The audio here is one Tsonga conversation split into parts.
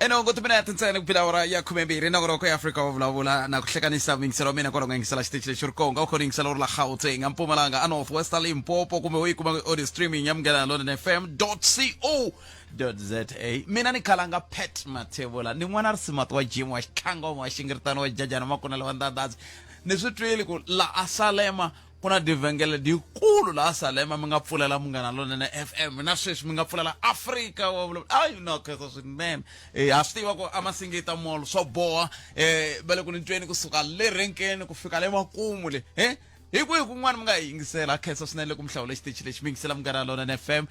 Enongo timinete ntsena ku bila awara ya 12 nongonoko ya Afrika wa vulavula na ku hlekanisa muyingiselo wa mina kwalaho nga yingisela xitichi lexi ri konga u khona yingisela u ri la Gauteng a Mpumalanga a North West a Limpopo kumbe u yi kuma audio streaming ya Munghana Lonene FM co za. Mina ni khalanga Pat Mathebula ni n'wana risimati wa Jim wa xitlhangoma wa xingiritano wa jajana makunela wa ndandadzi. Ni swi twile ku la a Salema ku na divhengele dikulu laha Salema mi nga pfulela Munghana Lonene FM na sweswi mi nga pfulela Afrika wa vulavula ayi no khensa swinene. Ha swi tiva ku a Masingita Mall swo boha va le ku ni tweni kusuka le renkeni ku fika le makumu le he hi kwihi kun'wana mi nga hi yingisela. Khensa swinene loko mi hlawule xitichi lexi mi yingisela Munghana Lonene FM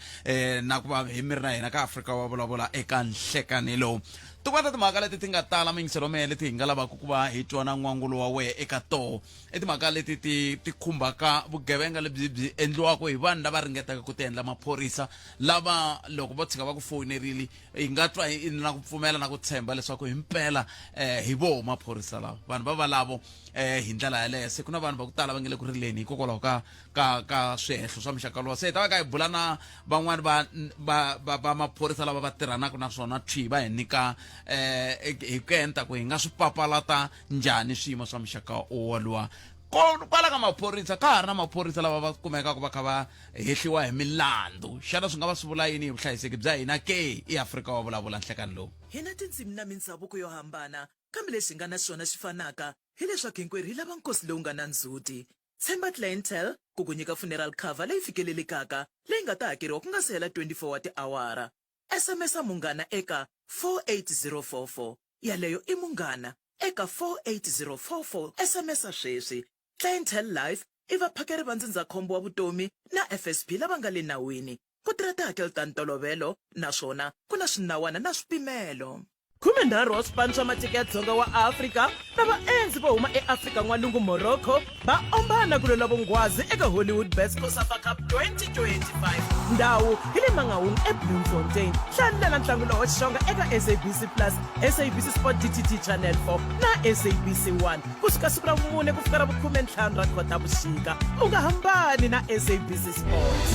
na ku va hi mi ri na hina ka Afrika wa vulavula eka nhlekani lowu. Tin'wana ta timhaka leti ti nga tala miyingiselo mehe leti hi nga lavaka ku va hi twa na n'wangulo wa wehe eka toho i timhaka leti ti ti khumbaka vugevenga lebyi byi endliwaka hi vanhu lava ringetaka ku tiendla maphorisa lava loko vo tshika va ku foyinerile hi nga twa hi na ku pfumela na ku tshemba leswaku himpela hi voho maphorisa lava. Vanhu va valavo hi ndlela yaleyo. Se ku na vanhu va ku tala va nge le ku rileni hikokwalaho ka ka ka swihehlo swa muxaka lowa. Se hi ta va ka hi bula na van'wani va va va va maphorisa lava va tirhanaka na swona thwi va hi nyika hi ku enta ku hi nga swi papalata njhani swiyimo swa muxaka woluwa. Kwala ka maphorisa ka ha ri na maphorisa lava va kumekaka va kha va hehliwa hi milandzu. Xana swi nga va swi vula yini hi vuhlayiseki bya hina ke? I Afrika wa vulavula nhlekani lowu. Hi na tindzimi na mindzhavuko yo hambana, kambe lexi hi nga na xona xi fanaka, hi leswaku hinkwerhu hi lava nkosi lowu nga na ndzhuti. Tshemba Clientele ku ku nyika funeral cover leyi fikelelekaka leyi nga ta hakeriwa ku nga si hela 24 wa tiawara. SMS-a Munghana eka 48044. Yaleyo i Munghana eka 48044. SMS-a sweswi. Clientele Life i vaphakeri va ndzindzakhombo wa vutomi na FSP lava nga le nawini. Ku tirha tihakelo ta ntolovelo naswona ku na swinawana na swipimelo. 13 wa swipano swa matiko ya Dzonga wa Afrika na vaendzi vo huma eAfrika N'walungu Morocco va ombana ku lwela vunghwazi eka Hollywoodbets COSAFA Cup 2025. Ndhawu hi le Mangaung eBloemfontein. Hlalela ntlangu lowo xonga eka SABC Plus, SABC Sport DTT Channel 4 na SABC 1 kusuka siku ra vumune ku fika ra vukhume-ntlhanu ra Khotavuxika. U nga hambani na SABC Sport.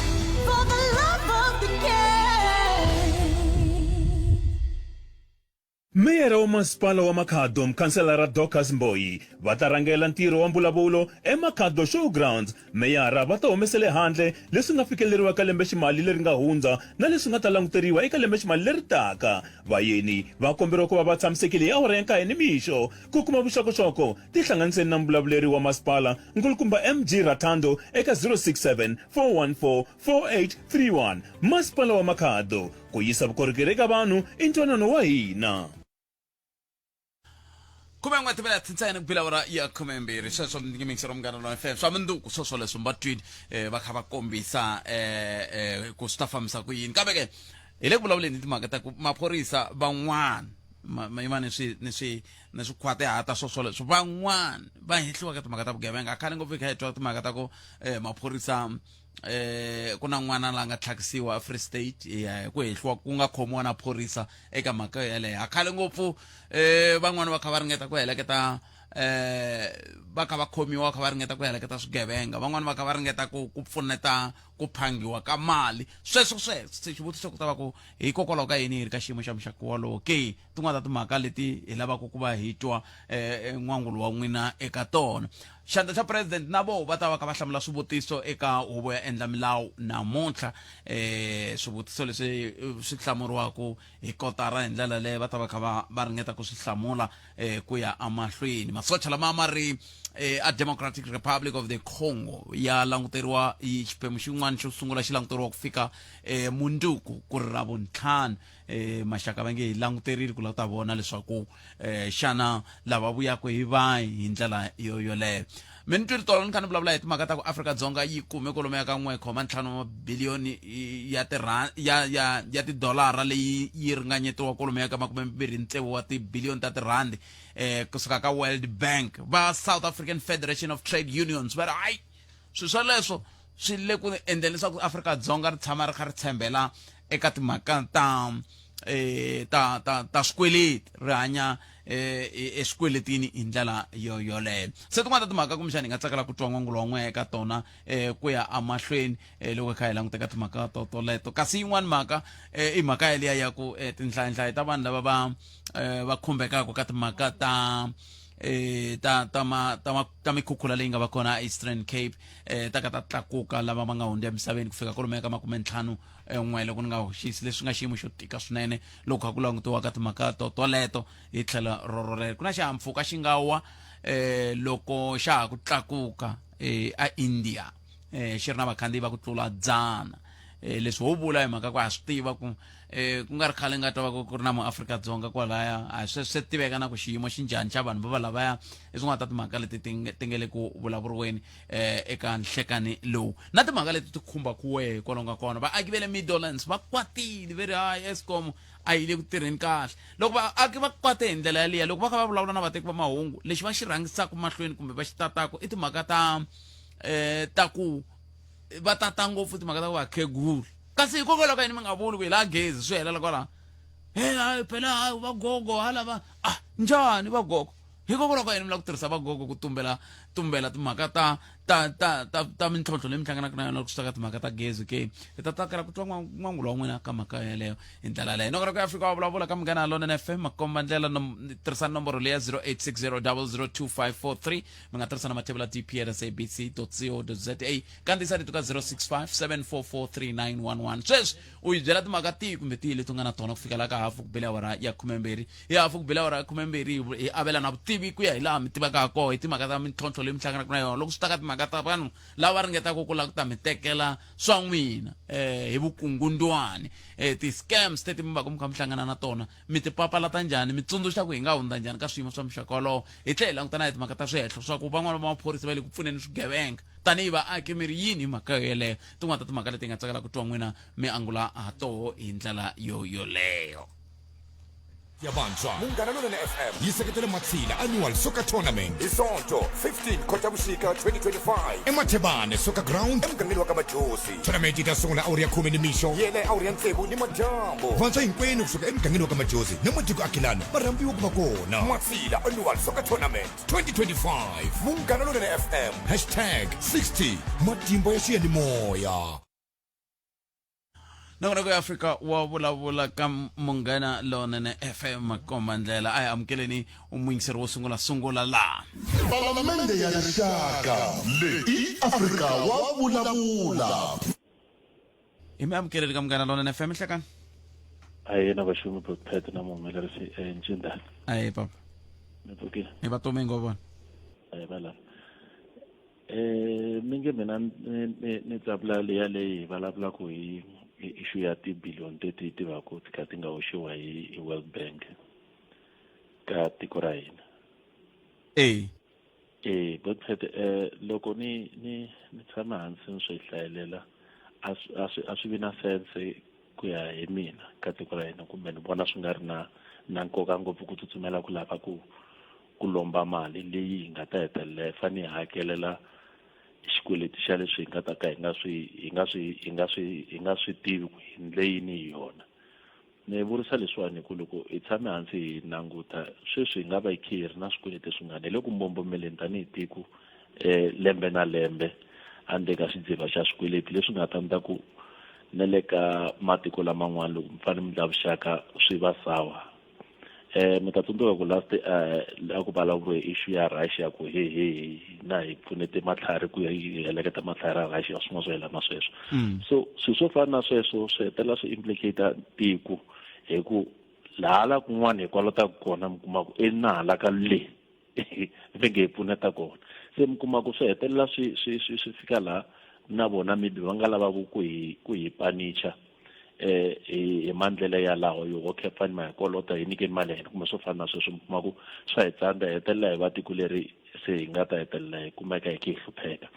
For the love of the game. Meyara wa Masipala wa Makhado Mukhanselara Dorcas Mboyi va ta rhangela ntirho wa mbulavulo eMakhado Showgrounds. Meyara va ta humesela ehandle leswi nga fikeleriwa eka lembe-ximali leri nga hundza na leswi nga ta languteriwa eka lembe-ximali leri taka. Vayeni va komberiwa ku va va tshamisekile hi awara ya nkaye nimixo. Ku kuma vuxokoxoko, tihlanganiseni na muvulavuleri wa masipala, Nkulukumba MG Rathando eka 067 414 4831. Masipala wa Makhado, ku yisa vukorhokeri eka vanhu i ntwanano wa hina. Khumen'we timinete ntsena ku bila awara ya 12. Sweswo ni miyingiselo Munghana Lonene FM swa mundzuku swo swoleswo va twini va kha va kombisa ku swi ta fambisa ku yini. Kambe ke hi le ku vulavuleni hi timhaka ta ku maphorisa van'wana ma yima ni swi ni swi ni swi khwatihata swo swoleswo van'wana va hehliwa ka timhaka ta vugevenga. Khale ngopfu hi kha hi twa timhaka ta ku maphorisa ku na n'wana la nga tlhakisiwa a Free State ya ku hehliwa ku nga khomiwa na phorisa eka mhaka yeleyo. A khale ngopfu van'wana va kha va ringeta ku heleketa va kha va khomiwa va kha va ringeta ku heleketa swigevenga, van'wana va kha va ringeta ku ku pfuneta ku phangiwa ka mali. Sweswo sweswo se xivutiso ku ta va ku hikokwalaho ka yini hi ri ka xiyimo xa muxaka wolowo ke? Tin'wana ta timhaka leti hi lavaka ku va hi twa n'wangulo wa n'wina eka tona. Xandla xa President na voho va ta va kha va hlamula swivutiso eka huvo ya endla milawu namuntlha. Swivutiso leswi swi hlamuriwaka hi kotara hi ndlela leyo va ta va kha va va ringeta ku swi hlamula ku ya emahlweni. Masocha lama ma ri a Democratic Republic of the Congo ya languteriwa hi xiphemu xin'wana xo sungula xi languteriwa ku fika mundzuku ku ri Ravuntlhanu. Maxaka va nge hi languterile ku lava ta vona leswaku xana lava vuyaka hi vahi hi ndlela yo yoleyo. Mi ni twile tolo ni kha ni vulavula hi timhaka ta ku Afrika-Dzonga yi kume kwalomu ya ka n'we khoma ntlhanu wa mabiliyoni ya tirha ya ya ya tidolara leyi yi ringanyetiwa kwalomu ya ka makumembirhi tsevu wa tibiliyoni ta tirhandi kusuka ka World Bank. Va South African Federation of Trade Unions va ri hayi swilo swoleswo swi le ku endleni leswaku Afrika-Dzonga ri tshama ri kha ri tshembela eka timhaka ta eh ta ta ta swikweleti ri hanya eh eswikweletini hi ndlela yo yoleyo. Se tin'wana ta timhaka kumbexana hi nga tsakela ku twa n'wangulo wa n'we eka tona eh ku ya emahlweni eh loko hi kha hi languta ka timhaka to toleto. Kasi yin'wana mhaka eh i mhaka yaliya ya ku eh tinhlayanhlaya ta vanhu lava va eh va khumbekaka ka timhaka ta eh ta ta ma ta ma ta mikhukhula leyi nga va kona Eastern Cape eh ta ka ta tlakuka lava va nga hundza emisaveni ku fika kwalomuya ka makumentlhanu n'we loko ni nga hoxisi, leswi nga xiyimo xo tika swinene loko kha ku langutiwa ka timhaka to toleto hi tlhelo rorolero. Ku na xihahampfhuka xi nga wa eh loko xa ha ku tlakuka eh a India eh xi ri na vakhandziyi va ku tlula dzana. Eh leswi ho vula hi mhaka ku ha swi tiva ku eh ku nga ri khale nga twa va ku ri na muAfrika-Dzonga kwalaya, a swi swi tiveka na ku xiyimo xi njhani xa vanhu va va lavaya. I swin'wana ta timhaka leti ti nga le ku vulavuriweni eh eka nhlekani lowu na timhaka leti ti khumbaka wehe kwalomu nga kona. Vaaki va le Meadowlands va kwatile ve ri hayi Eskom a yi le ku tirheni kahle. Loko vaaki va kwate hi ndlela yaliya, loko va kha va vulavula na vateki va mahungu, lexi va xi rhangisaka mahlweni kumbe va xi tataka i timhaka ta eh ta ku va tata ngopfu timhaka ta ku vakhegula. Kasi hikokwalaho ka yini mi nga vuli ku hi laha gezi swi helela kwalaho? He hayi phela hayi vagogo hala va ah njhani vagogo? Hikokwalaho ka yini mi lava ku tirhisa vagogo ku tumbela tumbela timhaka ta ta ta ta ta mintlhontlho leyi mi hlanganaka na yona loko swi ta ka timhaka ta gezi ke? Hi ta tsakela ku twa n'wangulo wa n'wina ka mhaka yeleyo hi ndlela yaleyo. Nongonoko ya Afrika wa vulavula ka Munghana Lonene FM makomba ndlela tirhisa nomboro leya 0860002543. Mi nga tirhisa na mathebula dp at sabc co za. Kandziyisa rito ka 065 744 3911. Sweswi u yi byela timhaka tihi kumbe tihi leti u nga na tona ku fikela ka hafu ku bele awara ya khumembirhi. Hi hafu ku bele awara ya khumembirhi hi avelana vutivi ku ya hi laha mi tivaka ha koho hi timhaka ta mintlhontlho leyi mi hlanganaka na yona loko swi ta ka timhaka ta vanhu lava ringetaka ku lava ku ta mi tekela swa n'wina um hi vukungundwani, um ti-scams teti mi vaka mi kha mi hlangana na tona mi ti papalata njhani, mi tsundzuxa ku hi nga hundza njhani ka swiyimo swa muxaka wolowo. Hi tlhela hi langutana hi timhaka ta swihehlo swa ku van'wana va maphorisa va le ku pfuneni swigevenga tanihi vaaki mi ri yini hi mhaka yoyeleyo. Tin'wana ta timhaka leti hi nga tsakela ku twa n'wina mi angula ha toho hi ndlela yo yoleyo. Ya vantshwa. Munghana Lonene FM yi seketele Matshila Annual Soccer Tournament hi Sonto 15 Khotavuxika 2025 eMathebane Soccer Ground emugangeni wa ka Majosi. Tournament yi ta sungula awuri ya khume nimixo yi hela hi awuri ya tsevu nimadyambu. Vantshwa hinkwenu kusuka emugangeni wa ka Majozi na matiko akelana va rhambiwa ku va kona. Matshila Annual Soccer Tournament 2025. Munghana Lonene FM hashtag 60 matimba ya xiyanimoya. Nongonoko ya Afrika wa vulavula ka Munghana Lonene FM makomba ndlela. A hi amukeleni muyingiseri wo sungula sungula laha. Palamende ya Rixaka leyi i Afrika wa vulavula. Hi mi amukeleni ka Munghana Lonene FM nhlekani. Ahee na vaxumi Botpet na muhumelerisi Ncindani. Ahee papa. Mi pfukile? Hi va tome ngo vona. Ahee valava. Eh mi nge mina ni ni tsavula leya leyi hi vulavulaka hi hi issue ya ti-billion teti hi tivaku ti kha ti nga hoxiwa hi hi World Bank ka tiko ra hina. Eh. Eh Godfred eh loko ni ni ni tshama hansi ni swi hlayelela a swi a swi a swi vi na sense ku ya hi mina ka tiko ra hina kumbe ni vona swi nga ri na na nkoka ngopfu ku tsutsumela ku lava ku ku lomba mali leyi hi nga ta hetelela hi fanele hi hakelela xikweleti xa leswi hi nga ta ka hi nga swi hi nga swi hi nga swi hi nga swi tivi ku hi ndle yini hi yona. Ni vurisa leswiwani hi ku loko hi tshame hansi hi languta sweswi hi nga va hi khe hi ri na swikweleti swingani hi le ku mbombomeleni tanihi tiko um lembe na lembe handle ka xidziva xa swikweleti leswi nga ta endla ku na le ka matiko laman'wana loko mi fanele mi endla vuxaka swi va sawa. Eh mi ta tsundzuka ku last eh a ku vulavuriwe issue ya Russia ku he he na hi pfunete matlhari ku hi heleketa matlhari ya Russia swin'wana swo yelana na sweswo. So swilo swo fana na sweswo swi hetelela swi implicate tiko hi ku laha kun'wana hi kolotaka kona mi kuma ku i na hala ka le va nge hi pfuneta kona. Se mi kuma ku swi hetelela swi swi swi swi fika laha na vona maybe va nga lavaka ku hi ku hi panicha eh hi hi mandlele yalawo yo okay fine ma hi kolota hi nyikeni mali ya hina kumbe swo fana na sweswo mi kuma ku swa hi tsandza hi hetelela hi va tiko leri se hi nga ta hetelela hi kumeka hi khe hi hlupheka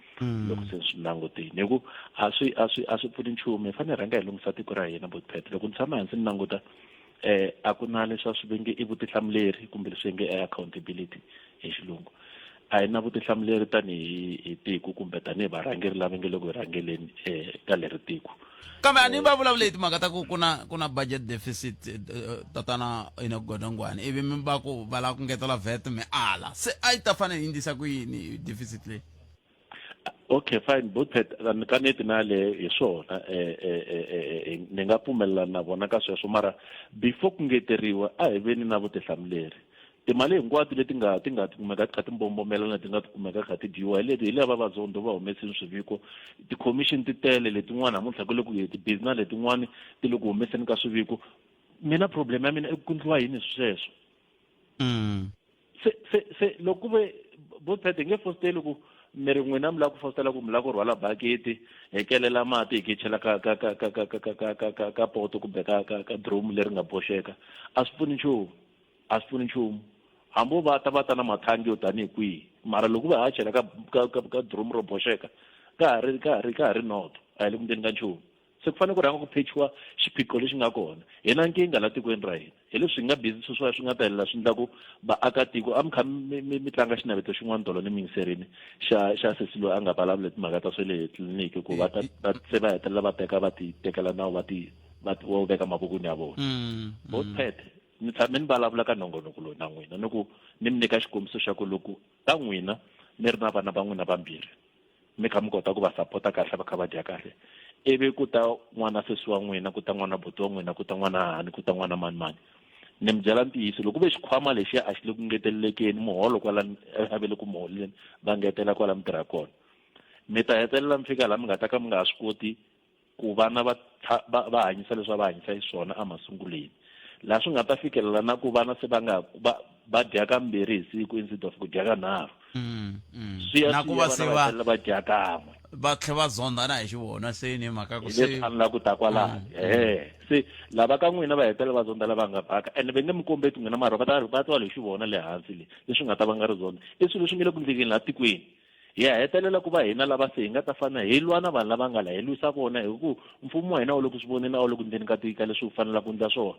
loko se swi langutile hi ku a swi a swi a swi pfuni nchumu hi fanele hi rhanga hi lunghisa tiko ra hina botpet loko ni tshama hansi ni languta eh a ku na leswi a swi venge i vutihlamuleri kumbe leswi nge i accountability hi xilungu. A hi na vutihlamuleri tanihi hi tiko kumbe tanihi varhangeri lava nge le ku hi rhangeleni ka leri tiko. Kambe a ni va vulavule hi timhaka ta ku ku na ku na budget deficit tatana Enoch Godongwana ivi mi va ku va lava ku ngetela VAT mi ala se a yi ta fanele yi ndlisa ku yini deficit leyi? Okay fine Botpet ni kaneti na le hi swona eh ni nga pfumelelana na vona ka sweswo mara before ku ngeteriwa a hi veni na vutihlamuleri timali hinkwato leti nga ti nga kumeka ti kha ti mbombomelana ti nga ti kumeka kha ti dyiwa hi leti hi lava va Zondo va humesini swiviko ti-commission ti tele letin'wana namuntlha ku le ku ti-busy na letin'wani ti le ku humeseni ka swiviko mina problem ya mina i ku ndliwa yini sweswo se se se loko ku ve Botpet hi nge fositeli ku mi ri n'wina mi lava ku fositela ku mi lava ku rhwala bakiti hi kelela mati hi ke chela ka ka ka ka ka ka ka ka ka ka ka poto kumbe ka ka ka drum leri nga boxeka a swi pfuni nchumu a swi pfuni nchumu hambi vo va ta va ta na mathangi yo tanihi kwihi mara loko va ha chela ka ka ka ka drum ro boxeka ka ha ri ka ha ri ka ha ri noto a hi le ku ndzeni ka nchumu Se ku fanele ku rhanga ku phechiwa xiphiqo lexi nga kona. Hi na nkingha la tikweni ra hina. Hi leswi hi nga busy sweswiwa swi nga ta helela swi endla ku vaakatiko a mi kha mi mi mi tlanga xinaveto xin'wana tolo ni mi yingiserini xa xa sesi loyi a nga vulavula timhaka ta swa le tliliniki ku va ta va se va hetelela va teka va ti tekela nawu va ti va va wu veka mavokweni ya vona. Vo Phethe ni tshame ni vulavula ka nongonoko lowu na n'wina ni ku ni mi nyika xikombiso xa ku loko ka n'wina mi ri na vana va n'wina vambirhi mi kha mi kota ku va sapota kahle va kha va dya kahle ivi ku ta n'wana sesi wa n'wina ku ta n'wana buti wa n'wina ku ta n'wana hahani ku ta n'wana mani mani ni mi byela ntiyiso loko ve xikhwama lexiya a xi le ku ngetelelekeni muholo kwala a ve le ku muholeni va ngetela kwala mi tirha kona mi ta hetelela mi fika laha mi nga ta ka mi nga ha swi koti ku vana va va va hanyisa leswi a va hanyisa xiswona emasunguleni laha swi nga ta fikelela na ku vana se va nga va va dya kambirhi hi siku instead of ku dya kanharhu swi ya Na ku va swi se ya vana va va- hetelela va dya kan'we va tlhe va zondhana hi xivona se ni mhaka ku hi se leswi a ni lava ku ta kwalano ehe se lava ka n'wina va hetelela va zonda lava nga baka ene va nge mi kombeti n'wina mara va ta va twa hi xivona le hansi le leswi nga ta va nga ri zonda i swilo leswi nga le ku ndlekeni laha tikweni Hi ya hetelela ku va hina lava se hi nga ta fanela hi lwa na vanhu lava nga la, hi lwisa vona hi ku mfumo wa hina a wu le ku swi voneni, a wu le ku ndleni ka ti ka leswi wu fanelaka ku ndla swona.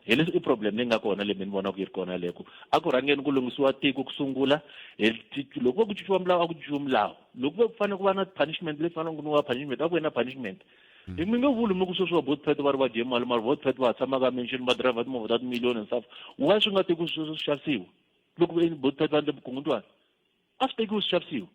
Hi leswi i problem leyi nga kona leyi me ni vonaka yi ri kona yaleyo ku a ku rhangeni ku lunghisiwa tiko ku sungula hi loko ku ve ku cinciwa milawu a ku cinciwe milawu loko ku ve ku fanele ku va na punishment leyi faneleke ku nyikiwa punishment a ku ve na punishment. Hi mi nge vuli mi ku sweswi va Botpet va ri va dye mali mara Botpet va ha tshama ka mansion va driver timovha ta timiliyoni and stuff why swi nga tekiwi sweswo swi xavisiwa loko Botpet va endle vukungundzwana? A swi tekiwi swi xavisiwa.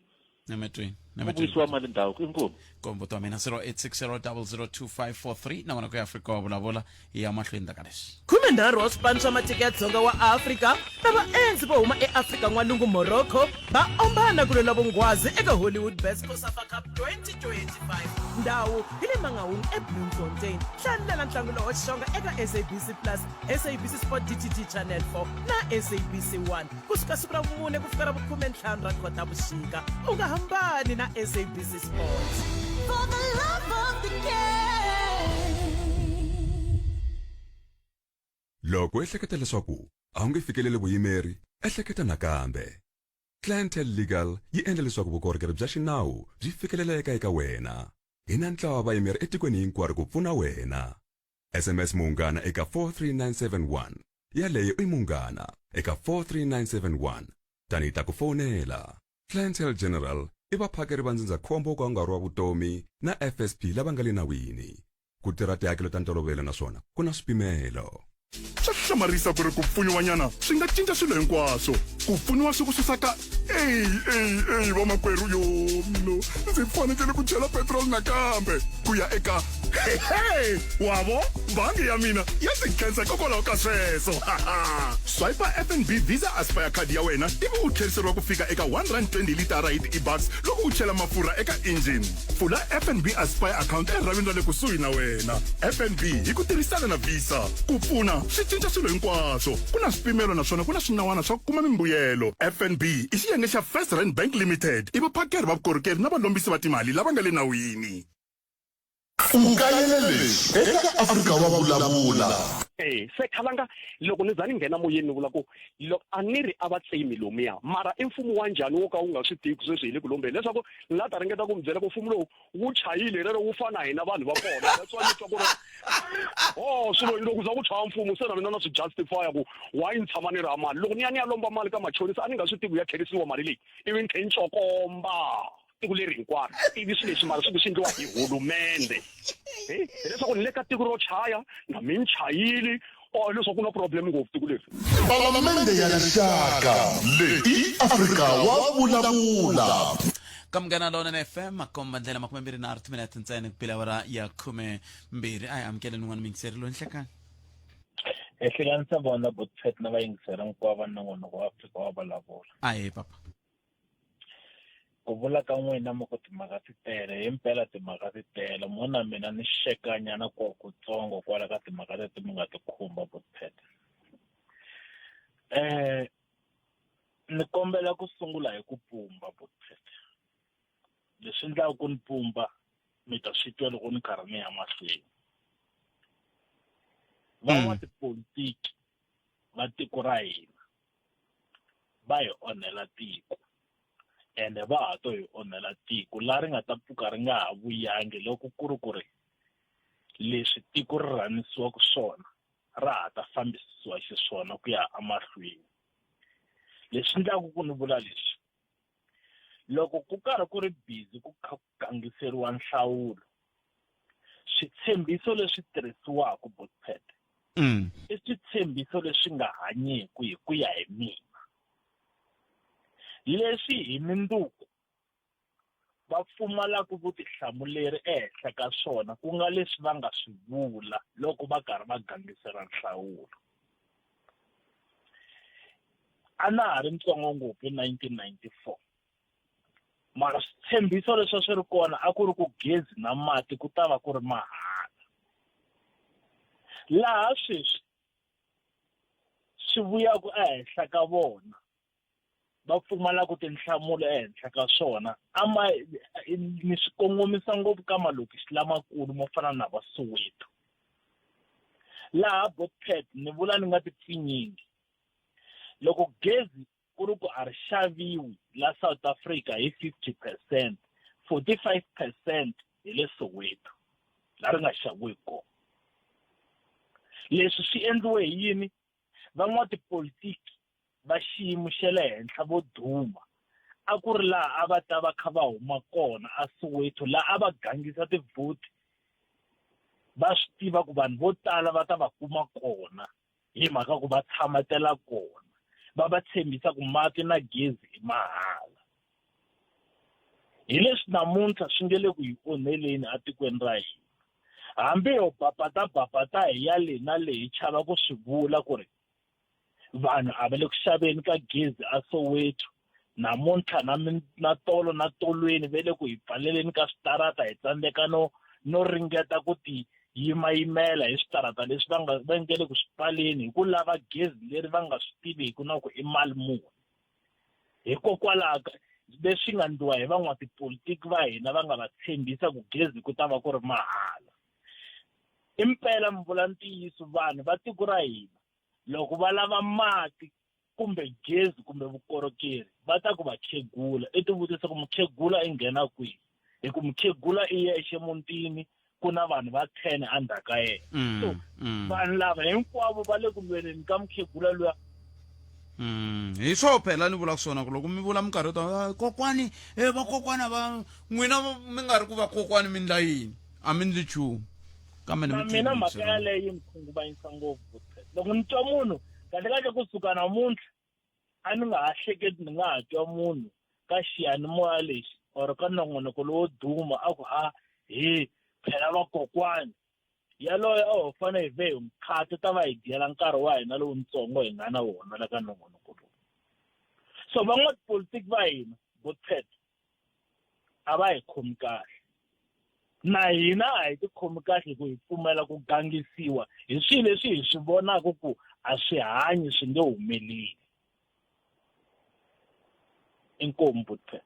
Nemetweni Ku nemetweni vuyisiwa mali ndhawu inkomu. Kombo ta mina 0860002543 na wena ku ya Afrika wa vulavula hi ya mahlweni ta ka leswi. 13 wa swipano swa matiko ya Dzonga wa Afrika na vaendzi vo huma eAfrika N'walungu Morocco va ombana ku lwela vunghwazi eka Hollywoodbets COSAFA Cup 2025. Ndhawu hi le Mangaung eBloemfontein. Hlalela ntlangu lowo xonga eka SABC Plus, SABC Sport DTT Channel 4 na SABC 1. Ku suka siku ra vumune ku fika ra vukhume-ntlhanu ra Khotavuxika, u nga hambani na SABC Sports. For the love of the game. Loko u ehleketa leswaku a wu nge fikeleli vuyimeri, ehleketa nakambe. Clientele Legal yi endla leswaku vukorhokeri bya xinawu byi fikeleleka eka wena. Hi na ntlawa wa vayimeri etikweni hinkwaro ku pfuna wena. SMS Munghana eka 43971. Yaleyo i Munghana eka 43971. Tani hi ta ku fonela. Clientele General i vaphakeri va ndzindzakhombo wo ka wu nga ri wa vutomi na FSP lava nga le nawini. Ku tirha tihakelo ta ntolovelo naswona ku na swipimelo. Swa hlamarisa ku ri ku pfuniwanyana swi nga cinca swilo hinkwaswo. Ku pfuniwa swi ku susa ka Eyi, eyi, eyi, vamakwerhu yo no ndzi fanekele ku chela petiroli nakambe ku ya eka hehe wavo bangi ya mina ya ndzi khensa hikokwalaho ka sweswo. Swipe FNB Visa Aspire card ya wena ivi u tlheriseriwa ku fika eka R1.20 litara hi ti-eBucks loko u chela mafurha eka engine. Pfula FNB Aspire account erhavini ra le kusuhi na wena. FNB hi ku tirhisana na Visa ku pfuna swi cinca swilo hinkwaswo. Ku na swipimelo naswona ku na swinawana swa ku kuma mimbuyelo. FNB i xiyenge xa First Rand Bank Limited. I vaphakeri va vukorhokeri na valombisi va timali lava nga le nawini. U kayela leswi eka Afrika wa Vulavula. Eh, se khalanga loko ni za ni nghena moyeni ni vula ku loko a ni ri a va tsemi lomuya mara i mfumo wa njhani wo ka wu nga swi tivi sweswi hi le ku lombeni leswaku ni la ta ringeta ku mi byela ku mfumo lowu wu chayile rero wu fana hina vanhu va kona that's why ni twa ku ri oh swilo loko za ku chaya mfumo se na mina na swi justify ku why ni tshama ni ri ha mali loko ni ya ni ya lomba mali ka machonisa a ni nga swi tivi ya tlherisiwa mali leyi ivi ni tlhe ni tsokomba tiko leri hinkwaro ivi swilo leswi mara swi swi endliwa hi hulumende hileswaku ni le ka tiko ro chaya na mi ni chayile or leswaku ku na problem ngopfu tiko leri Palamende ya Rixaka leyi i Afrika wa vulavula. Ka Munghana Lonene FM makomba ndlela 23 timinete ntsena ku bile awara ya 12 a hi amukeleni un'wana muyingiseri loyi nhlekani Ehlekanisa vona Botpet na vayingiseri hinkwavo va nongonoko wa Afrika wa vulavula. Ahee papa. Ku vula ka n'wina mi ku timhaka ti tele, himpela timhaka ti tele. Mo na mina ni xekanyana ko kutsongo kwala ka timhaka leti mi nga ti khumba Botpet. Eh ni kombela ku sungula hi ku pumba Botpet. Leswi endlaka ku ni pumba mi ta swi twa loko ni karhi ni ya mahlweni. Van'watipolitiki va tiko ra hina va hi onhela tiko ene va ha to hi onhela tiko la ri nga ta pfuka ri nga ha vuyangi loko ku ri ku ri leswi tiko ri rhanisiwaka swona ra ha ta fambisisiwa xiswona ku ya emahlweni leswi endlaka ku ni vula leswi loko ku karhi ku ri busy ku kha ku gangiseriwa nhlawulo switshembiso leswi tirhisiwaka botpet mm. i switshembiso leswi nga hanyiki hi ku ya hi mina leswi hi mindzuku va pfumalaka vutihlamuleri ehenhla ka swona ku nga leswi va nga swi vula loko va karhi va gangisela nhlawulo a na ha ri ntsongo ngopfu hi 1994 mara switshembiso leswi a swi ri kona a ku ri ku gezi na mati ku ta va ku ri mahala laha sweswi swi vuyaka ehenhla ka vona va pfumalaka tinhlamulo ehenhla ka swona a ma ni swi kongomisa ngopfu ka malokixi lamakulu mo fana na va Soweto laha Botpet ni vula ni nga ti pfinyingi loko gezi ku ri ku a ri xaviwi la South Africa hi 50 percent 45 percent hi le Soweto la ri nga xaviwi kona leswi swi endliwe hi yini van'watipolitiki va xiyimo xa le henhla vo duma a ku ri laha a va ta va kha va huma kona a Soweto laha a va gangisa tivhoti va swi tiva ku vanhu vo tala va ta va kuma kona hi mhaka ku va tshamatela kona va va tshembisa ku mati na gezi i mahala hi leswi namuntlha swi nge le ku hi onheleni etikweni ra hina hambi ho bapata bapata hi ya le na le hi chava ku swi vula ku ri vanhu a va le ku xaveni ka gezi a Soweto namuntlha na na tolo na tolweni ve le ku hi pfaleleni ka switarata hi tsandzeka no no ringeta ku ti yimayimela hi switarata leswi va nga va nge le ku swi pfaleni hi ku lava gezi leri va nga swi tiviki na ku i mali muni hikokwalaho leswi nga ndliwa hi van'watipolitiki va hina va nga va tshembisa ku gezi ku ta va ku ri mahala impela mi vula ntiyiso vanhu va tiko ra hina loko va lava mati kumbe gezi kumbe vukorhokeri va ta ku vakhegula i tivutisa ku mukhegula i nghena kwihi hi ku mukhegula i yexe mutini ku na vanhu va 10 endzhaku ka yena mm, so mm. vanhu lava hinkwavo va le ku lweleni ka mukhegula luya Mm. hi swo phela ni vulaka swona ku loko mi vula minkarhi yo tala ah, kokwani e vakokwana va n'wina mi nga ri ku vakokwani mi ndla yini a mi ndli nchumu kambe ni mina mhaka yaleyo yi ni khunguvanyisa ngopfu loko ni twa munhu kahle kahle kusuka namuntlha a ni nga ha hleketi ni nga ha twa munhu ka xiyanimoya lexi or ka nongonoko lowo duma a ku a hi phela vakokwani yaloye a ho fanele hi ve hi n'wi khata ta va hi dyela nkarhi wa hina lowuntsongo hi nga na wona la ka nongonoko lowu so van'watipolitiki va hina botpet a va hi khomi kahle na hina a hi tikhomi kahle hi ku hi pfumela ku gangisiwa hi swilo leswi hi swi vonaka ku a swi hanyi swi nge humeleli inkomu botpet.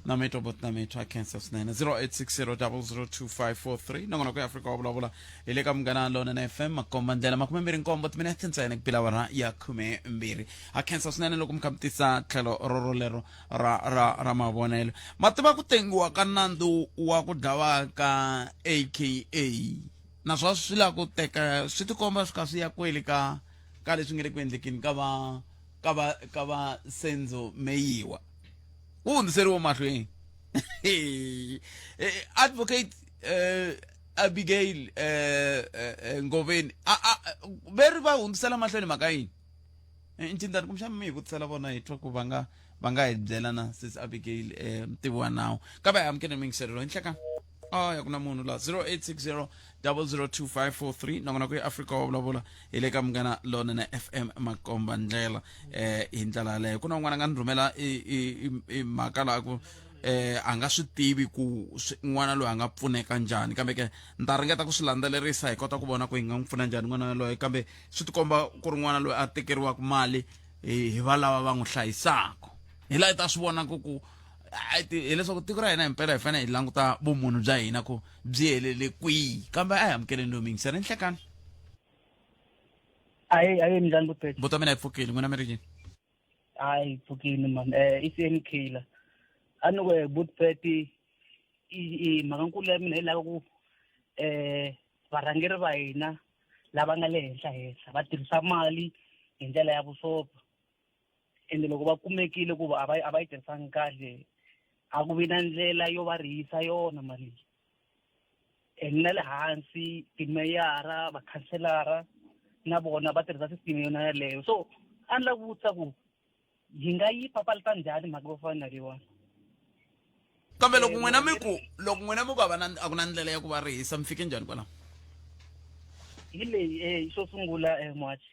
Na mitwa bot na mitwa khensa swinene 0860002543 nongonoko ya Afrika wa vulavula hi le ka Munghana Lonene FM makomba ndlela 27 timinete ntsena ku bila awara ya 12 ha khensa swinene loko mi kha mi tisa tlhelo rorolero ra ra ra mavonelo ma tiva ku tengiwa ka nandzu wa ku dlawa ka AKA naswona swi lava ku teka swi tikomba swi kha swi ya kwele ka ka leswi nge le ku endlekeni ka va ka va ka va Senzo Meyiwa wu hundziseriwe mahlweni eh, advocate eh, Abigail eh, eh, Ngoveni a a veri va hundzisela mahlweni mhaka yini ncindani kumbexana mi hi vutisela vona hi twa ku va nga va nga hi byela na sis Abigail eh, mutivi wa nawu kambe hi amukele miyingiselelo hi nhleka a ya ku na munhu la 0860 002543 nongonoko ya Afrika wa vulavula hi le ka Munghana Lonene FM makomba ndlela eh hi ndlela yaleyo ku na un'wana a nga ni rhumela i mhaka laha ku eh a nga swi tivi ku n'wana loyi a nga pfuneka njhani kambe ke ni ta ringeta ku swi landzelerisa hi kota ku vona ku hi nga n'wi pfuna njhani n'wana loyi kambe swi tikomba ku ri n'wana loyi a tekeriwaka mali hi va lava va n'wi hlayisaka hi laha hi ta swi vonaka ku hileswaku tiko ra hina himpela hi fanele hi languta vumunhu bya hina ku byi helele kwihi kambe a hi amukeleni loyi miyingisela nhlekani ayi ayi minjhani vuteke buti wa mina hi pfukile n'wina mi ri yini hayi pfukile man eh i CMK la a ni ku eh, Bootpet i i mhaka-nkulu ya mina hi lava ku eh varhangeri va hina lava nga le henhla henhla va tirhisa mali hi ndlela ya vusopfa ende loko va kumekile ku va a va a va yi tirhisangi kahle a ku vi na ndlela yo va rihisa yona mali leyi and na le hansi timeyara vakhanselara na vona va tirhisa system yona yaleyo so a ni lava ku vutisa ku hi nga yi papalata njhani mhaka yo fana na leyiwani kambe loko n'wina mi ku loko n'wina mi ku a va na a ku na ndlela ya ku va rihisa mi fike njhani kwalaho hi leyi eh xo sungula eh muhaxi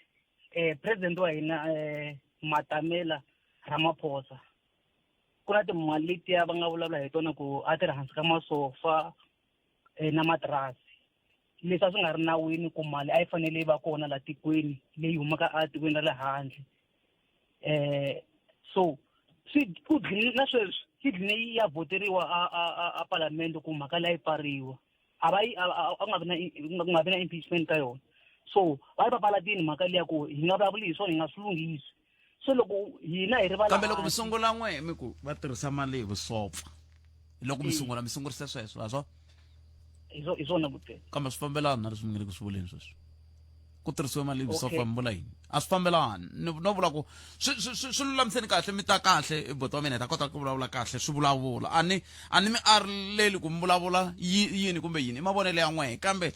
eh president wa hina eh Matamela Ramaphosa ku na timali letiya va nga vulavula hi tona ku a ti ri hansi ka masofa eh, na matirasi leswi a swi nga ri nawini ku mali a yi fanele yi va kona la tikweni leyi humaka etikweni ra le handle eh so swi ku dlini na sweswi swi dline yi ya voteriwa a a a a palamende ku mhaka leyi pfariwa a va yi a nga vi na ku nga vi na impeachment ka yona so va yi papalatini mhaka liya ku hi nga vulavuli hi swona hi nga swi lunghisi so loko hina hi rivala kambe loko mi sungula n'we mi ku va tirhisa mali hi vusopfa loko mi sungula mi sungurise sweswo ha swona hi swona vutele kambe swi fambelani na leswi mi nge le ku swi vuleni sweswi ku tirhisiwe mali hi vusopfa mi vula yini a swi fambelani no vula ku swi swi swi swi lulamiseni kahle mi ta kahle buti wa mina hi ta kota ku vulavula kahle swi vulavula a ni a ni mi arileli ku mi vulavula yini kumbe yini i mavonelo ya n'wehe kambe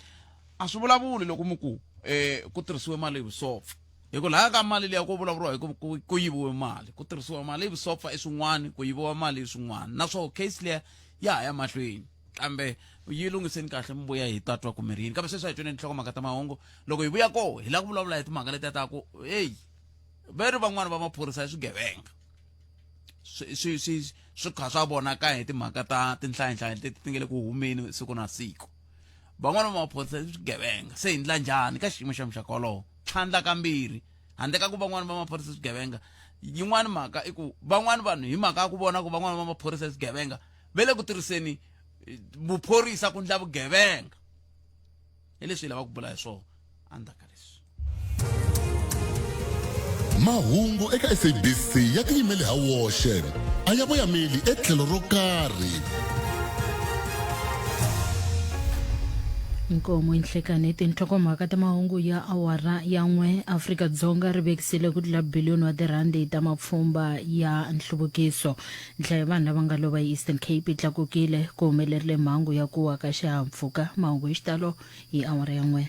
a swi vulavuli loko mi ku um ku tirhisiwe mali hi vusopfa hi ku laya ka mali liya ku vulavuriwa hi ku ku yiviwe mali ku tirhisiwa mali hi vusopfa i swin'wana ku yiviwa mali i swin'wana naswona case liya ya ha ya mahlweni kambe yi lunghiseni kahle mi vuya hi ta twa ku mi ri yini kambe sweswi a hi tweni tinhlokomhaka ta mahungu loko hi vuya koho hi lava ku vulavula hi timhaka letiya ta ku heyi ve ri van'wani va maphorisa i swigevenga swi swi swi swi kha swa vonaka hi timhaka ta tinhlayanhlaya leti ti nge le ku humeni siku na siku van'wana va maphorisa i swigevenga se hi ndla njhani ka xiyimo xa muxaka wolowo tlhandla kambirhi handle ka ku van'wana va maphorisa swigevenga yin'wana mhaka i ku van'wana vanhu hi mhaka ya ku vona ku van'wana va maphorisa swigevenga ve le ku tirhiseni eh, vuphorisa ku ndla vugevenga hi leswi hi lavaka ku bula hi swona endzhaku ka leswi Mahungu eka SABC ya tiyimele ha woxe, a ya voyameli etlhelo ro karhi. Nkomo inhlekani tinhlokomhaka ta mahungu ya awara ya n'we Afrika-Dzonga ri vekisile ku tlula biliyoni wa tirhandi ta mapfhumba ya nhluvukiso nhlayo ya vanhu lava nga lova eEastern Cape yi tlakukile ku humelerile mhangu ya ku wa ka xihahampfhuka mahungu hi xitalo hi awara ya n'we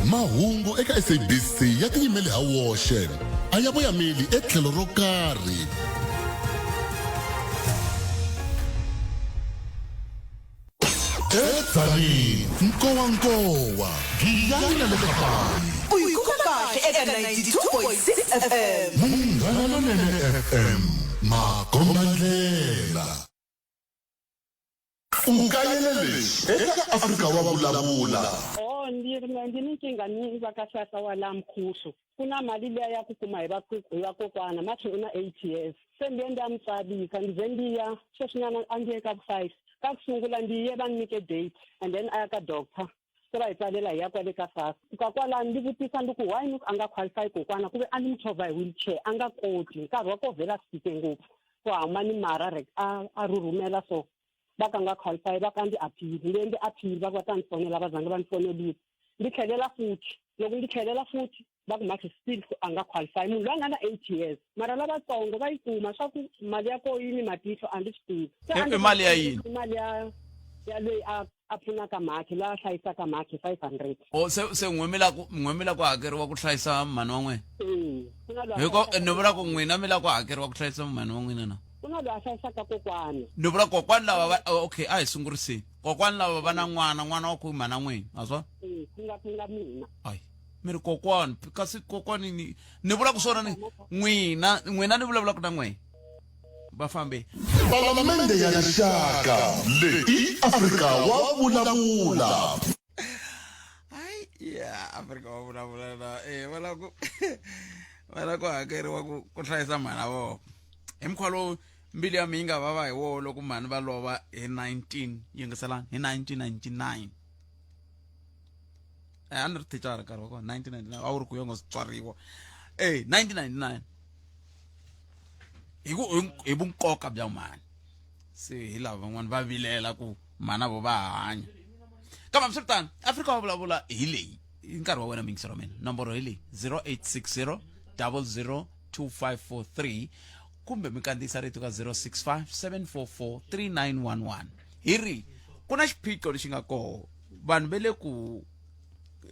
Mahungu eka SABC ya tiyimele ha woxe, a ya voyameli etlhelo ro karhi. Edzanini, nkowankowa, Giyani na le Kapani. U yi kuma kahle eka 92.6 FM. Munghana Lonene FM, makombandlela. U kayele leswi eka Afrika wa vulavula. Oh, ndzi ndzi ni nkingha ni va ka sasa wa la Mkhuhlu. Ku na mali liya ya ku kuma hi va hi vakokwana Martin u na 8 years se ndi ye ndi ya mi tsarisa ndi ze ndi ya sweswinyana a ndi ye ka vu-five ka ku sungula ndi ye va ni nyike date and then a ya ka doctor se va hi tsalela hi ya kwale ka SASSA fika kwalano ndi vutisa ndi ku why ni ku a nga qualify kokwana ku ve a ni mi chovha hi wheelchair a nga koti nkarhi wa ko vhela fike ngopfu ku huma ni mara re a a rhurhumela so va ka nga qualify va ka ndzi appeal ndi ye ndzi appeal va ku va ta ni fonela va zange va ni fonerile ndi tlhelela futhi loko ndzi tlhelela futhi va ku mati still a nga qualify munhu loyi a nga na 8 years mara lavatsongo va yi kuma swa ku mali ya koho yi ni matihlo a ndzi swi tivi Se a ndzi I mali ya yini? I mali ya ya loyi a a pfunaka mhakhi loyi a hlayisaka mhakhi 500 o se se n'we mi la ku n'we mi la ku hakeriwa ku hlayisa mhani wa n'wina ee ku na loyi a hi ko hlayisaka ni vula ku n'wina mi la ku hakeriwa ku hlayisa mhani wa n'wina na ku na loyi a hlayisaka kokwana ni vula kokwani lava va oh, okay a hi sunguriseni kokwani lava va na n'wana n'wana wa ku i mhana n'wina ma swa ee ku nga ku nga mina ayi mi ri kokwani kasi kokwani ni ni vula ku swona ni n'wina n'wina ni vulavulaka na n'wina va fambe Palamende ya Rixaka leyi i Afrika wa vulavula. ya Afrika wa vulavula na eh va lava ku va lava ku hakeriwa ku ku hlayisa mhana vona hi mukhuva lowu mbilu ya mina yi nga vava hi woho loko mhani va lova hi 19 yingiselani hi 1999 eh, a ni ri thicara nkarhi wa kona 1999 a wu ri ku yo nga swi tswariwa eh 1999 hi ku hi vunkoka bya mhani se hi lava van'wani va vilela ku mhana vo va hanya kambe hambiswiritano afrika wa vulavula hi leyi i nkarhi wa wena muyingiseri wa mina nomboro hi leyi 0860 00 2543 kumbe mi kandziyisa rito ka 065 744 3911 hi ri ku na xiphiqo lexi nga koho vanhu ve le ku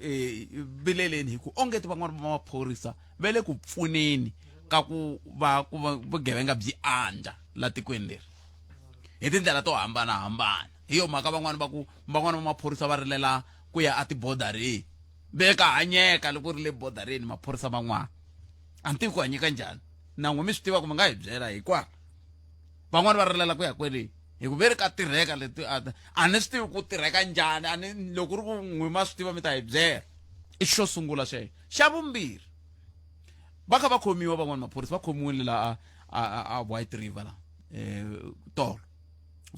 eh, vileleni hi ku ongeti van'wana va maphorisa ve le ku pfuneni ka ku va ku va vugevenga byi andza la tikweni leri hi tindlela to hambanahambana hi yo mhaka van'wana va ku van'wana va maphorisa va rilela ku ya etibodareni ve ka hanyeka loko ri le bodareni maphorisa van'wana a ni tivi ku hanyeka njhani na n'we mi swi tiva ku mi nga hi byela hikwala van'wana va rilela ku ya kwele hi ku ve ri ka tirheka leti a ni swi tivi ku tirheka njhani a ni loko ri ku n'wi ma swi tiva mi ta hi byela i xo sungula xexo xa vumbirhi va kha va khomiwa van'wana maphorisa va khomiwile laha a White River la eh tolo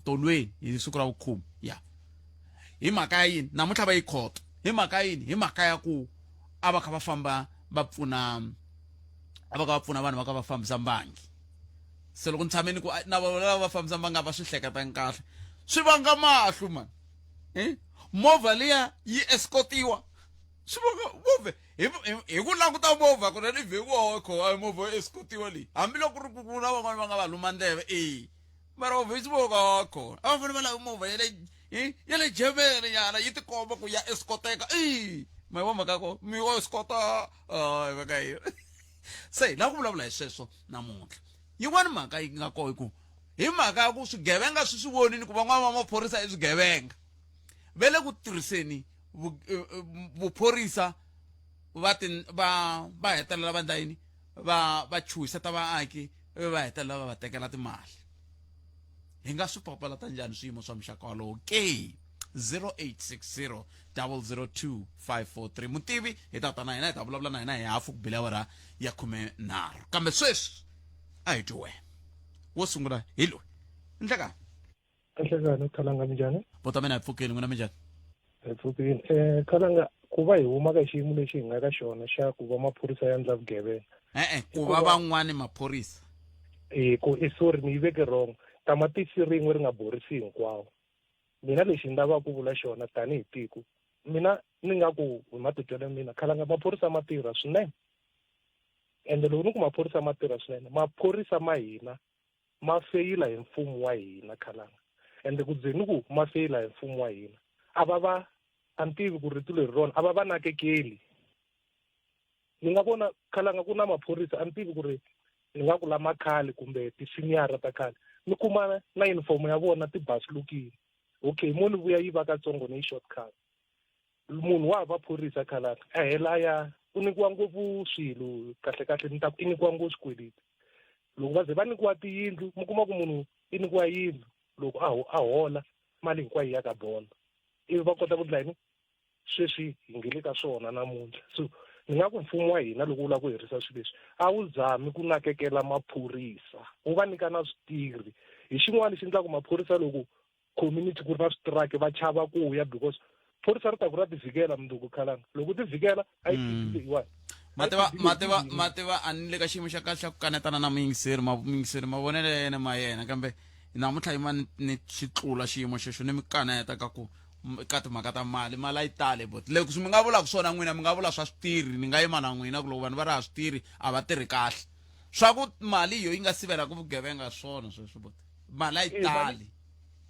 tolweni hi siku ra vukhume ya hi mhaka ya yini namuntlha va yi khoto hi mhaka yini hi mhaka ya ku a va kha va famba va pfuna a va kha va pfuna vanhu va kha va fambisa mbangi se loko ni tshame ni ku na vona lava va fambisa mbangi a va swi hleketangi kahle swi vanga mahlo mani eh? movha liya yi escortiwa swi vanga movha hi hi ku languta movha kunene i vhe wo kho a movha yo escortiwa leyi hambiloko ku ri ku ku na van'wana va nga va luma ndleve e mara movha yi swi voka khona a va fanele va lava movha ya le ya le Germany nyana yi tikomba ku ya escorteka i ma yi mhaka ko mi wo escorta hayi va ka yi se hi lava ku vulavula hi sweswo namuntlha yin'wana mhaka yi nga koho hi ku hi mhaka ya ku swigevenga swi swi vonini ku van'wana va maphorisa i swigevenga ve le ku tirhiseni eh, eh, vuphorisa va ti va va hetelela va endla yini va va chuhiseta vaaki ivi va hetelela va va tekela timali hi nga swi papalata njhani swiyimo swa muxaka walowo ke 0860 002 543 mutivi hi ta ta na hina hi ta vulavula na hina hi hafu ku bile awara ya 13 kambe sweswi a hi twi wena wo sungula hi loyi ndleka Nhlekani Khalanga minjhani? Bota mina hi pfukile n'wina minjhani? Hi pfukile. Eh Khalanga ku va hi huma ka xiyimo lexi hi nga ka xona xa ku va maphorisa ya ndla vugevenga. E-e ku va van'wani maphorisa. Eh ku eh sorry ni yi veke wrong. Tamatisi rin'we ri nga borisi hinkwawo. Mina lexi ni lavaka ku vula xona tanihi tiko mina ni nga ku hi matitwelo ya mina Khalanga maphorisa ma tirha swinene. Ende loko ni ku maphorisa ma tirha swinene maphorisa ma hina ma feyila hi mfumo wa hina khalanga ende ku ze ni ku ma feyila hi mfumo wa hina a va va a ni tivi ku rito leri rona a va va nakekeli ni nga vona khalanga ku na maphorisa a ni tivi ku ri ni nga ku lama khale kumbe ti-senior ta khale ni kuma na uniform ya vona ti basilukile okay mo ni vuya yi va katsongo ni yi short cut munhu wa ha va phorisa khalanga a hela a ya u nyikiwa ngopfu swilo kahle kahle ni ta ku i nyikiwa ngopfu swikweleti loko va ze va nyikiwa tiyindlu mi kuma ku munhu i nyikiwa yindlu loko a a hola mali hinkwayo ya ka bond ivi va kota ku ndla yini sweswi hi nge le ka swona namuntlha so Ni nga ku mfumo wa hina loko wu lava ku herisa swilo leswi a wu zami ku nakekela maphorisa wu va nyika na switirhi hi xin'wana xi endlaku maphorisa loko community ku ri na switiraki va chava ku ya because phorisa ri ta ku ra tivhikela mundzuku khalanga loko ti vhikela a yi mm. leyiwani mativa mativa mativa a ni le ka xiyimo xa kahle xa ku kanetana na muyingiseri muyingiseri mavonelo ya yena ma yena kambe namuntlha yima ni xi tlula xiyimo xexo ni mi kaneta ka ku ka timhaka ta mali mali a yi tali but leswi mi nga vulaka swona n'wina mi nga vula swa switirhi ni nga yima na n'wina ku loko vanhu va ri ha switirhi a va tirhi kahle swa ku mali yo yi nga sivelaka vugevenga swona sweswo but mali a yi tali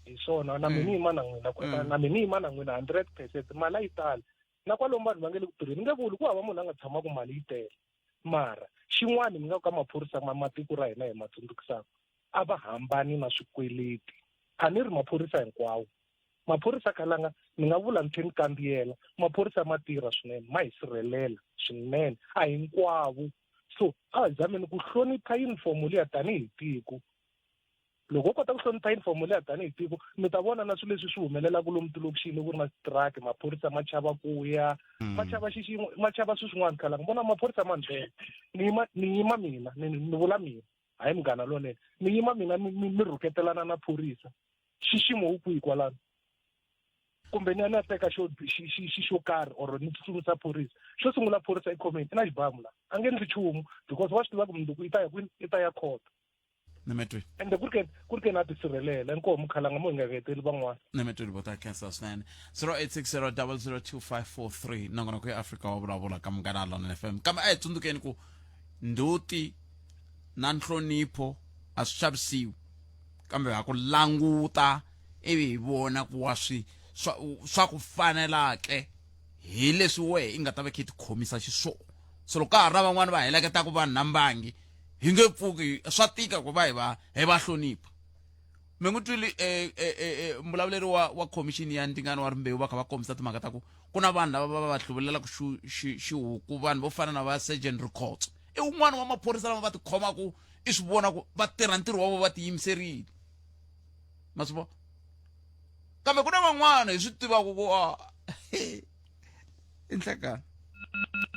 hi swona na mina mm. yima na n'wina mm. na mina yima na n'wina 100% mali a yi tali na kwalomu vanhu va nge le ku tirheni ni nge vuli ku hava munhu a nga tshamaka mali yi tele mara xin'wana ni nga ka maphorisa ma matiko ra hina hi ma tsundzukisaka a va hambani na swikweleti a ni ri maphorisa hinkwawo maphorisa khalanga ni nga vula ni tlhe ni kambiyela maphorisa ma tirha swinene ma hi sirhelela swinene a hinkwavo so a hi zameni ku hlonipha yunifomo liya tanihi tiko loko wo kota ku hlonipha yunifomo liya tanihi tiko mi ta vona na swilo leswi swi humelelaka lomu tilokixini ku ri na titiraki maphorisa ma chava ku ya mm. ma chava xixin'we ma chava swilo swin'wana khalanga vona maphorisa ma ndlela ni yima ni yima mina ni ni vula mina hayi munghana lonene ni yima mina ni ni rhuketelana na phorisa xiximo wu kwihi kwalano kumbe ni ya ni ya teka xo xi xo karhi or ni tsutsumisa phorisa xo sungula phorisa i khomeni i na xibamu la a nge ndli nchumu because wa swi tiva ku mundzuku i ta ya kwini i ta ya khoto Nemetweni. Ende ku ri ke ku ri ke na tisirhelela inkomu khalanga mo hi nga veteli van'wana. Nemetweni vo ta khensa swinene. 0860002543 nongonoko ya Afrika wa vulavula ka Munghana Lonene FM. Kambe a hi tsundzukeni ku ndzhuti na nhlonipho a swi xavisiwi kambe ha ku languta ivi hi vona ku wa swi swa, swa ku fanela ke hi leswi wehe i nga ta va khe i tikhomisa xiswona so loko ka ha ri na van'wani va heleketaka vanhu na mbangi hi nge pfuki swa tika ku va hi va hi va hlonipha mi n'wi twile eh, eh, eh, mbulavuleri wa wa khomixini ya ndzingano wa rimbewu va kha va kombisa timhaka ta ku ku na vanhu lava va va hluvulelaka xihuku vanhu vo fana na va surgeon Rikhotso i wun'wana wa maphorisa lama va tikhomaka i swi vona ku va tirha ntirho wa vona va tiyimiserile ma swi vona kambe ku na van'wana hi swi tivaka ku ah, i nhlekani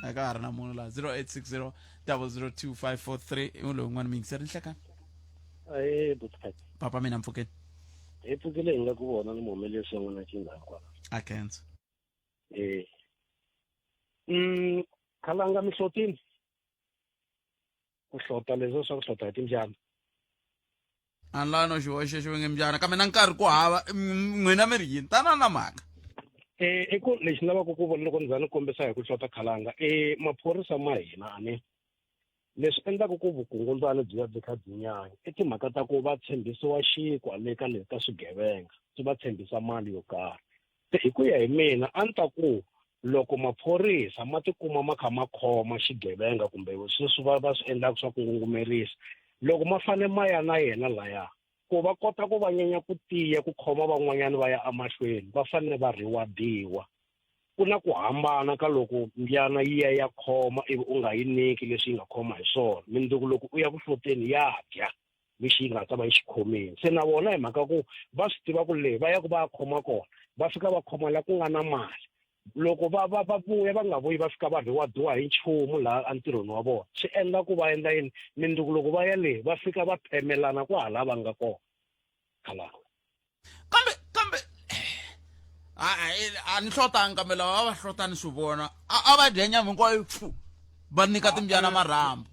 a ka ha ri na munhu laha 0860 002543 i loyi un'wana miyingiseri nhlekani ahe butkat papa mina mpfukeni hi pfukile hi nga ku vona ni muhumelerisi wa n'wina cindha kwala a khensa eh khalanga mihlotini ku hlota leswo swa ku hlota hi timbyana a ni lavi no xi hoxa xi venge mbyana kambe na nkarhi ku hava n'wina mi ri yini tana na mhaka Eh i ku lexi ni lavaka ku vona loko ni za ni kombisa hi ku hlota khalanga i maphorisa ma hina a ni leswi endlaka ku vukungundzwani byi ya byi kha byi nyanya i timhaka ta ku va tshembisiwa xinkwa le ka le ka swigevenga swi va tshembisa mali yo karhi Se hi ku ya hi mina a ni ta ku loko maphorisa ma tikuma ma kha ma khoma xigevenga kumbe sweswi va va swi endlaka swa ku ngungumerisa loko ma fane ma ya na yena laya ku va kota ku va nyanya ku tiya ku khoma van'wanyana va ya emahlweni va fanele va reward-iwa ku na ku hambana ka loko mbyana yi ya ya khoma ivi u nga yi nyiki leswi yi nga khoma hi swona mindzuku loko u ya ku hloteni ya dya lexi yi nga ta va yi xi khomile se na vona hi mhaka ku va swi tiva ku le va ya ku va ya khoma kona va fika va khoma la ku nga na mali loko va va va vuya va nga vuyi va fika va reward-iwa hi nchumu laha entirhweni wa vona swi endla ku va endla yini mindzuku loko va ya le va fika va phemelana kwahala va nga kona khalanga kambe kambe a ni hlotanga kambe lava va va hlota ni swi vona a va dya nyama hinkwayo pfu va nyika timbyana marhambu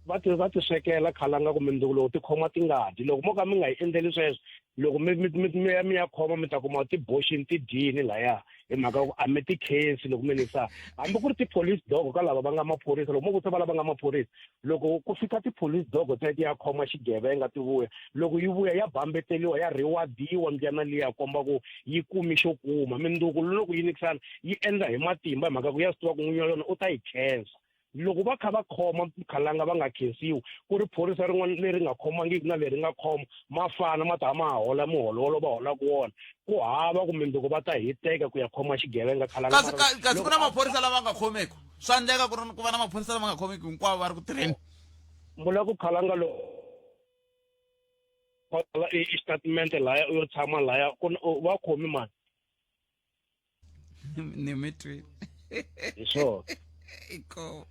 va ti va ti swekela khalanga kumbe mundzuku loko ti khoma ti nga dyi loko mo ka mi nga yi endleli sweswo loko mi mi mi mi ya mi ya khoma mi ta kuma ti boxini ti dyini laya hi mhaka ku a mi ti khensi loko mi nisa hambi ku ri ti-police dog ka lava va nga maphorisa loko mo vutisa va lava nga maphorisa loko ku fika ti-police dog ti ya khoma xigevenga ti vuya loko yi vuya ya bambeteliwa ya reward-iwa mbyana liya komba ku yi kumi xo kuma mindzuku loko yi nikisana yi endla hi matimba hi mhaka ku ya swi tiva ku n'winyi wa yona u ta yi khensa loko va kha va khoma khalanga va nga khensiwi ku ri phorisa rin'wana leri nga khomangiki na leri nga khoma ma fana ma ta ma hola muholo wolowo va holaka wona ku hava kumbe loko va ta hiteka ku ya khoma xigevenga khalanga kasi kasi ku na maphorisa lama nga khomeki swa endleka ku ri ku va na maphorisa lama nga khomeki hinkwavo va ri ku tirheni mbula ku khalanga loko i xitatimende laya u yo tshama laya va khomi mani ni mi twile hi swona Iko.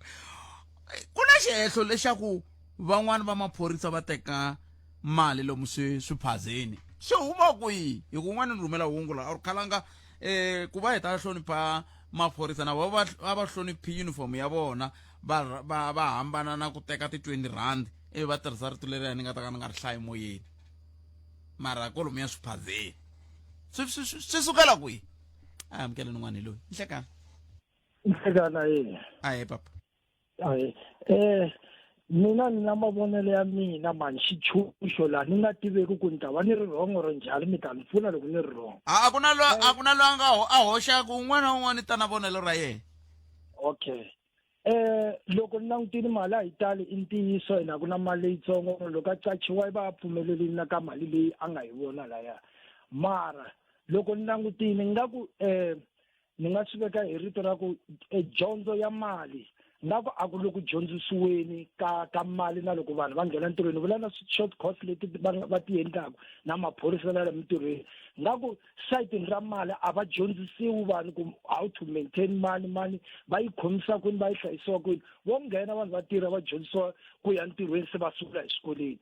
Ku na xihehlo lexaku van'wani va maphorisa va teka mali lomu swi swiphazeni swi huma kwihi hi ku un'wana ni rhumela hungu la a ri khalanga eh ku va hi ta hlonipha maphorisa na va va va hloniphi uniform ya vona va va va hambana na ku teka ti 20 rand ivi va tirhisa rito leriya ni nga ta ka ni nga ri hlayi moyeni mara kolomu ya swiphazeni swi swi swi sukela kwihi a amukele nin'wana hi loyi nhlekani Nhlekani aye. Aye papa. Aye. Eh mina ni na mavonelo ya mina mani xitshuxo laha ni nga tiveki ku ni ta va ni ri wrong or njhani mi ta ni pfuna loko ni ri wrong. A ku na lo a ku na lo a nga a hoxaka un'wana na un'wana ta na vonelo ra yena. Okay. Eh loko ni langutile mali a yi tali i ntiyiso ene a ku na mali leyitsongo munhu loko a qachiwa i va a pfumelelini na ka mali leyi a nga yi vona laya mara loko ni langutile nga ku eh ni nga swi veka hi rito ra ku e dyondzo ya mali nga ku a ku le ku dyondzisiweni ka ka mali na loko vanhu va nghena ntirhweni vula na short course leti va va ti endlaka na maphorisa la le mintirhweni nga ku sayitini ra mali a va dyondzisiwi vanhu ku how to maintain mali mali va yi khomisa kwini va yi hlayisiwa kwini vo nghena vanhu va tirha va dyondzisiwa ku ya ntirhweni se va sungula hi swikweleti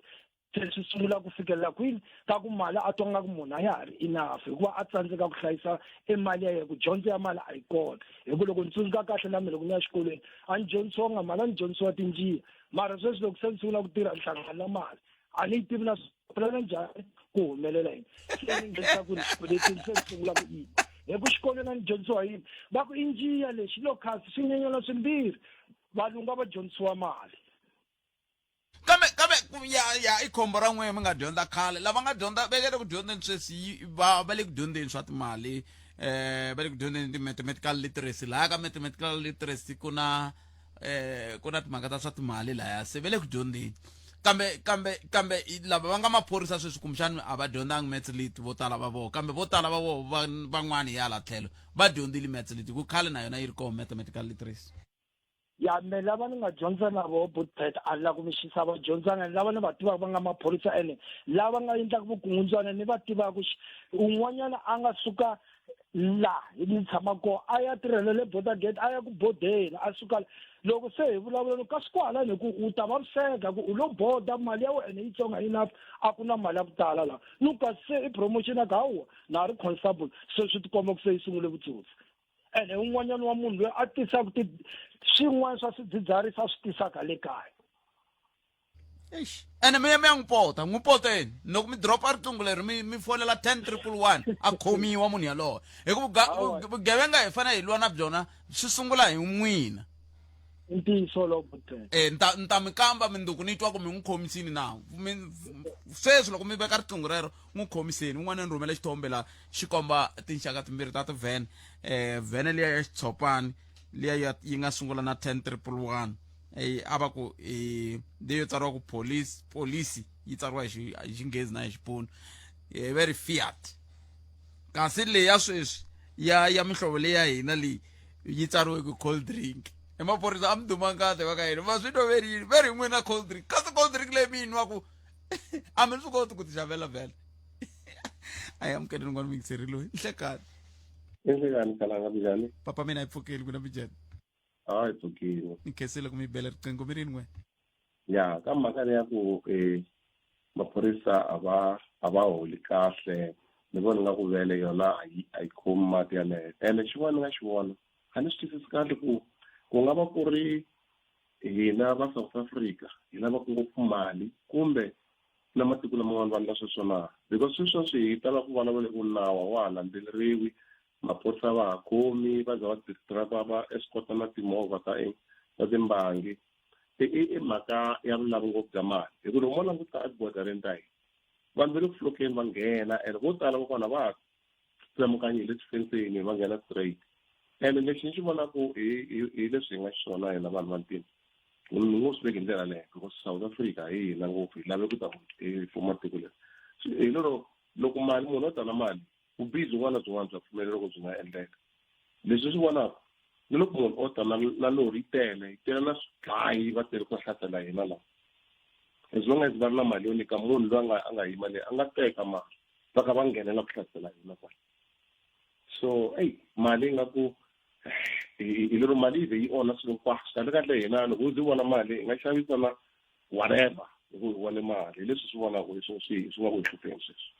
se swi sungula ku fikelela kwini ka ku mali a twa nga ku munhu a ya ha ri enough hikuva a tsandzeka ku hlayisa e mali ya yena ku dyondzo ya mali a yi kona hi ku loko ni tsundzuka kahle na mina loko ni ya xikolweni a ni dyondzisiwanga mali a ni dyondzisiwa tinjiya mara sweswi loko se ni sungula ku tirha ni hlangana na mali a ni yi tivi na pulana njhani ku humelela yini se ni nghenisa ku ni xikweletini se ni sungula ku yini hi ku xikolweni a ni dyondzisiwa yini va ku i njiya lexi lo khasi swinyenyana swimbirhi valungu a va dyondzisiwa mali kambe kambe ku ya ya i khombo ra n'wehe mi nga dyondza khale lava nga dyondza va le ku dyondzeni sweswi va va le ku dyondzeni swa timali eh va le ku dyondzeni ti-mathematical literacy laha ka mathematical literacy ku na eh ku na timhaka ta swa timali laya se va le ku dyondzeni kambe kambe kambe lava va nga maphorisa sweswi kumbexani a va dyondzangi maths lit vo tala va vona kambe vo tala va vona van'wani hi hala tlhelo va dyondzile maths lit ku khale na yona yi ri kona mathematical literacy Ya me lava ni nga dyondza na voho Bootpet a ni la ku mi xisa va dyondzanga ni lava ni va tivaka va nga maphorisa ene lava nga endlaka vukungundzwana ni va tivaka un'wanyana a nga suka la ni tshama kona a ya tirhela le border gate a ya ku bodeni a suka loko se hi vulavula ni kasi kwalani hi ku u ta vaviseka ku u lo boda mali ya wena yitsongo enough a ku na mali ya ku tala la ni kasi se i promotion ya ku hawa na ha ri constable se swi tikomba ku se yi sungule vutsotsi ene un'wanyana wa munhu loyi a tisaka ti swin'wana swa swidzidziharisi a swi tisaka le kaya eish ene mi ya mi ya n'wi pota n'wi poteni loko mi dropa riqingho leri mi mi fonela 10 triple one a khomiwa munhu yaloye hi ku vugevenga hi fanele hi lwa na byona swi sungula hi n'wina ntiyiso lowo butela e ni ta ni ta mi kamba minduku ni twa ku mi n'wi khomisini na sweswi loko mi veka riqingho rero n'wi khomiseni un'wana ni rhumela xithombe la xi komba tinxaka timbirhi ta ti-van eh vhene liya ya xitshopani liya ya yi nga sungula na 10 triple one eh a va ku eh leyo tsariwa ku police police yi tsariwa hi hi xinghezi na hi xipunu eh va ri fiat kasi leyi ya sweswi ya ya mihlovo leyi ya hina leyi yi tsariwe ku cold drink emaphorisa a mi dumanga kahle va ka yini va swi twa ve ri yini ve ri n'wina cold drink kasi cold drink leyi mi yi nwaku a mi swi koti ku ti xavela vhele a yi amukele rin'wana muyingiseri loyi nhlekani Inhlekani kalanga minjhani? Papa mina yi pfukile ku na minjhani? Hayi pfukile. Ni khensile ku mi bela riqingho mi ri n'we. Ya, ka mhaka leya ku eh maphorisa a va a va holi kahle ni vona nga ku vele yona a yi a yi khomi mati yaleyo ene xin'wana ni nga xi vona a ni swi twisisi kahle ku ku nga va ku ri hina va South Africa hi lavaka ngopfu mali kumbe na matiko laman'wana va endla sweswo na because sweswi hi tala ku vulavula ku nawu a wa ha landzeleriwi maphorisa va ha khomi va za va distract va va escort na timovha ta ta timbangi i i i mhaka ya vulavi ngopfu bya mali hi ku loko mo languta etibodareni ta hina vanhu va le ku flokeni va nghena and vo tala va kona va ha tsemakanya hi le tifenseni va nghena straight ene lexi ni xi vonaku hi hi hi leswi hi nga xiswona hina vanhu vantima ni ngo swi veki hi ndlela leyo because South Africa hi hina ngopfu hi lave ku ta hi fuma tiko leri hi lero loko mali munhu o ta na mali vubihi byin'wana na byin'wana bya pfumelela loko byi nga endleka leswi swi vonaka ni loko munhu o ta na na lori yi tele yi tele na swidlayi va tele ku hlasela hina laha as long as va ri na mali yo nyika munhu loyi a nga a nga yima leyi a nga teka mali va kha va nghenela ku hlasela hina kwala so eyi mali ingaku Hi lero mali yi ze yi onha swilo hinkwaswo. Kahle kahle hina loko u ze vona mali hi nga xavisa na whatever hi ku hi vone mali. Hi leswi swi vonaka swi swi swi nga ku hi hlupheni sweswi.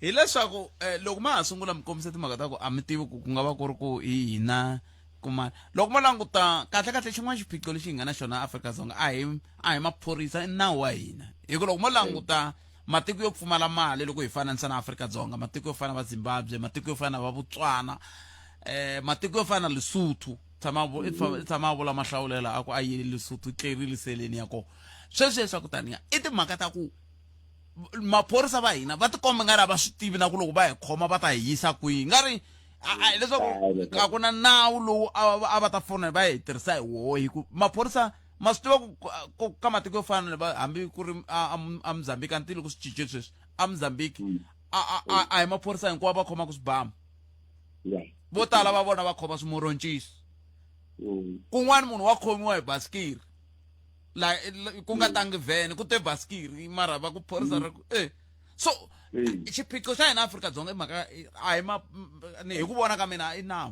Hileswaku eh, loko ma ha sungula mi kombisa timhaka ta ku a mi tivi ku ku nga va ku ri ku hi hina kuma loko mo languta kahle kahle xin'wana xiphiqo lexi hi nga na xona Afrika-Dzonga a hi a hi maphorisa i nawu wa hina hi ku loko mo languta matiko yo pfumala mali loko hi fananisa na Afrika-Dzonga matiko yo fana va Zimbabwe matiko yo fana va Botswana eh matiko yo fana na Lesotho tshama i tshama a vula mahlawulela a ku a yi Lesotho tlerile seleni ya kona sweswi leswaku taniya i timhaka ta ku maphorisa va hina va tikomba nga ri a va swi tivi na ku loko va hi khoma va ta hi yisa kwihi nga ri leswaku a ku na nawu lowu a va ta fona va hi tirhisa hi woho hi ku maphorisa ma swi tiva ku ka matiko yo fana na hambi ku ri a Mozambique a ni tivi loko swi cince sweswi a Mozambique a hi maphorisa hinkwawo va khomaka swibamu vo tala va vona va khoma swimoroncisi kun'wana munhu wa khomiwa hi basikiri la ku nga tangi vhene ku te basikiri mara va ku phorisa ra ku e so xiphiqo xa hina Afrika-Dzonga i mhaka a hi ma ni hi ku vona ka mina i nawu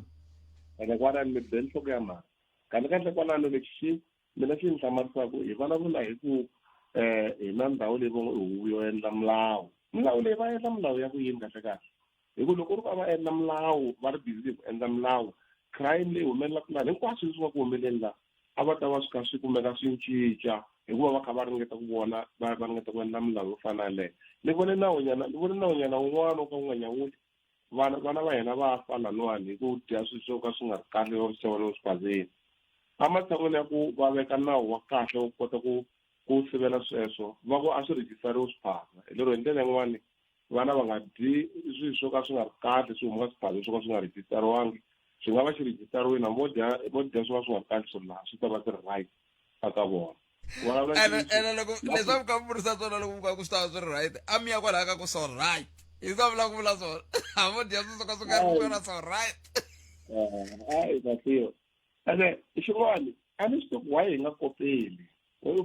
ene kwalano mi be nhloko ya mhaka kahle kahle kwalano lexi xi mina xi ni hlamarisaka hi vulavula hi ku um hi na ndhawu leyi va ngo i huvo yo endla milawu milawu leyi va endla milawu ya ku yini kahle kahle hi ku loko ku ri ku a va endla milawu va ri busy hi ku endla milawu crime leyi humelelaka lani hinkwaswo leswi nga ku humeleni laha a va ta va swi kha swi kumeka swi cinca hikuva va kha va ringeta ku vona va va ringeta ku endla milawu yo fana yaleyo ni vone nawunyana ni vone nawunyana wun'wana wo ka wu nga nyawuli vana vana va hina va fa laniwani hi ku dya swilo swo ka swi nga ri kahle va swi xava lomu swiphazeni ematshan'wini ya ku va veka nawu wa kahle wo kota ku ku sivela sweswo va ku a swi rejistariwe swiphaza hi lero hi ndlela yin'wani vana va nga dyi swilo swo ka swi nga ri kahle swi huma ka swiphaza swo ka swi nga rejistariwangi swi nga va xi rejistariwini hambi vo dya vo dya swo ka swi nga ri kahle swi laha swi ta va swi ri right aka vona ene loko leswi a mi kha mi vurisa swona loko mi kha ku swi ta va swi ri right a mi ya kwalaha ka ku so right hi swa vula ku vula swona a vo dya swi swo ka swi nga ri swona so right hayi kahleo ene xin'wana a ni swi tivi ku why hi nga kopeli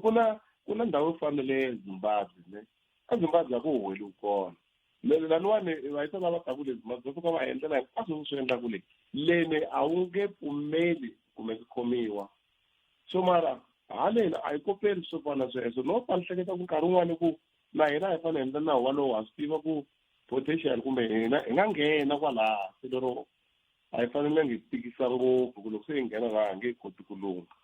ku na ku na ndhawu yo fana na le Zimbabwe ne eZimbabwe a ku huweliwi kona lero laniwani vayisa lava taku le Zimbabwe va suka va endlela hinkwaswo leswi swi endlaku le leni a wu nge pfumeli kumbe ku khomiwa so mara haleni a hi kopeli swo fana na sweswo no pfa ni hleketa ku nkarhi wun'wani ku na hina hi fanele hi endla nawu walowo ha swi tiva ku potential kumbe hina hi nga nghena kwalaha se lero a hi fanelangi hi tikisa ngopfu ku loko se hi nghena laha hi nge koti ku lungha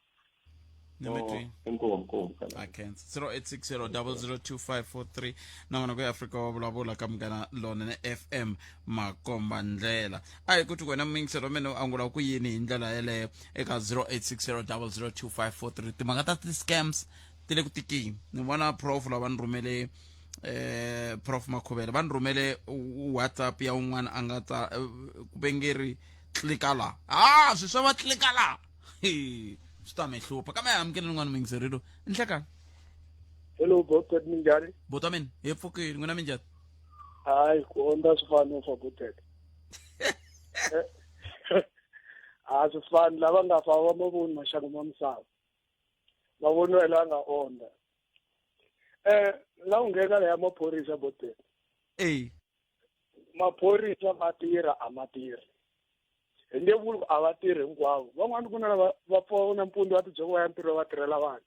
inkomu nkomu I can't 0860 002543 na wena ku Afrika wa vulavula ka Munghana Lonene FM makomba ndlela a hi ku twi wena muyingiseri wa mina u angula ku yini hi ndlela yeleyo eka 0860 002543 timhaka ta ti-scams ti le ku tikini ni vona prof lava ni rhumele eh prof makhuvele va ni rhumele whatsapp ya un'wana a nga ta eh, ku vengeri tlika la ah swi swa va tlika la swi ta mi hlupha kambe amukele n'wana muyingiseri lo nhlekani hello botet minjhani bota mina hi pfukile n'wina minjhani hayi ku ondza swi fani swa botet a swi fani lava nga fa va ma voni maxangu ma misava va voniwa hi lava nga ondza eh la u nghena la ya maphorisa botet ey maphorisa ma tirha a ma tirhi hi nge vuli ku a va tirhi hinkwavo van'wani ku na lava va pfuka nampundzu va tibyela ku va ya ntirho va tirhela vanhu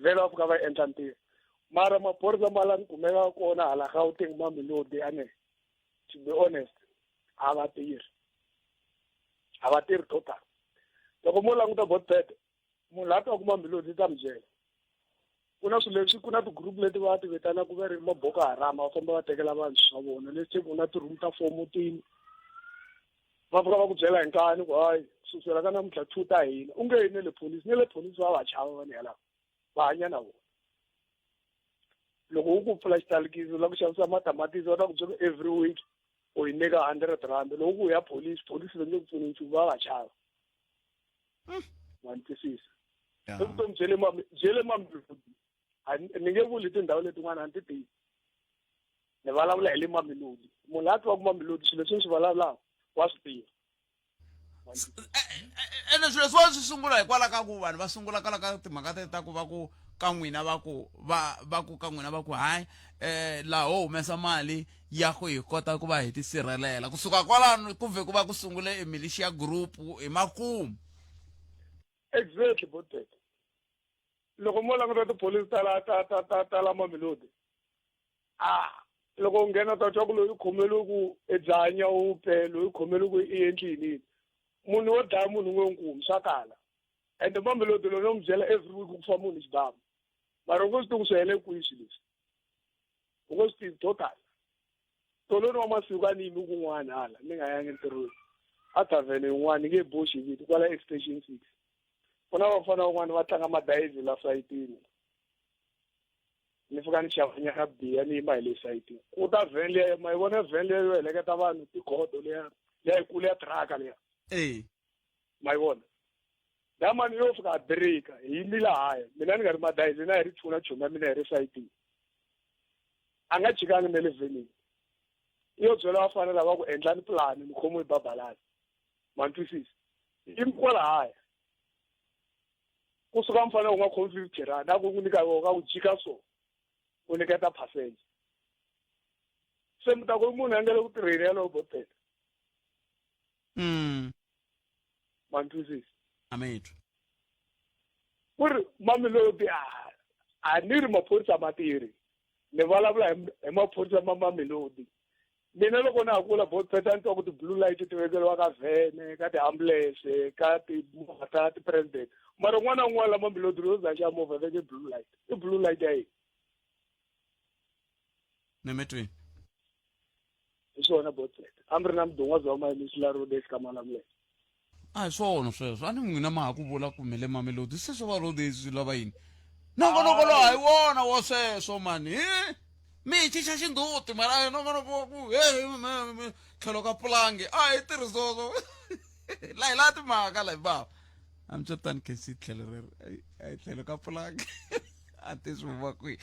vhele va pfuka va endla ntirho mara maphorisa ma la ni kumeka kona hala Gauteng Mamelodi ane to be honest a va tirhi a va tirhi total loko mo languta botbet munhu la twaku Mamelodi i ta mi byela ku na swilo leswi ku na ti-group leti va ti vitanaka va ri maboko harama va famba va tekela vanhu swa vona leswi ku na ti-room ta four mutini va fika va ku byela hi nkani ku hayi susela ka namuntlha two ta hina u nge yi ne le police ne le police va va chava vanhu yalava va hanya na vona loko u ku pfula xitalikisi u lava ku xavisa matamatisi va ta ku byela every week u yi nyika hundred rand loko ku ya police police va nge ku pfuni nchumu va va chava wa ni twisisa i vutomi bya le bya le Mamelodi ni nge vuli tindhawu letin'wana a ni ti tivi ni vulavula hi le Mamelodi munhu a tivaka Mamelodi swilo leswi ni swi vulavulaka wa swi tiva ene swilo leswiwa swi sungula hikwalaho ka ku vanhu va sungula kwala ka timhaka te ta ku va ku ka n'wina va ku va va ku ka n'wina va ku hayi eh laha ho humesa mali ya ku hi kota ku va hi tisirhelela kusuka kwalano ku vhe ku va ku sungule e militia group hi makumu. Exactly botet. Loko mo languta tipholisi ta la ta ta ta ta la Mamelodi. Ah, loko u nghena ta twa ku loyi u khomeliwe ku i dlaya nyawupe, loyi u khomeliwe ku i endli yini yini. Munhu wo dlaya munhu un'we nkumi swa kala. Ende Mamelodi loyi no n'wi byela every week ku fa munhu xibamu. Mara u ngo swi tivi ku swi hele kwihi swilo leswi. U ngo swi tivi total. Tolweni wa masiku a ni yimi kun'wana hala ni nga yangi ntirhweni. A tavern yin'wana ni nge boxi vito kwala extension 6. Ku na vafana van'wana va tlanga madayizi la sayitini. Ni fika ni xava nyana biya ni yima hi le sayitini. Ku ta van liya ma yi vona van liya yo heleketa vanhu tigodo liya liya yikulu ya truck liya. Eh. Ma yi vona? Damani yo fika a birika hi yimile haya mina ni nga ri madayizi na hi ri tshuna chomi ya mina hi ri sayitini. A nga chikangi na le venini. I yo byela vafana lava ku endlani pulani ni khomiwe babalani. Ma ni twisisa? Yimi kwalahaya. Kusuka mfana u nga khomi 50 rand a ku ku nyika yona ka ku jika so u nyiketa passenger. Se mi ta ku munhu a nga le ku tirheni yalowo botela. Ma ni twisisa? A mi twi. Ku ri Mamelodi a a ni ri maphorisa ma tirhi. Ni vulavula hi hi maphorisa ma Mamelodi. Mina loko na ha kula bot a ni twa ku ti-blue light ti vekeriwa ka vhene, ka ti-ambulance, ka timovha ta ti-president. Mara un'wana na un'wana la Mamelodi loyi za xava movha veke blue light. I blue light ya yini? Ni mi twini. Hi swona bot A mi ri na mudun'wazi wa mayonisi la road exikarhi Malamulele. A hi swona sweswo. A ni n'wina ma ha ku vula ku mi le Mamelodi. Se swo va road swi lava yini? Nongonoko lowu a hi wona wa sweswo mani. Hi mi hi chicha xindzhuti mara a hi nongonoko wa ku he tlhelo ka pulangi a hi tirhi sweswo. La hi la timhaka la hi bava. A mi tani khensi tlhelo rero. A hi tlhelo ka pulangi. A ti swi huma kwihi.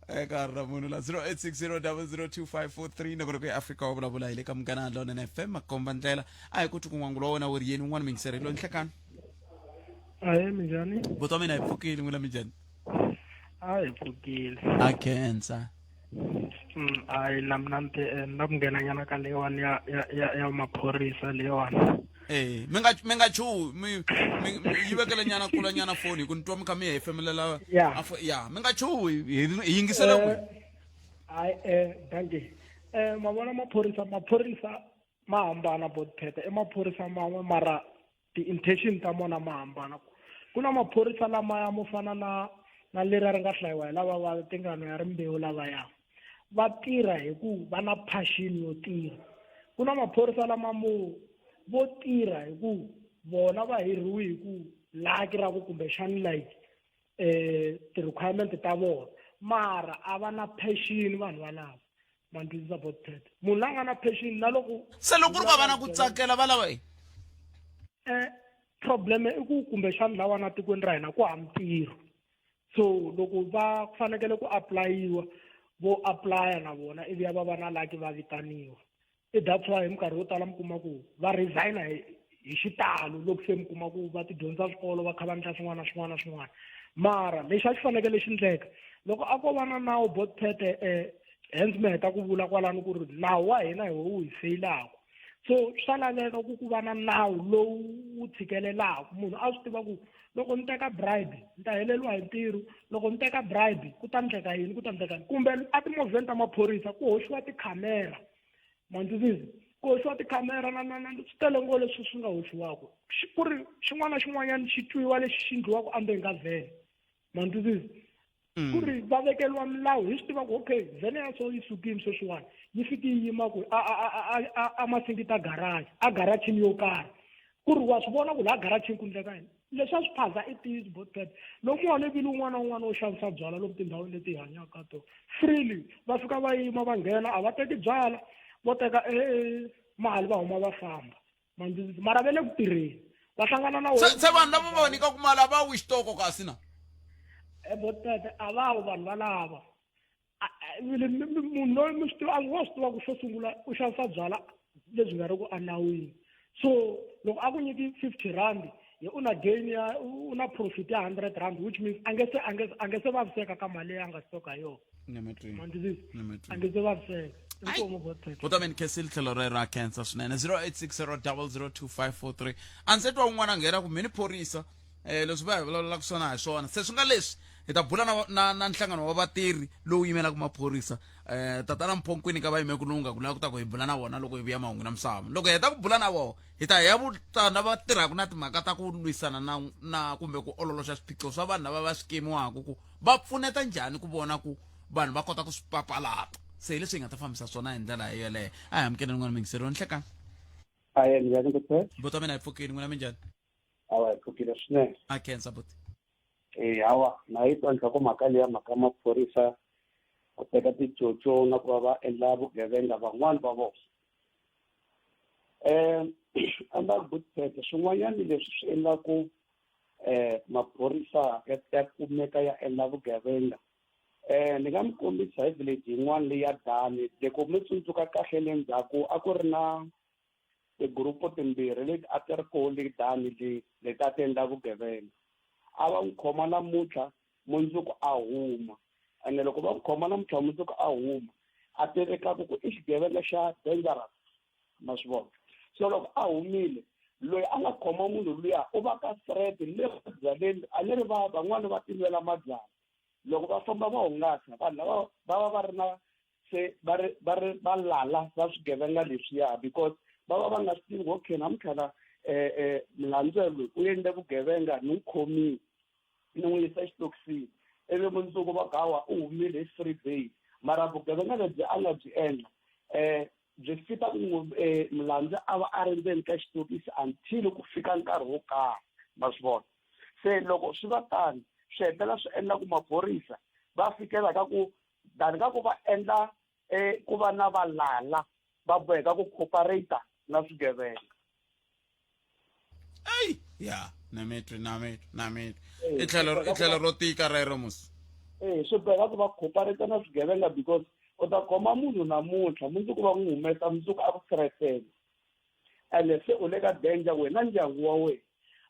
Eka ri na munhu la 0860002543 nongonoko ya Afrika wa vulavula hi le ka Munghana Lonene FM makomba ndlela a hi ku twi ku n'wangulo wa wena wu ri yini un'wana muyingiseri loyi nhlekani. Ahe minjhani? Buti wa mina hi pfukile n'wina minjhani? A hi pfukile. A khensa. Hayi na mina ni ni la ku nghena nyana ka leyiwani ya ya ya ya maphorisa leyiwani. Eh, mi nga mi nga chuhi mi mi yi vekele nyana kula nyana foni hi ku ni twa mi kha mi hefemulela Ya. a fo- ya mi nga chuhi hi hi yingisele n'wina. Hayi dankie. Ma vona maphorisa maphorisa ma hambana botphete i maphorisa man'we mara ti-intention ta mona ma hambana. Ku na maphorisa lamaya mo fana na na leriya ri nga hlayiwa hi lava va tingano ya rimbewu lavaya. Va tirha hi ku va na passion yo tirha. Ku na maphorisa lama mo vo tirha hi ku vona va hirhiwe hi ku laha ra ku kumbexani like ti-requirement ta vona mara a va na passion vanhu valava. Ma ni twisisa botphete. Munhu la nga na passion na loko Se loko ku ri ku a va na ku tsakela va lava yini? Problem i ku kumbexani lawa na tikweni ra hina ku hava mintirho. So loko va fanekele ku applyiwa vo applya na vona ivi ya va va na lucky va vitaniwa. I that's why hi minkarhi yo tala mi kuma ku va resign hi hi xitalo loko se mi kuma ku va ti dyondza swikolo va kha va endla swin'wana na swin'wana na swin'wana. Mara lexi a xi fanekele xi endleka loko a ko va na nawu botphete hence mi heta ku vula kwalano ku ri nawu wa hina hi wu hi feyilaka. So swa laveka ku ku va na nawu lowu wu tshikelelaka munhu a swi tiva ku loko ni teka bribe ni ta heleriwa hi ntirho, loko ni teka bribe ku ta endleka yini, ku ta endleka yini. Kumbe a timovheni ta maphorisa ku hoxiwa tikhamera, ma ni twisisa? Ku hoxiwa tikhamera na na na swi tele ngopfu leswi swi nga hoxiwaka. Ku ri xin'wana na xin'wanyana xi twiwa lexi xi endliwaka endzeni ka vhene, ma ni twisisa? Ku ri va vekeriwa milawu hi swi tiva ku okay vhene ya so yi sukile sweswiwani yi fike yi yima ku a a a a a a Masingita garage a garachini yo karhi ku ri wa swi vona ku laha garachini ku endleka yini. Leswi a swi phaza i ntiyiso botphete lomuwani ivile un'wana na un'wana wo xavisa byalwa lomu tindhawini leti hi hanyaka ka tona freely va fika va yima va nghena a va teki byalwa vo teka mali va huma va famba. Mara va le ku tirheni va hlangana na Se se vanhu lava va va nyikaka mali a va wi xitoko kasi na? Botete a va wi vanhu valava. Munhu loyi mi swi tiva a wa swi tiva ku xo sungula u xavisa byalwa lebyi nga ri ku enawini. So loko a ku nyiki 50 rand ye u na gain ya u na profit ya 100 rand which means a nge se a nge a nge se vaviseka ka mali leyi a nga stoka hi yona. Ni mi twile. Ma ni twisisa? Ni mi twile. A nge se vaviseka. Inkomu Botete. Buti wa mina Khensile tlhelo rero a khensa swinene 0860002543 a ndzi se twa un'wana a nghena ku mi ni phorisa. um leswi va hi vulavulaka swona hi swona se swi nga leswi hi ta bula na, na, na nhlangano wa vatirhi lowu yimelaka maphorisa um tatana mphonkwini ka va yime ku lunga ku lava ku ta ku hi bula na vona loko hi vuya mahungu na misava loko hi heta ku bula na vona hi ta hi ya vutana va tirhaka na timhaka ta ku lwisana na, na kumbe ku ololoxa swiphiqo swa vanhu lava va swikemiwaka ku va pfuneta njhani ku vona ku vanhu va kota ku swi papalata se hi leswi hi nga ta fambisa swona hi ndlela yoleyo a hi amukeleni n'wana mingiseri wa nhlekani Aye, njhani ku buti wa mina hi pfukile n'wina minjhani Hawa hi pfukile swinene. A khensa buti. Eh hawa na yi twa nhlokomhaka leya mhaka maphorisa ku teka ticoco na ku va va endla vugevenga van'wani va vona. Eh a nga buti swin'wanyana leswi swi endlaku eh maphorisa ya ya kumeka ya endla vugevenga eh ni nga mi kombisa hi village yin'wana leyi ya Dani loko mi tsundzuka kahle le ndzhaku a ku ri na tigrupu timbirhi leti a ti ri koho le Dani le leti a ti endla vugevenga a va n'wi khoma namuntlha mundzuku a huma ene loko va n'wi khoma namuntlha mundzuku a huma a tivekaku ku i xigevenga xa dangerous ma swi vona so loko a humile loyi a nga khoma munhu luya u va ka threat le mabyaleni a ni ri va van'wani va tinwela mabyala loko va famba va hungasa vanhu lava va va va ri na se va ri va ri va lala va swigevenga leswiya because va va va nga swi tivi okay namuntlha la um mulandzelo loyi u endle vugevenga ni n'wi khomile ni n'wi yisa exitokisini ivi mundzuku va gawa u humile hi free bail mara vugevenga lebyi a nga byi endla um byi fita ku n'wi mulandzi a va a ri ndzeni ka xitokisi until ku fika nkarhi wo karhi ma swi vona se loko swi va tano swi hetelela swi endla ku maphorisa va fikela ka ku than ka ku va endla um ku va na valala va boheka ku cooperate na swigevenga eyi ya na mitwi na mitwi na mitwi i tlhelo i tlhelo ro tika rero musi e swi boheka ku va cooperate na swigevenga because u ta khoma munhu namuntlha mundzuku va n'wi humesa mundzuku a ku threatena ene se u le ka danger wena ndyangu wa wena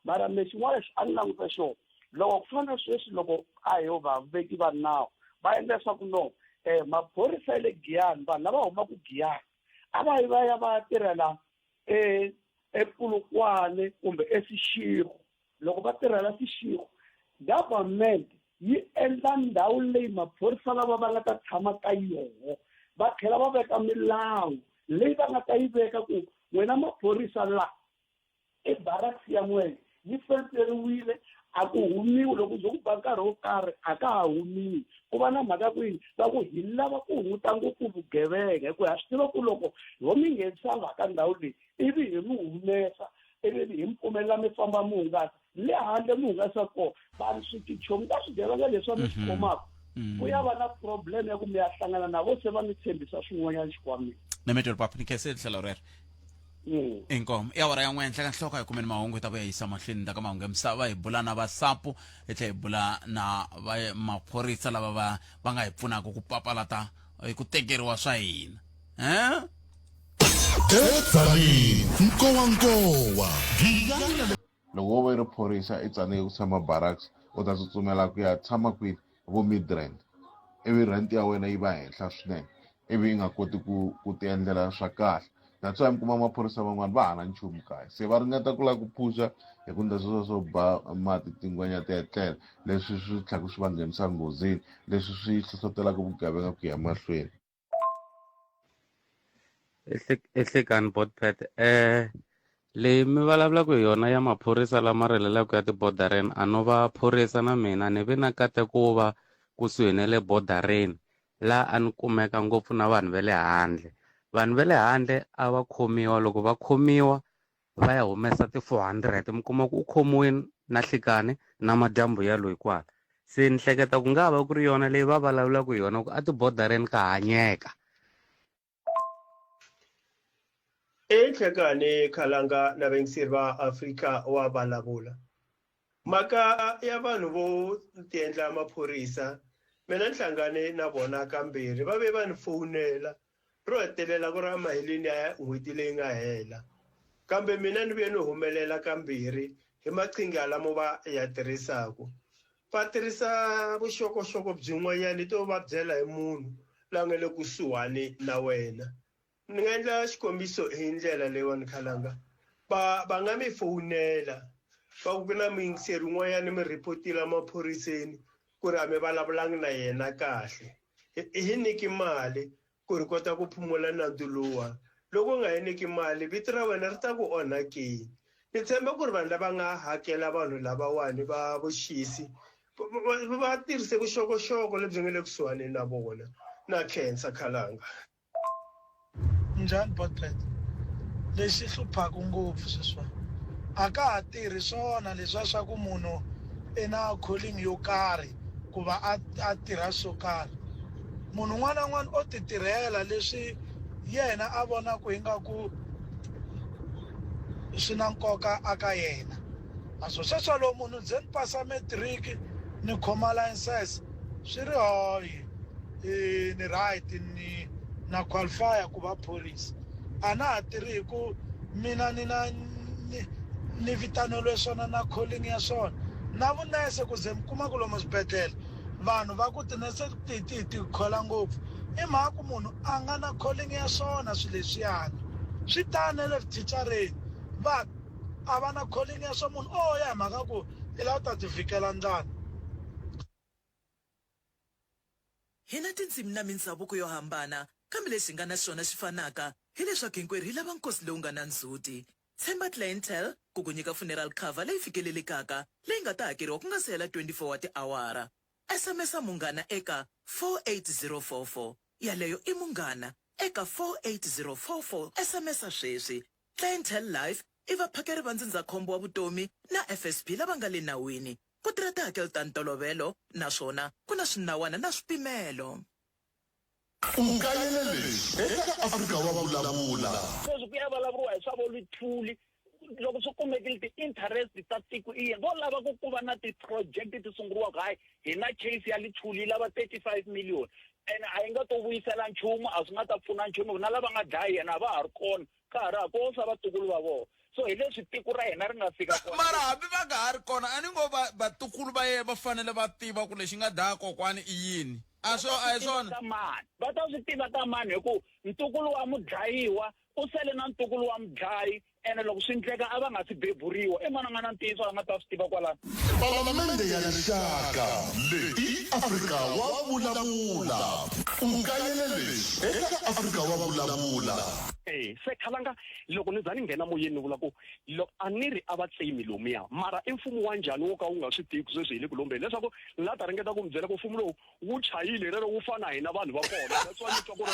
mara me xin'wana xi a ni languta xona loko ku fana na sweswi loko a ho vaveki va nawu va endla leswaku no um maphorisa ya le giyani vanhu lava humaka giyani a va yi va ya va ya tirhela e ePolokwane kumbe eSeshego loko va tirhela Seshego government yi endla ndhawu leyi maphorisa lava va nga ta tshama ka yoho va tlhela va veka milawu leyi va nga ta yi veka ku n'wina maphorisa la i barracks ya n'wena yi fenseriwile a ku humiwi loko ze ku ba nkarhi wo karhi a ka ha humiwi ku va na mhaka ku yini va ku hi lava ku hunguta ngopfu vugevenga hikuva ha swi tiva ku loko ho mi nghenisa laha ka ndhawu leyi ivi hi mi humesa ivi hi mi pfumelela mi famba mi hungasa le handle mi hungasa kona vanhu swi tichomi ta swigevenga leswi va mi swi khomaka ku ya va na problem ya ku mi ya hlangana na vo se va mi tshembisa swin'wanyana xikhwameni na metro papa ni khense tlhelo rero inkomo i awara ya n'we henhla ka nhloko hi kumeni mahungu hi ta vuya yisa mahlweni ndzhaku ka mahungu ya misava hi bula na vasapu hi tlhela hi bula na va maphorisa lava va va nga hi pfunaka ku papalata eh, ku tekeriwa swa hina eh? Edzanini nkowankowa giyani Loko wo va i ri phorisa i tsaneke ku tshama barracks u ta tsutsumela ku ya tshama kwini vo Midrand ivi rent ya wena yi va henhla swinene ivi i nga koti ku ku ti endlela swa kahle that's why mi kuma maphorisa van'wani va hana nchumu kaya se va ringeta ku lava ku phuxa hi ku ndla sweswo swo ba mati tingwenya ti etlela leswi swi tlhaka swi va nghenisa nghozini leswi swi hlohlotelaka vugevenga ku ya mahlweni Ehlekani Botpet eh leyi mi vulavulaka hi yona ya maphorisa lama rilelaka ya tibodareni a no va phorisa na mina ni ve na nkateko wo va kusuhi na le bodareni laha a ni kumeka ngopfu na vanhu va le handle vanhu va le handle a va khomiwa loko va khomiwa va ya humesa ti-400 mi kuma ku u khomiwile na nhlikani na madyambu ya loyi kwala se ni hleketa ku nga va ku ri yona leyi va vulavulaka hi yona ku a tibodareni ka hanyeka Enhlekani Khalanga na vayingiseri va Afrika wa vulavula. Mhaka ya vanhu vo tiendla maphorisa mina ni hlangane na vona kambirhi va ve va ni fowunela ro hetelela ku ri emaheleni ya n'hweti leyi nga hela kambe mina ni vuye ni humelela kambirhi hi maqhinga lamo va ya tirhisaku va tirhisa vuxokoxoko byin'wanyana to va byela hi munhu la nga le kusuhani na wena ni nga endla xikombiso hi ndlela leyiwani khalanga va va nga mi fowunela Va ku ku na muyingiseri un'wanyana mi rhipotile emaphoriseni ku ri a mi vulavulangi na yena kahle. Hi hi nyiki mali ku ri kota ku phumula nandzu luwa. Loko u nga hi nyiki mali vito ra wena ri ta ku onha ke? Ni tshemba ku ri vanhu lava nga hakela vanhu lavawani va vuxisi va tirhise vuxokoxoko lebyi nga le kusuhani na vona. Na khensa Khalanga. Njhani Botpet? Lexi hluphaka ngopfu sweswiwani a ka ha tirhi swona leswiya swa ku munhu i na calling yo karhi ku va a a tirha swo karhi. Munhu un'wana na un'wana o ti tirhela leswi yena a vonaka ingaku swi na nkoka aka yena. A swo sweswo loko munhu ze ni pasa matric ni khoma license swi ri hayi ni right ni na qualify ku va phorisa. A na ha tirhi hi ku mina ni na ni ni vitaneliwe swona na calling ya swona. Na vunese ku ze mi kuma ku lomu swibedhlele vanhu va ku tinese ti ti ti khola ngopfu i mhaka ku munhu a nga na calling ya swona swilo leswiyani. Swi tano na le vuthicareni va a va na calling ya swo munhu o ya hi mhaka ku i lava ku ta tivhikela ndlala. Hi na tindzimi na mindzhavuko yo hambana, kambe lexi hi nga na xona xi fanaka hi leswaku hinkwerhu hi lava nkosi lowu nga na ndzhuti. Tshemba Clientele ku ku nyika funeral cover leyi fikelelekaka leyi nga ta hakeriwa ku nga si hela 24 wa tiawara. SMS-a Munghana eka 48044. Yaleyo i Munghana eka 48044. SMS-a sweswi. Clientele Life i vaphakeri va ndzindzakhombo wa vutomi na FSP lava nga le nawini. Ku tirha tihakelo ta ntolovelo naswona ku na swinawana na swipimelo. U kayele leswi eka Afrika Wa Vulavula. Sweswi ku ya vulavuriwa hi swa vo Luthuli, loko swi kumekile ti-interest ta tiko i yini? Vo lava ku ku va na ti-project ti sunguriwaka, hayi hi na case ya Luthuli yi lava 35 million ene a yi nga to vuyisela nchumu, a swi nga ta pfuna nchumu, na lava nga dlaya yena a va ha ri kona. Ka ha ri hava ko sa vatukulu va vona. So hi leswi tiko ra hina ri nga fika kona. Mara hambi va nga ha ri kona a ni ngo va vatukulu va yena va fanele va tiva ku lexi nga dlaya kokwani i yini. A swo a hi swona? Ka mani? Va ta swi tiva ka mani hi ku ntukulu wa mudlayiwa u sele na ntukulu wa mudlayi ene loko swi ndleka a va nga si beburiwa. I mani a nga na ntiyiso a nga ta swi tiva kwalano? Palamende ya Rixaka leyi i Afrika wa Vulavula. U kayele leswi eka Afrika wa Vulavula. E se khalanga loko ni za ni nghena moyeni ni vula ku loko a ni ri a va tsemi lomuya mara i mfumo wa njhani wo ka wu nga swi tivi ku sweswi hi le ku lombeni leswaku ni la ta ringeta ku mi byela ku mfumo lowu wu chayile rero wu fana hina vanhu va kona that's why ni twa ku ri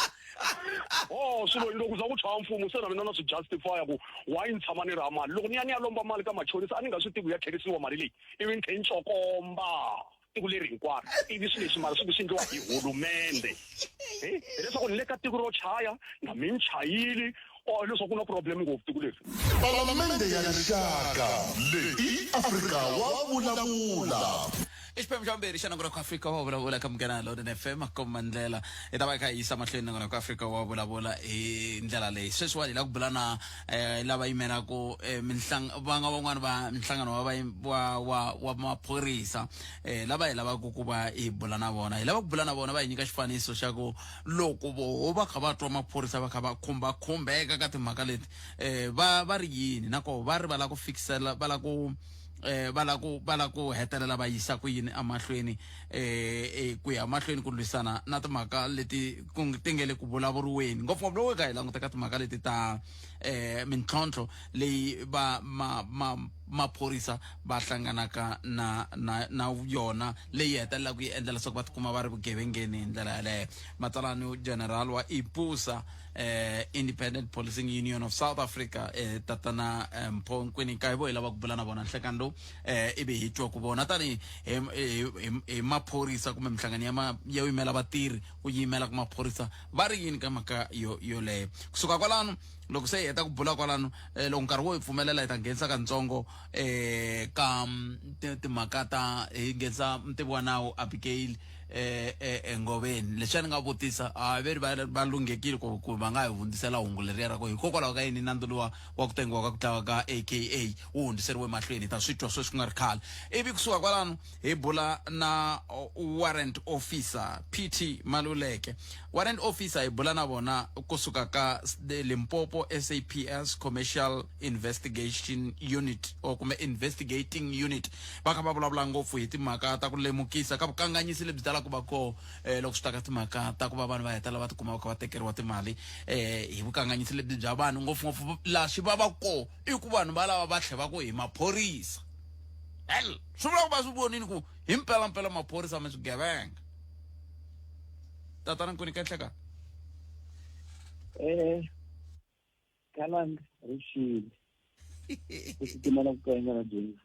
oh swilo loko za ku chaya mfumo se na mina na swi justify ku why ni tshama ni ri ha mali loko ni ya ni ya lomba mali ka machonisa a ni nga swi tivi ku ya tlherisiwa mali leyi ivi ni tlhe ni tsokomba tiko leri hinkwaro ivi swilo leswi mara swi swi endliwa hi hulumende hileswaku ni le ka tiko ro chaya na mi ni chayile or leswaku ku na problem ngopfu tiko leri Palamende ya Rixaka leyi i Afrika wa Vulavula. I xiphemu xa vumbirhi xa nongonoko Afrika wa Vulavula ka Munghana Lonene FM komba ndlela hi ta va hi kha hi yisa mahlweni nongonoko Afrika wa Vulavula hi ndlela leyi sweswiwani hi lava ku bula na eh, lava yimelaka eh, va nga van'wani va minhlangano wa wa wa wa maphorisa eh, lava hi lavaka ku va hi bula na vona hi lava ku bula na vona va hi nyika xifaniso xa ku loko voho va kha va twa maphorisa va kha va khumba khumbeka ka timhaka leti eh, va va ri yini na koho va ri va lava ku fikisela va lava ku eh va la ku va la ku hetelela va yisa ku yini emahlweni eh, eh ku ya mahlweni ku lwisana na timhaka leti ku ti nge le ku vulavuriweni ngopfungopfu loko hi kha hi languta ka timhaka leti ta eh mintlhontlho leyi va ma ma maphorisa va hlanganaka na na na yona leyi hetelelaka yi endla leswaku va tikuma va ri vugevengeni hi ndlela yaleyo matsalani general wa ipusa eh, Independent Policing Union of South Africa eh, tatana eh, Mpho Nkwinika hi vo hi lava ku bula na vona nhlekani lowu eh, ivi hi twa ku vona tani hi, hi, hi, hi maphorisa kumbe minhlangano ya, ma, yo yimela vatirhi ku yimela ku maphorisa va ri yini ka mhaka yo yoleyo kusuka kwalano loko se hi heta ku bula kwalano eh, loko nkarhi wo hi pfumelela hi ta nghenisa katsongo eh, ka mm, timhaka ta hi nghenisa mutivi wa nawu Abigail eh eh engoveni leswiya ni nga vutisa a ve ri va va lunghekile ku ku va nga hi hundzisela hungu leriya ra ku hikokwalaho ka yini nandzu luwa wa ku tengiwa ka ku dlawa ka aka wu hundziseriwe mahlweni hi ta swi twa sweswi ku nga ri khale ivi kusuka kwalano hi bula na warrant officer pt maluleke warrant officer hi bula na vona kusuka ka limpopo saps commercial investigation unit or kumbe investigating unit va kha va vulavula ngopfu hi timhaka ta ku lemukisa ka vukanganyisi lebyi talaka va koho eh, loko swi ta ka timhaka ta ku va vanhu va hetelela va tikuma va kha va tekeriwa timali eh, hi vukanganyisi lebyi bya vanhu ngopfungopfu laha swi vava koho i ku vanhu va lava va tlhe va ku hi maphorisa hell swi vula ku va swi vonini ku hi mpelampela maphorisa mi swigevenga tatana nkuni kahleka eh kalanga ri xile ku titimela ku ka nga dyondzi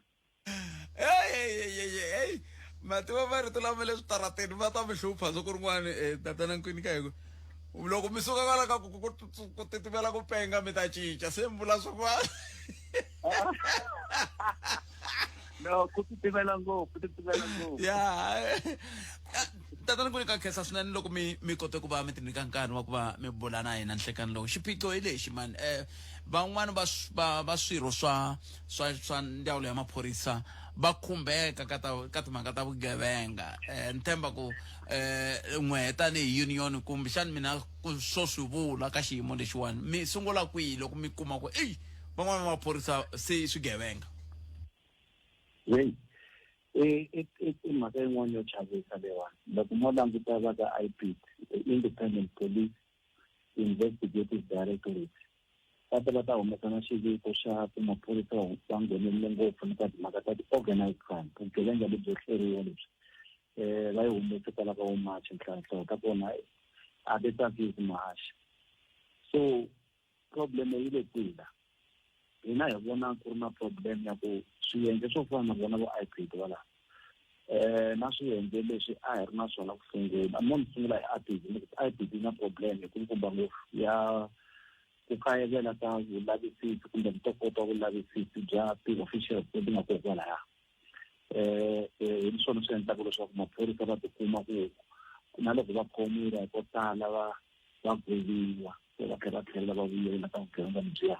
hey mativa marito lama le switarateni va ta mi hlupha siku rin'wana eh, tatana nkwini ka hiku loko mi suka kwala ka ku titimela ku penga mi ta cinca se mi vula swin'wana no ku titimela ngopfu ku titimela ngopfu ya tatana ku nyika khensa swinene loko mi mi kote ku va mi tinyika nkarhi wa ku va mi bula na hina nhlekani lowu xiphiqo hi lexi mani um van'wani va va va swirho swa swa swa ndzawulo ya maphorisa va khumbeka ka ta ka timhaka ta vugevenga um ni tshemba ku um n'wehe tanihi union kumbexani mina ku swo swi vula ka xiyimo lexiwani mi sungula kwihi loko mi kuma ku eyi van'wani va maphorisa se swigevenga heyi i i i mhaka yin'wana yo chavisa leyiwani loko mo languta va ka IPID the Independent Police Investigative Directorate va ta va ta humesa na xiviko xa ku maphorisa va nghenelele ngopfu ni ka timhaka ta ti-organized crime vugevenga lebyo hleriwa lebyi um va yi humese kwala ka vo-March nhlayohlayo ta kona a ti tsakisi muhaxi so problem yi le kwihi la hina hi vona ku ri na problem ya ku swiyenge swo fana na vona vo IPID va laha eh na swiyenge leswi a hi ri na swona ku sungula mo ni sungula hi IPID ni ku IPID yi na problem hi kulukumba ngopfu ya ku kayivela ka vulavisisi kumbe ntokoto wa vulavisisi bya ti-officials leti nga kona kwalaya eh hi swona swi endlaka leswaku maphorisa va tikuma ku na loko va khomiwa ko tala va va gweviwa se va tlhela va tlhelela va vuyela ka vugevenga lebyiya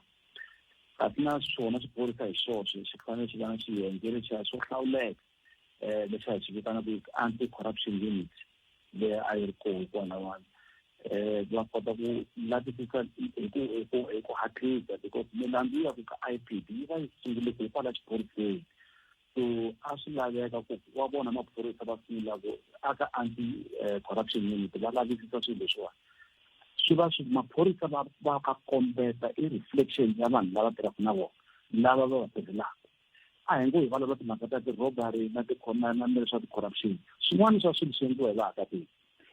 kasi na swona xiphorisa hi xoxe xi fanele xi va na xiyenge lexiya xo hlawuleka um lexi a hi xi vitanaka anti corruption unit leyi a yi ri koho kwalawani um va kota ku lavisisa hi ku hi ku hi ku hatlisa because milandzu ya ku ka I_P_D yi va yi sungule ku kwala xiphoriseni so a swi laveka ku wa vona maphorisa va sungula ku aka anti eh, corruption unit va lavisisa swilo leswiwani swi va swi maphorisa va va ka kombeta i reflection ya vanhu lava tirhaka na vona lava va va tirhelaka a hi ngo hi vulavula timhaka ta ti-robbery na na na leswa ti-corruption swin'wana swa swilo swi endliwa hi vaakatiko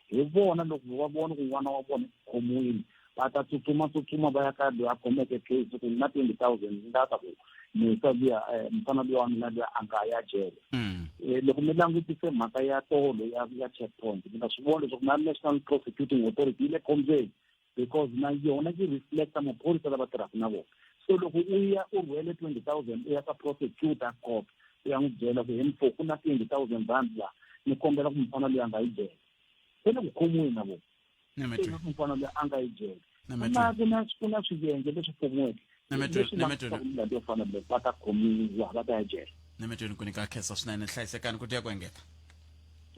hi vona loko va vona ku n'wana wa vona u khomiwile va ta tsutsuma tsutsuma va ya ka loyi a khomeke case ku na 20000 ni nga ta ku misa luya eh, mufana luya wa mina luya a nga ya jele mm. eh, loko mi langutise mhaka ya tolo ya ya checkpoint mi nga swi vona leswaku na national prosecuting authority yi le khombyeni because na yona yi reflecta maphorisa lava tirhaka na vona so loko u ya u rhwele 20000 u ya ka prosecutor court u ya n'wi byela ku hemfo ku na 20000 rand la ni kombela ku mufana loyi a nga yi jele se le ku khomiweni na vona mufana loyi a nga yi jele kuna kuna kuna swiyenge leswi khomiweke leswi langutisaka milandzu yo fana leyi va ta khomiwa va ta ya jele nemetweni ku nyika khensa swinene hlayisekani ku dya ku engeta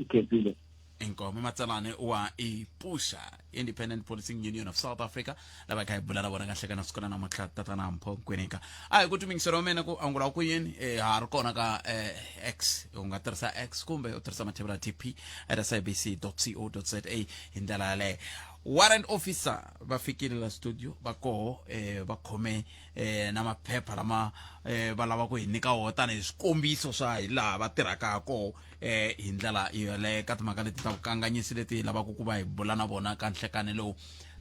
khensile inkomo matsalani wa ipusha independent policing union of south africa lava kha hi bula na vona kahle ka na siku ra namuntlha tatana mpho nkwinika a hi ku twimingiselo wa mina ku angula ku yini eh, ha ri kona ka eh, x u nga tirhisa x kumbe u tirhisa mathebula tp at sabc co za hi ndlela yaleyo warrant officer va fikile la studio va koho eh, va khome eh, na maphepha lama eh, va lava ku hi nyika wona tanihi swikombiso swa hi laha va tirhaka ha koho eh hi ndlela yoleyo ka timhaka leti ta vukanganyisi leti hi lavaka ku va hi bula na vona ka nhlekani lowu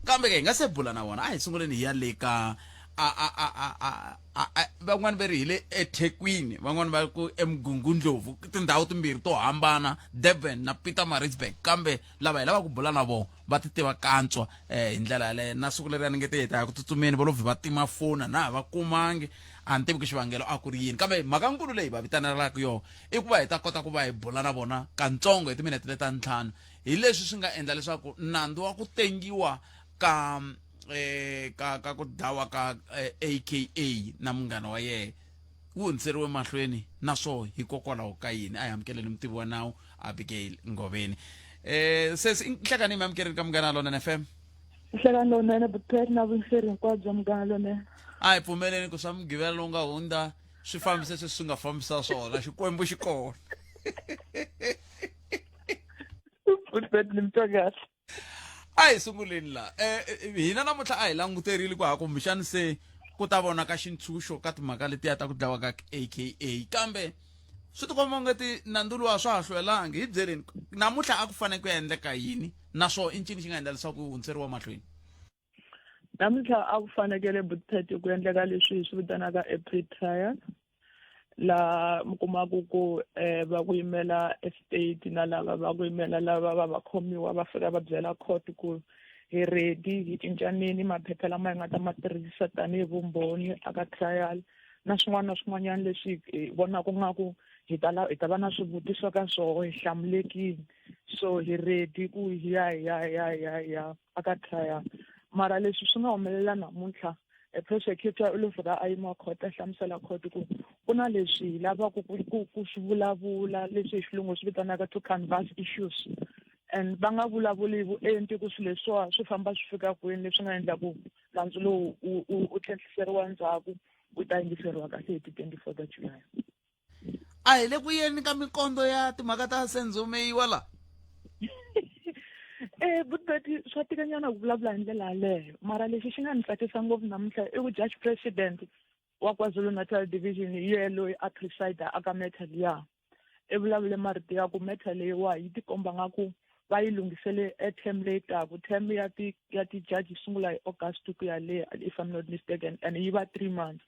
kambe ke hi nga se bula na vona a hi sunguleni hi ya le ka a a a a a a a van'wani va ri hi le eThekwini van'wani va ku eMgungundlovu tindhawu timbirhi to hambana Durban na Pietermaritzburg kambe lava hi lavaka ku bula na vona va ti tiva kantswa eh hi ndlela yaleyo na siku leri a ni nge te hi ta ya ku tsutsumeni va lo vhe va tima foni a na ha va kumangi a ni tivi ku xivangelo a ku ri yini kambe mhaka nkulu leyi va vitanelaka yona i ku va hi ta kota ku va hi bula na vona kantsongo hi timinete leta ntlhanu Hi leswi swi nga endla leswaku nandzu wa ku tengiwa ka eh, ka ka ku dlawa ka eh, AKA na munghana wa yena wu hundziseriwe mahlweni naswo hikokwalaho ka yini. A hi amukeleni mutivi wa nawu Abigail Ngoveni. Eh sesi nhlekani mi amukeleni ka Munghana Lonene FM. Nhlekani lowunene Butpet na vuyingiseri hinkwabyo bya Munghana Lonene. A hi pfumeleni ku swa Mugqivela lowu nga hundza swi fambise sweswi swi nga fambisa swona Xikwembu xi kona. Butpet ni mi twa kahle. A hi sunguleni la eh, eh, hina namuntlha a hi languterile ku ha kumbexani se ku ta vonaka xintshunxo ka timhaka letiya ta ku dlawa ka AKA kambe swi tikomba onge ti nandzu luwa swa ha hlwelangi. Hi byeleni namuntlha a ku fanele ku endleka yini naswona i ncini xi nga endla leswaku wu hundziseriwa mahlweni? Namuntlha a ku fanekele Butpet ku endleka leswi hi swi vitanaka a pre-trial laha mi kumaka ku um va ku yimela estate na lava va ku yimela lava va va khomiwa va fika va byela court ku hi ready hi cincanini maphepha lama hi nga ta ma tirhisa tanihi vumbhoni aka trial na swin'wana na swin'wanyana leswi hi vonaka nga ku hi ta hi ta va na swivutiso ka swoho hi hlamulekile so hi ready ku hi ya hi ya hi ya hi ya hi ya aka trial. Mara leswi swi nga humelela namuntlha e prosecutor u lo fika a yima court a hlamusela court ku ku na leswi hi lavaka ku ku ku swi vulavula leswi hi xilungu swi vitanaka to canvass issues and va nga vulavuli hi vuenti ku swilo leswiwa swi famba swi fika kwini leswi nga endla ku nandzu lowu u u u tlhentlhiseriwa ndzhaku wu ta yingiseriwa kahle hi ti 24 ta July. A hi le ku yeni ka mikondzo ya timhaka ta Senzo Meyiwa la. Eh Butbeti swa tikanyana ku vulavula hi ndlela yaleyo mara lexi xi nga ni tsakisa ngopfu namuntlha i ku judge president wa KwaZulu-Natal division hi yehe loyi a preside aka matter liya i vulavule marito ya ku matter leyiwa yi tikomba nga ku va yi lunghisele e term leyi taku term ya ti ya ti-judge yi sungula hi August ku ya le if I'm not mistaken and yi va 3 months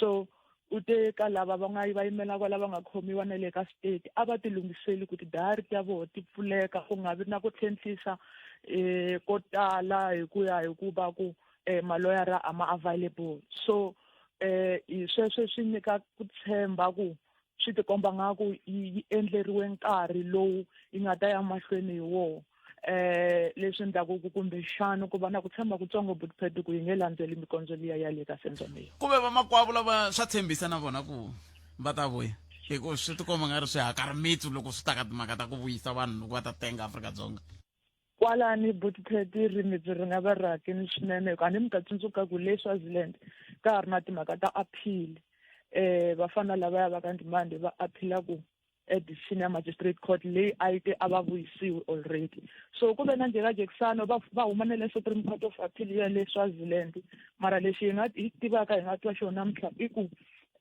so U te ka lava va nga va yimelaka lava nga khomiwa na le ka state a va tilunghiseli ku tidayari ta vona ti pfuleka ku nga vi na ku tlhentlhisa um ko tala hi ku ya hi ku va ku um maloyara a ma available so um hi sweswo swi nyika ku tshemba ku swi tikomba nga ku yi endleriwe nkarhi lowu yi nga ta ya mahlweni hi wona eh leswi endlaku ku kumbexana ku va na ku tshemba kutsongo Butpet ku yi nge landzeli mikondzo liya ya le ka Senzo Meyiwa. Kumbe vamakwavo lava swa tshembisa na vona ku va ta vuya hi ku swi tikomba nga ri swi hakara mitsu loko swi ta ka timhaka ta ku vuyisa vanhu loko va ta tenga Afrika-Dzonga. Kwalani Butpet rimitsu ri nga va ri hakini swinene hi ku a ni mi ta tsundzuka ku le Swaziland ka ha ri na timhaka ta appeal eh vafana lavaya va ka Ndimande va appeal ku at senior magistrate court leyi a yi te a va vuyisiwi already so ku ve na njhekajekisano va va huma na le supreme court of appeal ya le Swaziland mara lexi hi nga hi tivaka hi nga twa xona namuntlha i ku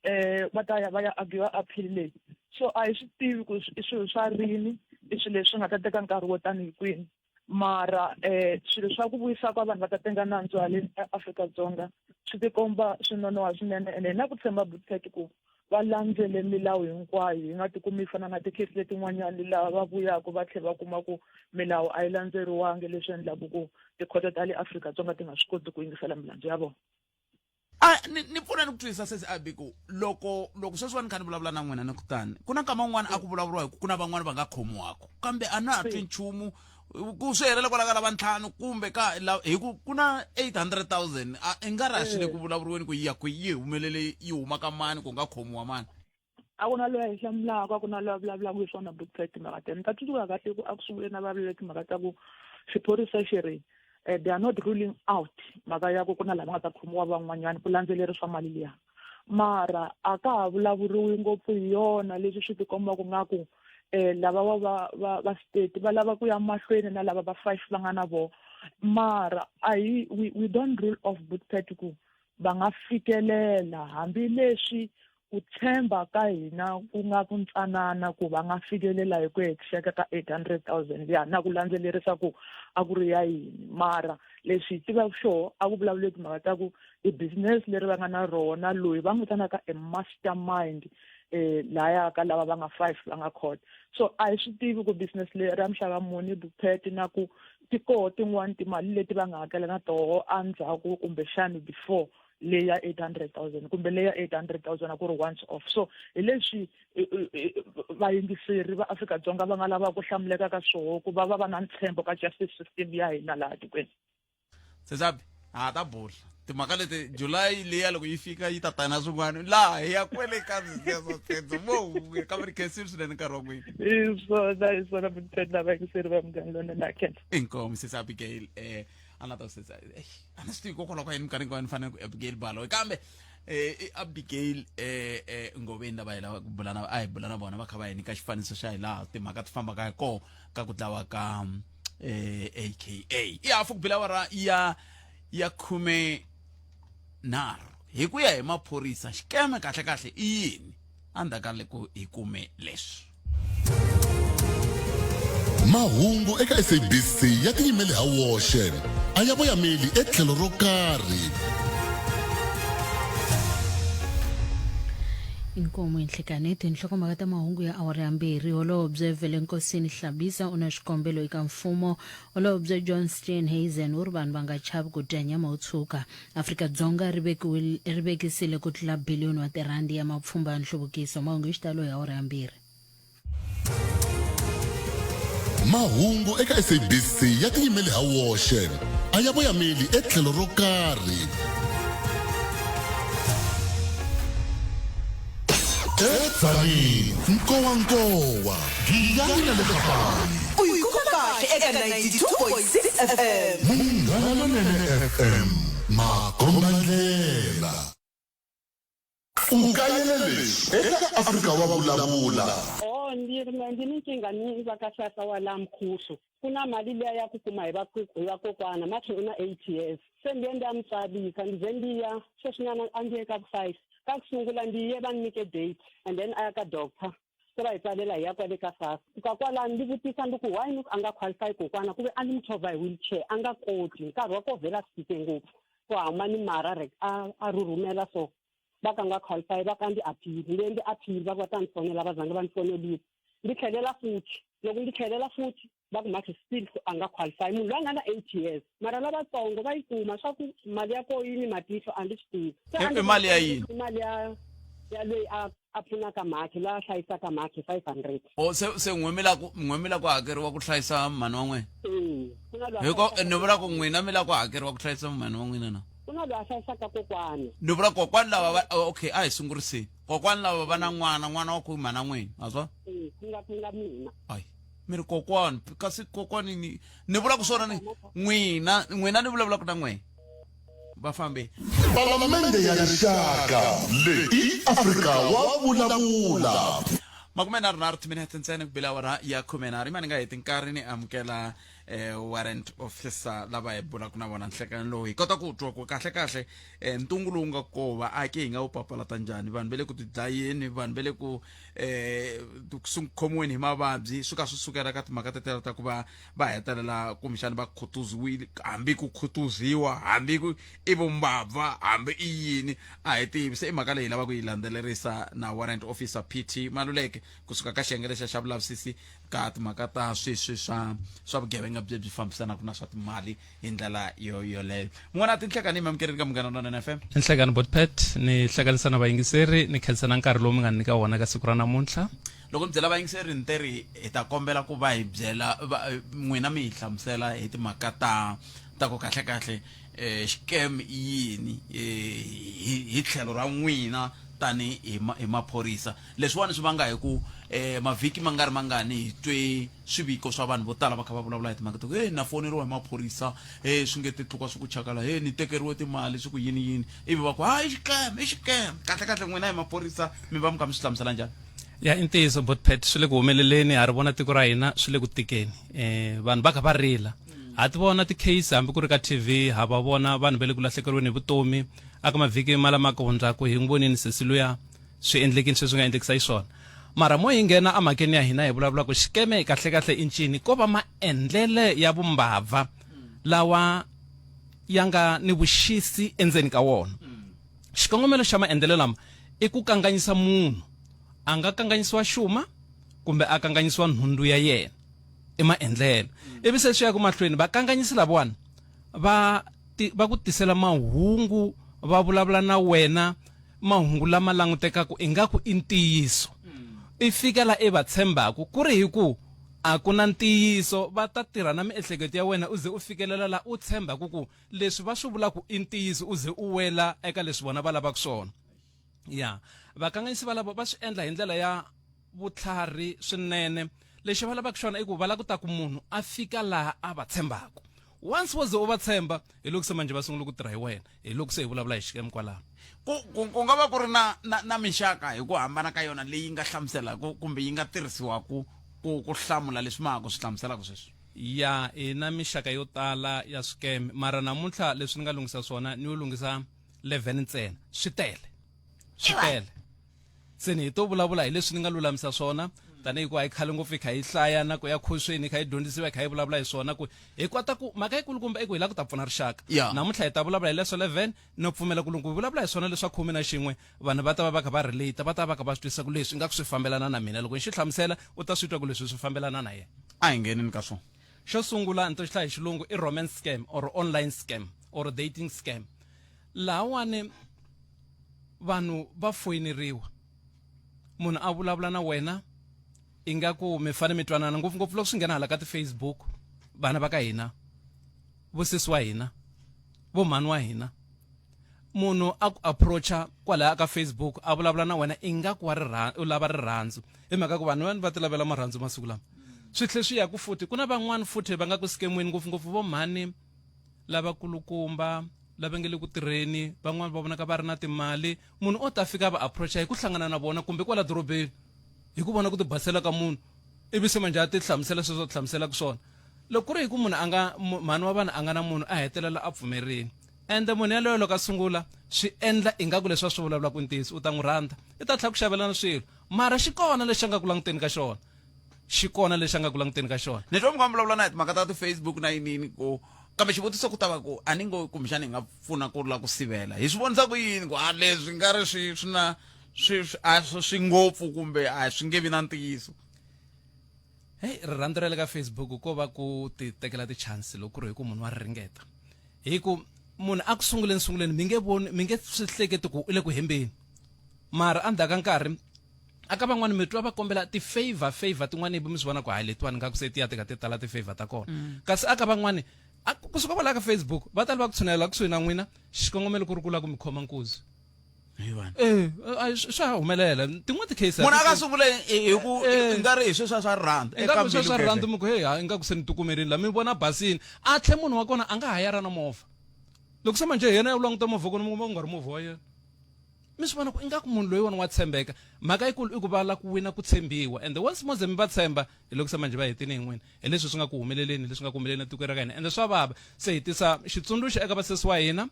eh va ta ya va ya argue appeal leyi so a hi swi tivi ku i swilo swa rini i swilo leswi nga ta teka nkarhi wo tanihi kwini mara eh swilo swa ku vuyisa ka vanhu va ta tenga nandzu hale Afrika-Dzonga swi tikomba swi nonoha swinene ene hi na ku tshemba Butpet ku va landzele milawu hinkwayo hi nga tikumi yi fana na tikhesi letin'wanyana laha va vuyaka va tlhela va kuma ku milawu a yi landzeriwangi leswi endlaku ku tikhoto ta le Afrika-Dzonga ti nga swi koti ku yingisela milandzu ya vona. A ni ni pfuna ni ku twisisa sesi Abi ku loko loko sweswiwani ni kha ni vulavula na n'wina ni ku tani ku na nkama wun'wana a ku vulavuriwa hi ku ku na van'wani va nga khomiwaka kambe a na ha twi nchumu ku swi helela kwala ka lava ntlhanu kumbe ka hi ku ku na 800,000 a i nga ri a swi le ku vulavuriweni ku yi ya kwihi yi humelele yi huma ka mani ku nga khomiwa mani. A ku na loyi a yi hlamulaka a ku na loyi a vulavulaka hi swona Butpet timhaka tena ni ta tsundzuka kahle ku a ku sunguleni a vulavula timhaka ta ku xiphorisa xi ri eh, they are not ruling out mhaka ya ku ku na lava nga ta khomiwa van'wanyana ku landzelerisiwa mali liya mara a ka ha vulavuriwi ngopfu hi yona leswi swi tikombaka nga ku eh lava va va va va state va lava ku ya mahlweni na lava va five va nga na vona mara a hi we, we don't rule off Butpet ku va nga fikelela hambileswi Ku tshemba ka hina ku nga ku ntsanana ku va nga fikelela hi ku hetiseka ka 800,000 liya na ku landzelerisa ku a ku ri ya yini. Mara leswi hi tivaka xoho a ku vulavuriwi timhaka ta ku i business leri va nga na rona loyi va n'wi vitanaka a mastermind laya ka lava va nga five va nga court. So a hi swi tivi ku business leri ra muxaka muni Buphet na ku ti koho tin'wani timali leti va nga hakela na toho endzhaku kumbexani before. leyi ya 800000 kumbe leyi ya 800000 a ku ri once off so hi leswi vayingiseri va Afrika-Dzonga va nga lavaka ku hlamuleka ka swoho ku va va va na ntshembo ka justice system ya hina laha tikweni sesabi ha ta bula timhaka leti july liya loko yi fika yi ta tana swin'wana laha hi ya kwele ka sweswo mo kambe ri khensile swinene nkarhi wa n'wina hi swona hi swona mutenda vayingiseri va munghana lonene a khensa inkomu sesi abigail um a na ta sesi a ni swi tivi hikokwalaho ka yini minkarhi hinkwayo ni fanele ku abigail baloyi kambe eh i Abigail eh eh Ngoveni lava hi lava ku bula na a hi bula na vona va kha va hi nyika xifaniso xa hi laha timhaka ti fambaka hi koho ka ku dlawa ka eh AKA i hafu ku bila awara ya ya 13 hi ku ya hi maphorisa xikeme kahle kahle i yini endzhaku ka loko hi kume leswi mahungu eka sabc ya tiyimele ha woxe a ya voyameli etlhelo ro karhi Inkomo inhlekani tinhlokomhaka ta mahungu ya awara ya mbirhi holobye Velenkosini Hlabisa u na xikombelo eka mfumo holobye John Steenhuisen u ri vanhu va nga chavi ku dya nyama yo tshuka Afrika-Dzonga ri vekiwile ri vekisile ku tlula biliyoni wa tirhandi ya mapfhumba ya nhluvukiso. Mahungu hi xitalo hi awara ya mbirhi. Mahungu eka SABC ya tiyimele ha woxe, a ya voyameli etlhelo ro karhi. Edzanini, nkowankowa, Giyani na le Gabani. U yi kuma kahle eka 92.6 FM. Munghana Lonene FM, makombandlela. U kayele leswi eka Afrika wa Vulavula. Oh, ndzi ri ndzi ni nkingha ni va ka sasa wa la mkhuhlu ku na mali liya ya ku kuma hi va hi vakokwana mathi u na 8 years se ndi ye ndi ya mi tsarisa ndzi ze ndi ya sweswinyana a ndzi ye ka 5 ka ku sungula ndzi ye va ni nyike date and then a ya ka doctor se va hi tsalela hi ya kwale ka sasa fika kwalano ndzi vutisa ndzi ku why ni ku a nga qualify kokwana ku ve a ni mu chovha hi wheelchair a nga koti nkarhi wa ko vhela swi fike ngopfu ku huma ni mara re a a rhurhumela so va ka nga qualify va ka ndzi appeal ndzi ndzi appeal va ku va ta ni fonela va zange va ni fonerile ndzi tlhelela futhi loko ndzi tlhelela futhi va ku mati still a nga qualify munhu loyi a nga na 8 years mara lavatsongo va yi kuma swa ku mali ya koho yi ni matihlo a ndzi swi tivi i mali ya yini i mali ya ya loyi a a pfunaka mhakhi la hlayisaka mhakhi 500 o se se n'we mi la ku n'we mi la ku hakeriwa ku hlayisa mhani wa n'wina ee ku na loyi hi ko ni vula ku n'wina mi la ku hakeriwa ku hlayisa mhani wa n'wina na ku na loyi a hlayisaka kokwani ni vula kokwani lava va okay a hi sunguriseni kokwani lava va na n'wana n'wana wa ku mhani wa n'wina ma swa ee ku nga ku nga mina ayi mi ri kokwani kasi kokwani ni ni vula ku swona ni n'wina n'wina ni vulavulaka na n'wina va fambe Palamende ya Rixaka leyi i Afrika wa vulavula. 33 timinete ntsena ku bela awara ya 13 imani nga heti nkarhi ni amukela eh, warrant officer lava hi bulaka na vona nhlekani lowu hi kota ku twa ku kahle kahle eh, ntungu lowu nga koho vaaki hi nga wu papalata njhani vanhu va le ku tidlayeni vanhu va le ku eh khomiweni hi mavabyi swi ka swi sukela ka timhaka tetela ta ku va va hetelela kumbexana va khutuziwile hambi ku khutuziwa hambi ku i vumbabva hambi i yini a hi tivi se i mhaka leyi lavaka yi landzelerisa na warrant officer pt maluleke kusuka ka xiyenge lexa xa vulavisisi ka timhaka ta sweswi swa swa vugevenga byebyi fambisanaka na swa timali hi ndlela yo yoleyo mun'wana tinhlekani mi amukeleni ka munghana lonene fm nhlekani botpet ni hlekanisa na vayingiseri ni khensa na nkarhi lowu mi nga ni nyika wona ka siku ra namuntlha loko ni byela vayingiseri ni teri hi ta kombela ku va hi byela n'wina mi hi hlamusela hi timhaka ta ta ku kahle kahle um xikem i yini eh, hi tlhelo ra n'wina tani hi maphorisa leswiwani swi vanga hi ku um mavhiki ma nga ri mangani hi twe swiviko swa vanhu vo tala va kha va vulavula hi timhaka ta ku hey na foneriwa hi maphorisa hey swi nge titluka swi ku chakala hey ni tekeriwe timali swi ku yini yini ivi va ku ha i xikem i xikem kahle kahle n'wina hi maphorisa mi va mi kha mi swi hlamusela njhani ya i ntiyiso botpet swi le ku humeleleni ha ri vona tiko ra hina swi le ku tikeni um vanhu va kha va rila ha ti vona ti-case hambi ku ri ka tv ha va vona vanhu va le ku lahlekeriweni hi vutomi aka mavhiki ma lama ka hundzaka hi n'wi vonini sesi luya swi endlekini sweswi nga endlekisa xiswona mara mo hi nghena emhakeni ya hina hi vulavula ku xikeme kahlekahle i ncini ko va maendlele ya vumbabva lawa ya nga ni vuxisi endzeni ka wona xikongomelo xa maendlelo lama i ku kanganyisa munhu a nga kanganyisiwa xuma kumbe a kanganyisiwa nhundzu ya yena i maendlelo ivi se swi ya ku mahlweni vakanganyisi lavawani va ti, va ku tisela mahungu Va vulavula na wena mahungu lama langutekaka ingaku i ntiyiso. I fika la i va tshembaku ku ri hi ku a ku na ntiyiso, va ta tirha na miehleketo ya wena u ze u fikelela la u tshembaku ku leswi va swi vulaku i ntiyiso u ze u wela eka leswi vona va lavaka swona. Ya, vakanganyisi valavo va swi endla hi ndlela ya vutlhari swinene. Lexi va lavaka xona i ku va lava ku ta ku munhu a fika laha a va tshembaka. Once wo ze u va tshemba, hi loko se manjhe va sungula ku tirha hi wena. Hi loko se hi vulavula hi xikeme kwalano. Ku, ku, ku nga va ku ri na, na, na minxaka hi ku hambana ka yona leyi nga hlamuselaka kumbe yi nga tirhisiwaka ku, ku hlamula leswi ma ha ku swi hlamuselaka sweswi? Ya, hi na minxaka yo tala ya swikeme, mara namuntlha leswi ni nga lunghisa swona ni yo lunghisa 11 ntsena. Swi tele. Swi tele. Se ni hi to vulavula hi leswi ni nga lulamisa swona tanihi ku a yi khale ngopfu hi kha hi hlaya na ku ya khosweni hi kha hi dyondzisiwa hi kha hi vulavula hi swona ku hi kota ku mhaka yikulukumba i ku hi lava ku ta pfuna rixaka Yeah. namuntlha hi ta vulavula hi leswo 11 no pfumela ku loko hi vulavula hi swona leswa khume na xin'we vanhu va ta va va kha va relate va ta va kha va swi twisisa ku leswi ingaku swi fambelana na mina loko ni xi hlamusela u ta swi twa ku leswi swi fambelana na yena a hi ngheneni ka swona xo sungula ni to xi hlaya hi xilungu i romance scam or online scam or dating scam lahawani vanhu va foyineriwa munhu a vulavula na wena ingaku mi fane mi twanana ngopfungopfu loko swi nghena hala ka ti-facebook vana va ka hina vosesi wa hina vo mhani wa hina munhu a ku approacha kwalaya ka facebook a vulavula na wena ingaku wa u lava rirhandzu hi mhaka ku vanhu vanhu va ti lavela marhandzu masiku lama swi tlhe swi ya ku futhi ku na van'wani futhi va nga ku skemweni ngopfungopfu vo mhani lavakulukumba lava nge le ku tirheni van'wani va vonaka va ri na timali munhu o ta fika va approacha hi ku hlangana na vona kumbe kwala dorobeni hi ku vona ku tibasela ka munhu ivi se manjhe a ti hlamusela sweswo a ti hlamuselaka swona loko ku ri hi ku munhu a nga mhani wa vanhu a nga na munhu a hetelela a pfumerile ende munhu yaloye loko a sungula swi endla ingaku leswi a swi vulavulaka i ntiyiso u ta n'wi rhandza i ta tlhela ku xavelana swilo mara xi kona lexi a nga ku languteni ka xona xi kona lexi a nga ku languteni ka xona ni twa mi kha mi vulavula na hi timhaka ta ti-facebook na yinini ku kambe xivutiso ku ta va ku a ni ngo kumbexana hi nga pfuna ku la ku sivela hi swi vonisa ku yini ku a leswi nga ri swi swi na swi a swi ngopfu kumbe a swi nge vi na ntiyiso heyi rirhandzu ra le ka facebook ko va ku ti tekela ti-chance loko ku ri hi ku munhu wa ri ringeta hi ku munhu a ku sunguleni sunguleni mi nge voni mi nge swi hleketi ku u le ku hembeni mara endzhaku ka nkarhi aka van'wani mi twa va kombela ti-favor favor tin'wani ivi mi swi vona ku hayi letiwani nga ku se ti ya tika ti tala ti-favor ta kona mm. kasi aka van'wani kusuka kwalaya ka facebook va tali va ku tshunelela kusuhi na n'wina xikongomelo ku ri ku lava ku mi khoma nkuzi eh, swa humelela tin'wana ti-case munhu a ka sungule hi ku eh. nga ri hi sweswiya swa rirhandzu ingaku sweswiya swa rirhandzu mi ku hey ingaku se ni tikumerini la mi vona basini a tlhe munhu wa kona a nga ha yara na movha loko se manje hi yena ya u languta movha kona mi kuma ku nga ri movha wa yena mi swi vona ku ingaku munhu loyiwani wa tshembeka mhaka yikulu i ku va la ku wina ku tshembiwa and once mo ze mi va tshemba hi loko se manjhe va hetini hi n'wina hi leswi swi nga ku humeleleni leswi nga ku humeleleni etikweni ra ka hina ende swa vava se hi tisa xitsundzuxo eka vasesi wa hina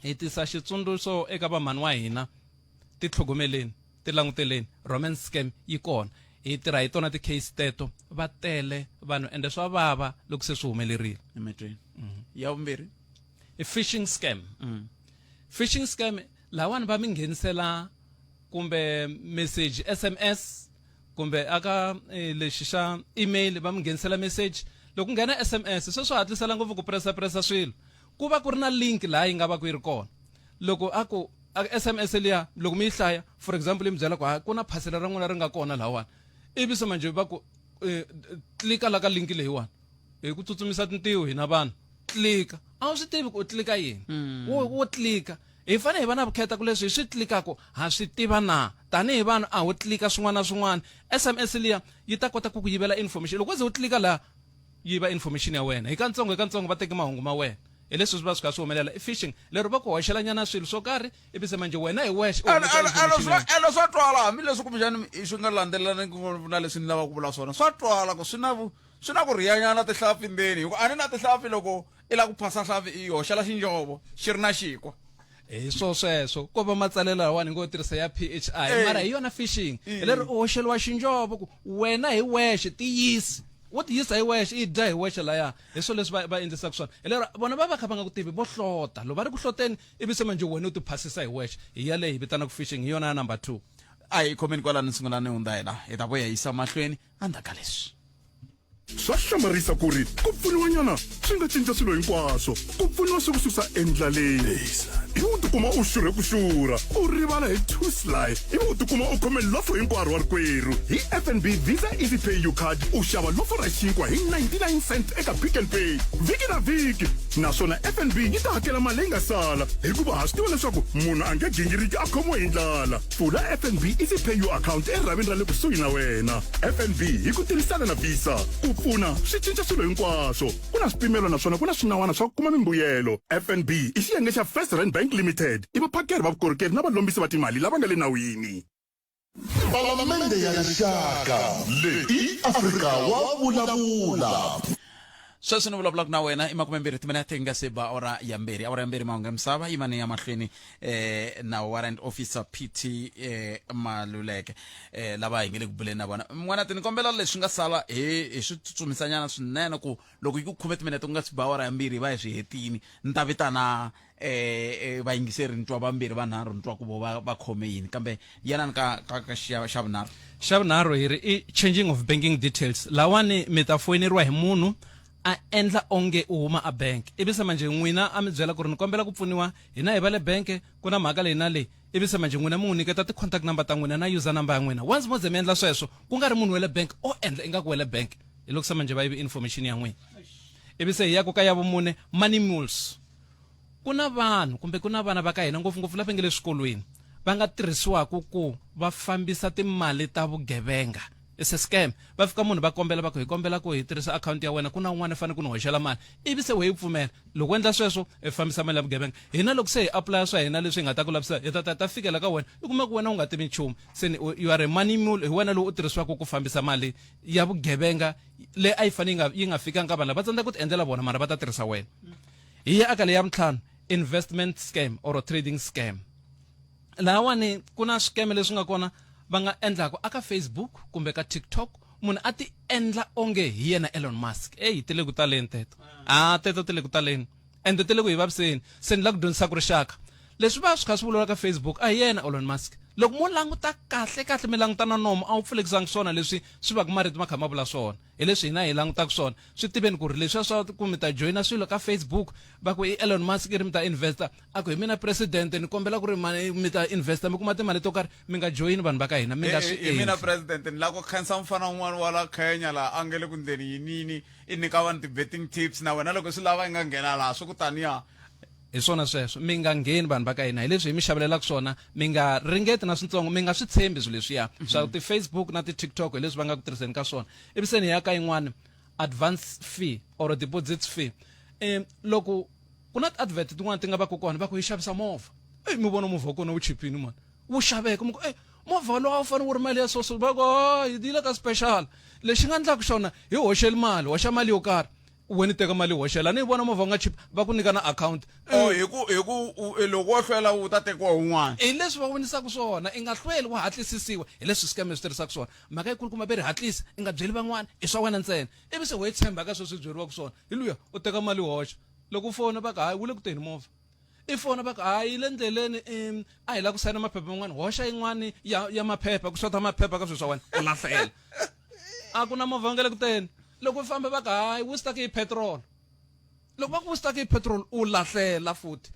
hi tisa xitsundzuxo eka vamhani wa hina titlhogomeleni tilanguteleni romance scam yi kona hi tirha hi tona ti-case teto va tele vanhu ende swa vava loko se swi humelerile emetrweni ya vumbirhi i phishing scam mm. phishing scam lawani va mi nghenisela kumbe message sms kumbe aka eh, lexi xa email va mi nghenisela message loko nghena sms sweswo hatlisela ngopfu ku pressa pressa swilo ku va ku ri na link laha yi nga va ku yi ri kona loko a ku sms liya loko mi yi hlaya for example yi mi byela ku ha ku na phasela ra n'wina ri nga kona lahawani ivi se manjhe va ku eh, tlika la ka link leyiwani hi ku tsutsumisa tintiho hina vanhu tlika a wu swi tivi ku u tlika yini mm. wo wo tlika hi fanele hi va na vukheta ku leswi hi swi tlikaku ha swi tiva na tanihi vanhu a ho tlika swin'wana na swin'wana sms liya yi ta kota ku ku yivela information loko u ze u tlika laha yiva information ya wena hi kantsongo hi kantsongo va teke mahungu ma wena hi leswi swi va swi kha swi humelela i phishing lero va ku hoxela nyana swilo swo karhi ivi se manje wena hi wexe ene swa twala hambileswi kumbexani swi nga landzelelani na leswi ni lavaka ku vula swona swa twala ku swi na swi na ku rhiyanyana tihlampfi ndzeni hikuva a ni na tihlampfi loko i lava ku phasa hlampfi i hoxela xinjovo xi ri na xikwa hi swo sweswo ko va matsalelo lawani ngo tirhisa ya phi mara hi yona fishing hi lero u hoxeliwa xinjovo ku wena hi wexe tiyisi wo tiyisa hi wexe i dya hi wexe laya hi swo leswi va va endlisaka swona hi lero vona va va kha va nga ku tivi vo hlota loko va ri ku hloteni ivi se manje wena u ti phasisa hi wexe hi yaleyo hi vitanaka fishing hi yona ya number 2 a hi khomeni kwalani sungulani hundza hina hi ta vuya yisa mahlweni endzhaku ka leswi. Swa hlamarisa ku ri ku pfuniwanyana swi nga cinca swilo hinkwaswo. Ku pfuniwa swi ku susa endlaleni. Ivi u tikuma u xurhe ku xurha, u rivala hi two sly, ivi u tikuma u khome lofo hinkwaro wa rikwerhu. Hi FNB Visa Easy Pay U Card u xava lofo ra xinkwa hi 99 cent eka Pick n Pay vhiki na vhiki. Naswona FNB yi ta hakela mali leyi nga sala hikuva ha swi tiva leswaku munhu a nge gingiriki a khomiwe hi ndlala. Pfula FNB Easy Pay U Account erhavini ra le kusuhi na wena. FNB hi ku tirhisana na Visa, ku pfuna swi cinca swilo hinkwaswo. Ku na swipimelo naswona ku na swinawana swa ku kuma mimbuyelo. FNB i xiyenge xa First Rand Bank Limited, i vaphakeri va vukorhokeri na valombisi va timali lava nga le nawini. Palamende ya Rixaka, leyi i Afrika wa vulavula. Sweswi ni vulavulaka na wena i makumembirhi timinete yi nga se ba awara ya mbirhi. Awara ya mbirhi mahungu ya misava yi mane ya mahlweni eh, na warrant officer PT eh, Maluleke eh, lava hi nge le ku buleni na vona. N'wanati ni kombela leswi nga sala hi hi swi tsutsumisanyana swinene ku loko yi ku khume timinete ku nga si ba awara ya mbirhi hi va hi swi hetini. Ni ta vitana eh, eh, vayingiseri ni twa vambirhi vanharhu ni twa ku vo va va khome yini kambe yanani ka ka ka xa xa vunharhu. Xa vunharhu hi ri i changing of banking details. Lawani mi ta foyineriwa hi munhu a endla onge u huma a bank ivi se manje n'wina a mi byela ku ri ni kombela ku pfuniwa hina hi va le bank ku na mhaka leyi na leyi ivi se manje n'wina mi n'wi nyiketa ti-contact number ta n'wina na user number ya n'wina once mo ze mi endla sweswo ku nga ri munhu wa le bank o endla ingaku wa le bank hi loko se manje va yive information ya n'wina ivi se hi ya ku ka ya vumune money mules ku na vanhu kumbe ku na vana va ka hina ngopfungopfu lava nge le swikolweni va nga tirhisiwaka ku va fambisa timali ta vugevenga it's a scam va fika munhu va kombela va ku hi kombela ku hi tirhisa akhawunti ya wena ku na un'wana fanele ku ni hoxela mali ivi se we yi pfumela loko u endla sweswo i fambisa mali ya vugevenga hina loko se hi apulaya swa hina leswi hi nga ta ku lavisa hi ta ta ta fikela ka wena i kuma ku wena u nga tivi nchumu se ni you are a money mule hi wena lowu u tirhisiwaka ku fambisa mali ya vugevenga leyi a yi fanele yi nga yi nga fikanga ka vanhu lava tsandzeka ku ti endlela vona mara va ta tirhisa wena hi ya aka leya vuntlhanu investment scam or trading scam lahawani ku na swikeme leswi nga kona va nga endlaka aka Facebook kumbe ka TikTok munhu a ti endla onge hi yena Elon Musk eyi ti le ku taleni teto a teto ti le ku taleni ende ti le ku hi vaviseni se ni la ku dyondzisaka rixaka leswi va swi kha swi vulavula ka Facebook a hi yena Elon Musk loko mo languta kahle kahle mi languta na nomo a wu pfulekisanga swona leswi swi va ku marito ma kha ma vula swona hi leswi hina hi langutaka swona swi tiveni ku ri leswiya swa ku mi ta joyina swilo ka Facebook va ku i Elon Musk i ri mi ta investa a ku hi mina president ni kombela ku ri mani mi ta investa mi kuma timali to karhi mi nga joyini vanhu va ka hina mi nga swi hi mina endli president ni lava ku khensa mufana un'wana wa la Kenya laha a nge le ku ndleni yinini i nyika vanhu ti-betting tips na wena loko swi lava i nga nghena laha swi ku taniya hi swona sweswo mi nga ngheni vanhu va ka hina hi leswi hi mi xavelelaka swona mi nga ringeti na switsongo mi nga swi tshembi swilo leswiya swa ti-facebook na ti-tiktok hi leswi va nga ku tirhiseni ka swona ivi se ni ya ka yin'wana advance fee or deposit fee um loko ku na ti-advert tin'wana ti nga va ku kona va ku hi xavisa movha eyi mi vona movha wa kona wu chipini mani wu xaveka mi ku e movha lowu a wu fanele wu ri mali ya soso va ku hi yi le ka special lexi nga endlaka xona hi hoxeli mali hoxa mali yo karhi wena teka mali hoxela ni vona movha wu nga chipa va ku nyika na account oh hi ku hi ku loko wo hlwela wu ta tekiwa wun'wana hi leswi va vonisaka swona i nga hlweli wa hatlisisiwa hi leswi scam swi tirhisaka swona mhaka yikulukumba ve ri hatlisa i nga byeli van'wana i swa wena ntsena ivi se wehe tshemba ka sweswi byeriwaka swona hi luya u teka mali hoxa loko u fona va ku hayi wu le ku teni movha i fona va ku hayi le ndleleni um a hi lava ku sayina maphepha man'wana hoxa yin'wani ya ya maphepha ku xota maphepha ka swilo swa wena u lahlela a ku na movha nga le ku teni loko u famba va ku hayi wu stuck hi petrol loko va ku wu stuck hi petrol u lahlela futhi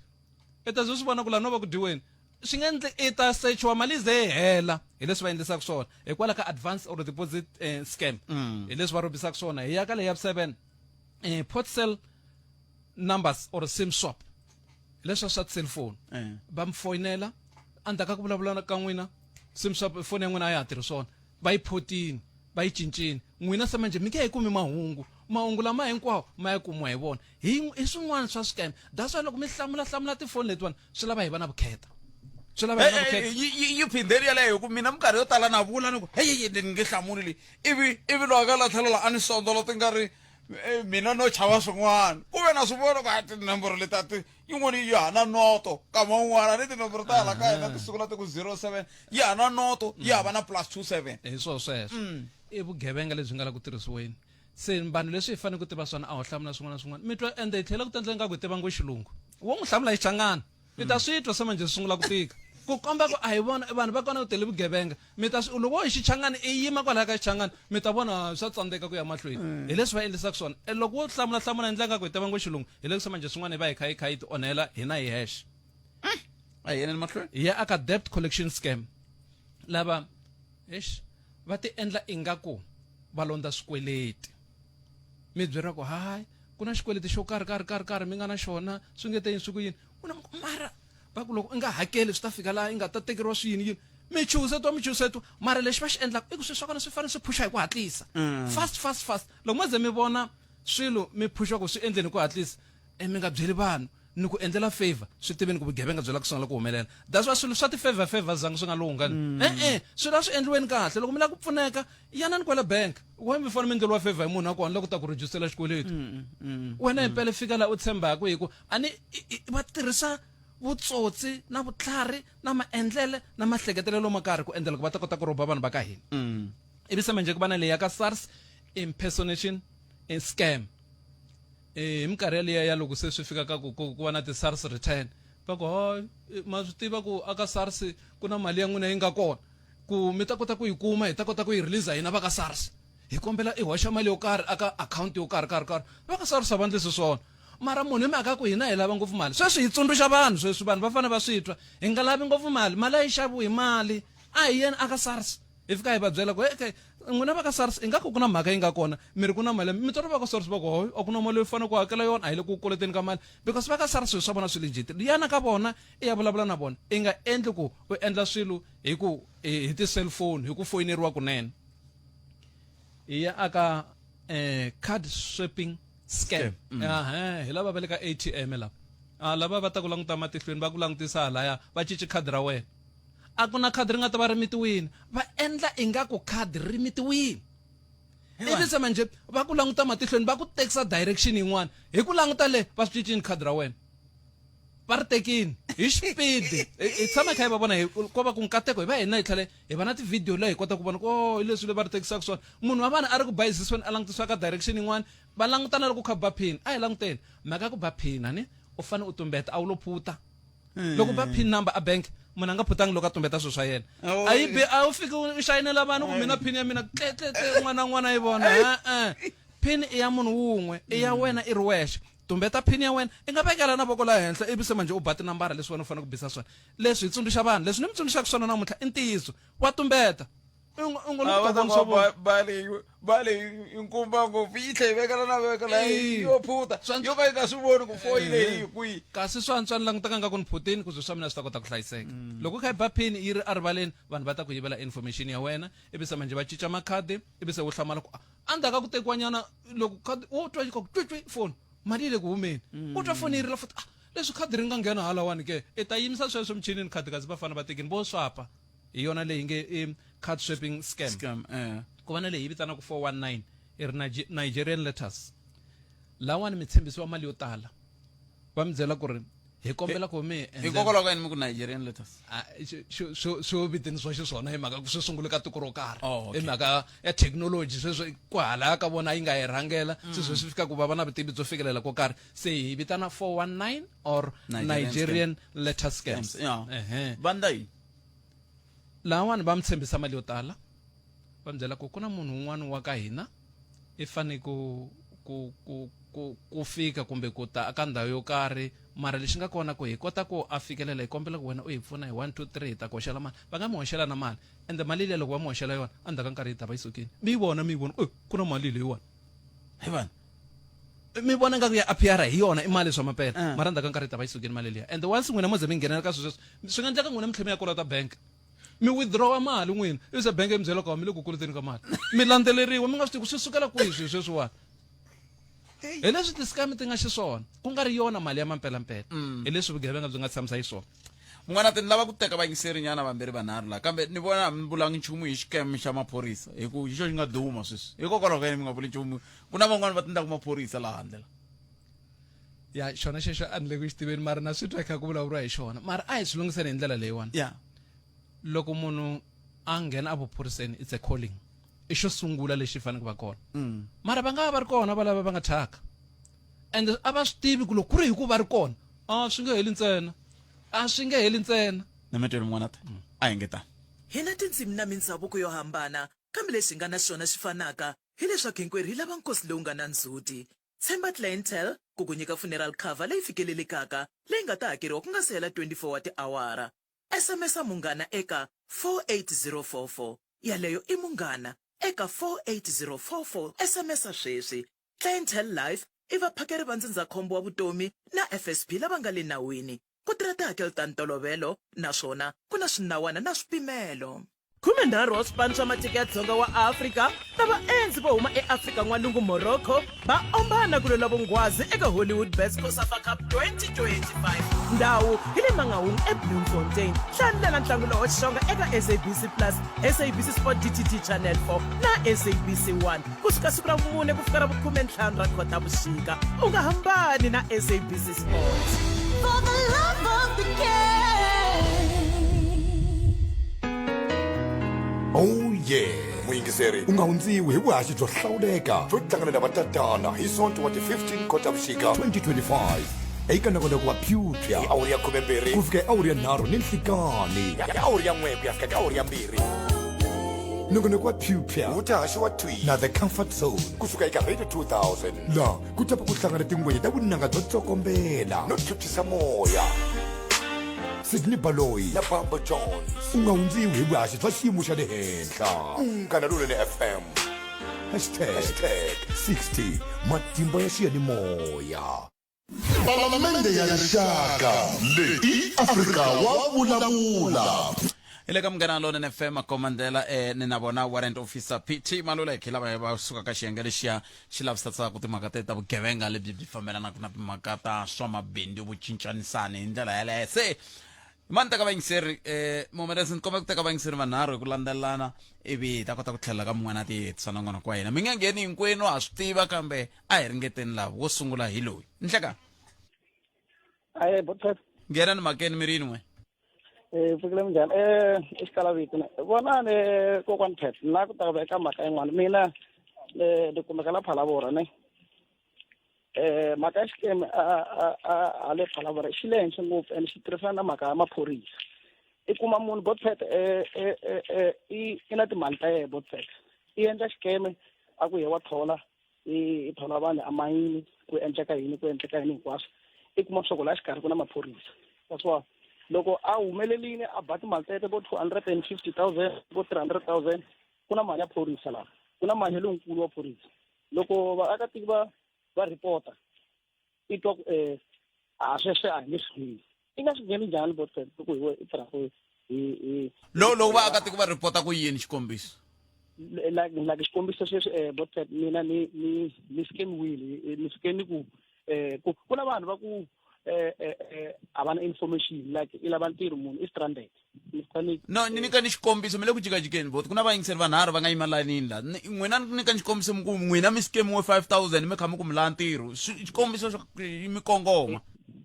i ta ze swi vona ku laha no va ku dyiweni swi nga endle i ta sechiwa mali ze yi hela hi leswi va endlisaka swona hikwalaho ka advance or deposit eh, scam mm. hi leswi va robisaka swona hi ya ka leyi ya vu-seven eh, port cell numbers or sim swap leswa swa ti-cellphone eh. va mi foyinela endzhaku ka ku vulavula ka n'wina sim swap foni ya n'wina a ya ha tirhi swona va yi photini va yi cincini n'wina se manje mi nge he kumi mahungu mahungu lama hinkwawo ma ya kumiwa hi vona hi hi swin'wana swa scam that's why loko mi hlamula hlamula tifoni letiwani swi lava hi va na vukheta swi lava hi va na vukheta yi phindheli yaleyo hi ku mina minkarhi yo tala na vula ni ku heyi ni nge hlamuli leyi ivi ivi loyi ka la tlhelo la a ni sondola ti nga ri eh, mina no chava swin'wana ku ve na swi vona ku a tinomboro leti a ti yin'wana yi hana noto kama un'wana ni tinomboro ta hala ka hina ti sungula ti ku 07 yi hana noto yi hava na plus 27 hi swo sweswo i vugevenga lebyi nga la ku tirhisiweni se vanhu leswi hi fanele ku tiva swona a ho hlamula swin'wana na swin'wana mi twa ende hi tlhela ku tendla ingaku hi tiva ngo xilungu wo n'wi hlamula hi xichangana mi ta swi twa se manje swi sungula ku tika Ku komba ku a hi vona vanhu va kona ku tele vugevenga. Mi ta swi loko wo hi xichangani i yima kwalaya ka xichangani mi ta vona swa tsandzeka ku ya mahlweni. Hi leswi va endlisaka swona. E loko wo hlamula hlamula hi ndlela nga ku hi tiva ngo xilungu hi le ku se manjhe swin'wana hi va hi kha hi kha hi ti onhela hina hi hexe. A hi yeneni mahlweni. Hi ya aka debt collection scam. Lava eish va ti endla ingaku va londza swikweleti. Mi byeriwa ku hayi ku na xikweleti xo karhi karhi karhi karhi mi nga na xona swi nge te yini swi ku yini. U na mara va ku loko i nga hakeli swi ta fika laha i nga ta tekeriwa swi yini yini mi chuhisetiwa mi chuhisetiwa mara lexi va xi endlaka i ku swilo swa kona swi fanele swi phusha hi ku hatlisa fast fast fast loko mo ze mi vona swilo mi phusha ku swi endleni hi ku hatlisa e mi nga byeli vanhu ni ku endlela favor swi tiveni ku vugevenga byi la ku sungula ku humelela that's why swilo swa ti-favor favor zangi swi nga lungha ni e-e swilo a swi endliweni kahle loko mi lava ku pfuneka yanani kwale bank why mi fanele mi endleriwa favor hi munhu a kona la ku ta ku rejistela xikweleti wena himpela fika laha u tshembaka hi ku a ni va tirhisa vutsotsi na vutlhari na maendlele na mahleketelelo mo karhi ku endlela ku va ta kota ku rhoba vanhu va ka hina ivi se manjhe ku va na leyi ya ka SARS impersonation and scam hi minkarhi yaliya ya loko se swi fika ka ku ku va na ti-SARS return va ku hayi ma swi tiva ku aka SARS ku na mali ya n'wina yi nga kona ku mi ta kota ku yi kuma hi ta kota ku yi release hina va ka SARS hi kombela i hoxa mali yo karhi aka akhawunti yo karhi karhi karhi va ka SARS a va endlisi swona mara munhu hi mhaka ku hina hi lava ngopfu mali sweswi hi tsundzuxa vanhu sweswi vanhu va fanele va swi twa hi nga lavi ngopfu mali mali a yi xaviwi hi mali a hi yeni aka SARS hi fika hi va byela ku okay n'wina va ka SARS ingaku ku na mhaka yi nga kona mi ri ku na mali mi twa va ka SARS va ku hoy a ku na mali yo fanele ku hakela yona a hi le ku koloteni ka mali because va ka SARS swilo swa vona swi legit yana ka vona i ya vulavula na vona i nga endli ku u endla swilo hi ku hi ti-cellphone hi ku foyineriwa kunene hi ya aka eh, card swapping scam mm. hi lava va le ka ATM lava a lava va ta ku languta matihlweni va ku langutisa halaya va cinci khadi ra wena a ku na khadi ri nga ta va ri mitiwini va endla ingaku khadi ri mitiwini ivi se manje va ku languta matihlweni va ku tekisa direction yin'wana hi ku languta le va swi cincini khadi ra wena va ri tekini hi xipidi hi tshama hi kha hi va vona hi ko va ku nkateko hi va hina hi tlhele hi va na ti-video leyi hi kota ku vona ku o oh, hi leswi le va ri tekisaka swona munhu wa vanhu a ri ku bayizisiweni a langutisiwa ka direction yin'wana va langutana loko kha ba pin a hi languteni mhaka ya ku ba pin ani u fanele u tumbeta a wu lo phuta loko ba pin number a bank munhu a nga phutangi loko a tumbeta swilo swa yena Oh, a yi bi a wu fiki u xayinela vanhu ku mina pin ya mina tle tle tle un'wana na un'wana a yi vona e-e pin i ya munhu wun'we i ya wena i ri wexe tumbeta pin ya wena i nga vekela na voko la henhla ivi se manje u ba tinambara leswi wena u fanele ku bisa swona leswi hi tsundzuxa vanhu leswi ni mi tsundzuxaka swona namuntlha i ntiyiso wa tumbeta u nga Ah, va ta loko ku ba- ba leyi ba leyi yi nkumba ngopfu yi tlhe yi vekela na veka la Eh. yo phuta yo ka yi nga swi voni ku foyi leyi yi kwihi kasi swa antswa ni langutaka nga ku ni phutini ku swi swa mina swi ta kota ku hlayiseka loko u kha i ba pin yi ri erivaleni vanhu va ta ku yivela information ya wena ivi se manje va cinca makhadi ivi se u hlamala ku ah, endzhaku ka ku tekiwanyana loko khadi wo twa yi ku twitwi foni mali yi le ku humeni u twa foni yi rila futhi ah leswi khadi ri nga nghena halawani ke i ta yimisa sweswo michinini khadi kasi va fanele va tekini vo swapa hi yona leyi nge i card swapping scam, Scam, eh. ku va na leyi yi vitanaka 419 i ri Nigerian letters lawani mi tshembisiwa mali yo tala va mi byela ku ri hi kombela ku mi endlela- hikokwalaho ka yini mi ku nigerian letters Ah, swo vitanisiwa xiswona hi mhaka ku swi sungule ka tiko ro karhi Oh, okay. hi mhaka ya thekinoloji sweswo ku halaya ka vona yi nga hi rhangela se sweswi fika ku va va na vutivi byo fikelela ko karhi se hi vitana 419 or Nigerian Nigerian letter scams Yeah. Ehe. Vandla yini lahawani va mi tshembisa mali yo tala va mi byela ku ku na munhu un'wana wa ka hina i fane ku ku ku ku ku fika kumbe ku ta eka ndhawu yo karhi mara lexi nga kona ku hi kota ku a fikelela hi kombela ku wena u hi pfuna hi 1 2 3 hi ta ku hoxela mali va nga mi hoxela na mali ende mali liya loko va mi hoxela yona endzhaku ka nkarhi yi ta va yi sukile mi yi vona mi yi vona ku na mali leyiwani hi vanhu mi vona nga ku ya appear hi yona i mali swa mampela uh. mara ndzhaku ka nkarhi yi ta va yi sukile mali liya and once n'wina mo ze mi nghenela ka swilo sweswo swi nga endleka n'wina mi tlhela mi ya kolota bank mi withdrawa mali n'wina ivi se bank yi mi byela ku mi le ku koloteni ka mali mi landzeleriwa mi nga swi tivi ku swi sukela kwihi swilo sweswiwani hi leswi ti-scam ti nga xiswona ku nga ri yona mali ya mampelampela mm. hi leswi vugevenga byi nga tshamisa xiswona munghana ti ni lava ku teka vayingiseri nyana vambirhi vanharhu laha kambe ni vona mi vulangi nchumu hi xikeme xa maphorisa hi ku hi xo xi nga duma sweswi hikokwalaho ka yini mi nga vuli nchumu ku na van'wani va tindlaku maphorisa laha handle la ya xona xexo a ni le ku xi tiveni mara na swi twa kha ku vulavuriwa hi xona mara a hi swi lunghiseni hi ndlela leyiwani ya loko munhu a nghena evuphoriseni it's a calling i xo sungula lexi faneleke va kona mm. mara va nga va va ri kona va lava va nga thyaka and a va swi tivi ku loko ku ri hi ku va ri kona a swi nge heli ntsena a swi nge heli ntsena Nametweni mun'wana ta a hi ngetani. Hi na tindzimi na mindzhavuko yo hambana, kambe lexi hi nga na xona xi fanaka hileswaku hinkwerhu hi lava nkosi lowu nga na ndzhuti. Tshemba Clientele ku ku nyika funeral cover leyi fikelelekaka leyi nga ta hakeriwa ku nga si hela 24 wa tiawara. SMS-a Munghana eka 48044. Yaleyo i Munghana eka 48044. SMS-a sweswi. Clientele Life i vaphakeri va ndzindzakhombo wa vutomi na FSP lava nga le nawini. Ku tirha tihakelo ta ntolovelo naswona ku na swinawana na swipimelo. 13 wa swipanu swa matiko ya Dzonga wa Afrika na vaendzi vo huma eAfrika N'walungu Morocco va ombana ku lwela vunghwazi eka Hollywoodbets COSAFA Cup 2025. Ndhawu hi le Mangaung eBloemfontein. Hlalela ntlangu lowo xonga eka SABC Plus, SABC Sport DTT Channel 4 na SABC 1 kusuka siku ra vumune ku fika ra vukhume-ntlhanu ra Khotavuxika. U nga hambani na SABC Sport. For the love of the game. Oh yeah muyingiseri u nga hundziwi hi vuhaxi byo hlawuleka byo tlangana na vatatana hi sonto wa ti 15 khotavuxika 2025 eka nongonoko wa pyupya hi awuri ya 12 ku fika hi awuri ya nharhu ni nhlikani hi awuri ya n'we ku ya fika ka awuri ya mbirhi nongonoko wa pyupya wu ta haxiwa twi na the comfort zone kusuka eka radio 2000 laha ku tava ku hlangana tingwenya ta vunanga byo tsokombela no phyuphyisa moya Sydney Baloyi na Bamba Jones u nga hundziwi hi vuhaxi bya xiyimo xa le henhla Munghana Lonene FM hashtag, hashtag 60 matimba ya xiyanimoya Palamende ya Rixaka leyi i Afrika wa vulavula. Hi le ka Munghana Lonene FM makomandlela eh, ni na vona warrant officer PT Maluleke lava va suka ka xiyenge lexiya xi lavisisaka timhaka te ta vugevenga lebyi byi fambelanaka na timhaka ta swa mabindzu vucincanisani hi ndlela yaleyo se mani teka vayingiseri eh muhumelerisi ni kombela ku teka vayingiseri vanharhu hi ku landzelelana ivi hi ta kota ku tlhelela ka mun'wana ti hetisa nongonoko wa hina mi nge ngheni hinkwenu ha swi tiva kambe a hi ringeteni lava wo sungula hi loyi nhleka Aye, bothat. nghena ni makeni mi ri yini n'we Eh, pfukile minjhani? Eh, i xikalavito ne. Vonani kokwani Phet, na ku ta eka mhaka yin'wana. Mina eh ni kumeka la Phalaborwa ne. Eh mhaka ya xikeme a a a a le Phalaborwa xi le henhla ngopfu and xi tirhisana na mhaka ya maphorisa. I kuma munhu Botpet eh eh eh eh i i na timali ta yena Botpet. I endla xikeme a ku ye wa thola i thola vanhu emayini ku endleka yini ku endleka yini hinkwaswo i kuma leswaku laha xikarhi ku na maphorisa that's why loko a humelerile a ba timali tete vo 250 000 vo 300 000 ku na mali ya phorisa laha ku na mali lonkulu wa phorisa loko vaakatiko va va report-a i twa ku um a sweswe a hi nge swi ngheni i nga swi ngheni njhani botfed loko hi we i tirhaka hi hi lowu loko vaakatiko va report-a ku yini xikombiso like like xikombiso sweswi um botfed mina ni ni ni scamiwile ni fike ni ku um ku ku na vanhu va ku um a va na information like i lava ntirho munhu i stranded ni fika ni no ni nyika ni xikombiso mi le ku jikajikeni bot ku na vayingiseri vanharhu va nga yima layinini la n'wina ni nyika ni xikombiso mi ku n'wina mi scamiwe 5000 mi kha mi ku mi lava ntirho xikombiso xo mi kongoma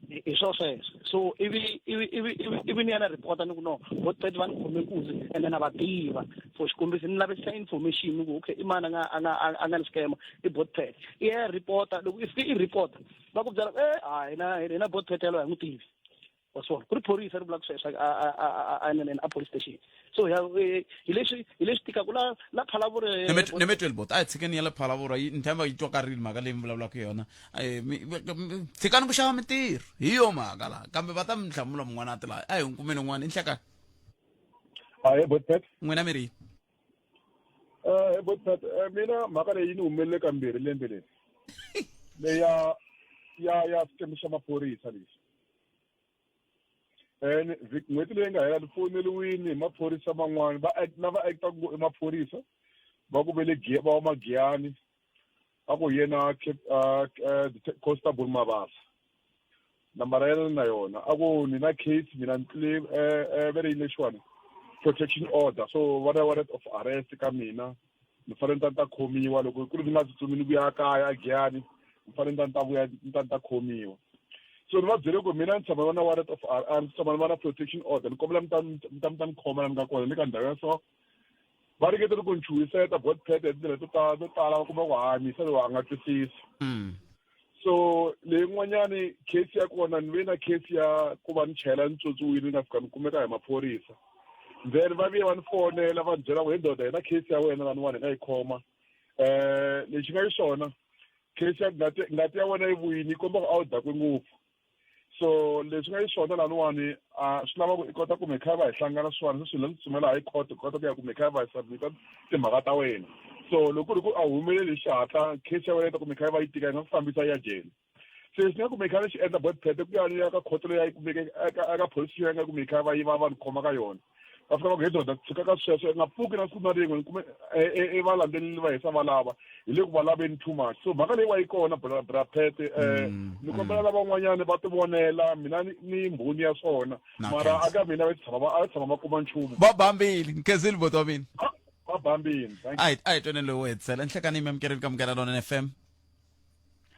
hi swo sweswo so ivi ivi ivi ivi ivi ni ya na report ni ku no vo tete va ni khome nkunzi ende na va tiva for xikombiso ni lavisisa information ni ku okay i mani a nga a nga a nga ni scam i botpet i ya reporta loko i fike i reporta va ku byela eh a hina hina botpet yaloye a hi n'wi tivi wa swi vona ku ri phorisa ri vulaka sweswo a a a a a a police station so ya hi leswi hi leswi tikaka la la Phalaborwa Nemetweli bot a hi tshikeni ya le Phalaborwa yi ni tshemba yi twakarile mhaka leyi mi vulavulaka yona tshikani ku xava mintirho hi yo mhaka laha kambe va ta mi hlamula mun'wana a ti laha a hi n'wi kumeni un'wana i nhlekani Ahee botpet n'wina mi ri yini Eh botpet mina mhaka leyi yi ni humelele kambirhi lembe leri leya ya ya xikembe xa maphorisa lexi and vhiki n'hweti leyi nga hela ni foyineliwini hi maphorisa man'wani va lava actaka ku i maphorisa va ku ve le va wa Magiyani a ku yena constable Mabasa nambara ya yena na yona a ku ni na case mina ni tlule ve ri yini lexiwani protection order so va na warrant of arrest ka mina ni fanele ni ta ni ta khomiwa loko ku ri ni nga tsutsumi ni vuya kaya eGiyani ni fanele ni ta ni ta vuya ni ta ni ta khomiwa so ni va byele ku mina ni tshama ni va na warrant of ni tshama ni va na protection order ni kombela mi ta mi ta mi ta ni khoma la ni nga kona ni ka ndhawu ya so va ringetele ku ni chuhiseta bot pet hi tindlela to tala to tala va kuma ku ha misa loyi a nga twisisi. So leyin'wanyani case ya kona ni ve na case ya ku va ni chayela ni tswotsiwile ni nga fika ni kumeka hi maphorisa. Then va vuye va ni fonela va ni byela ku he ndoda hi na case ya wena laniwani hi nga yi khoma. Lexi nga xiswona case ya ngati ngati ya wena yi vuyile yi komba ku a wu dakwe ngopfu. So leswi nga xiswona laniwani a swi lava ku i kota ku mi kha va hi hlangana swin'wana se swilo tsutsumela high court ku kota ku ya ku mi kha va hi submita timhaka ta wena. So loko ku ri ku a wu humeleli hi xihatla case ya wena yi ta ku mi kha va yi tika yi nga ku fambisa yi ya jele. Se lexi ni nga ku mi kha ni xi endla bot pet ku ya ni ya ka khoto leyi a yi kumeke eka eka police station ya nga ku mi kha va yi va va ni khoma ka yona. Va fika va ku he doda tshika ka sweswo i nga pfuki na siku na rin'we ni kume i va landzeleli va hisa va lava hi le ku va laveni too much. So mhaka leyi wa yi kona bra bra Pat ni kombela lavan'wanyani va tivonela mina ni ni mbhoni ya swona mara aka mina va tshama va a tshama va kuma nchumu. Va bambile nkhensile buti wa mina. Va bambile. Thank you. A hi a hi twaneni loyi wo hetisela nhlekani mi amukeleni ka Munghana Lonene FM.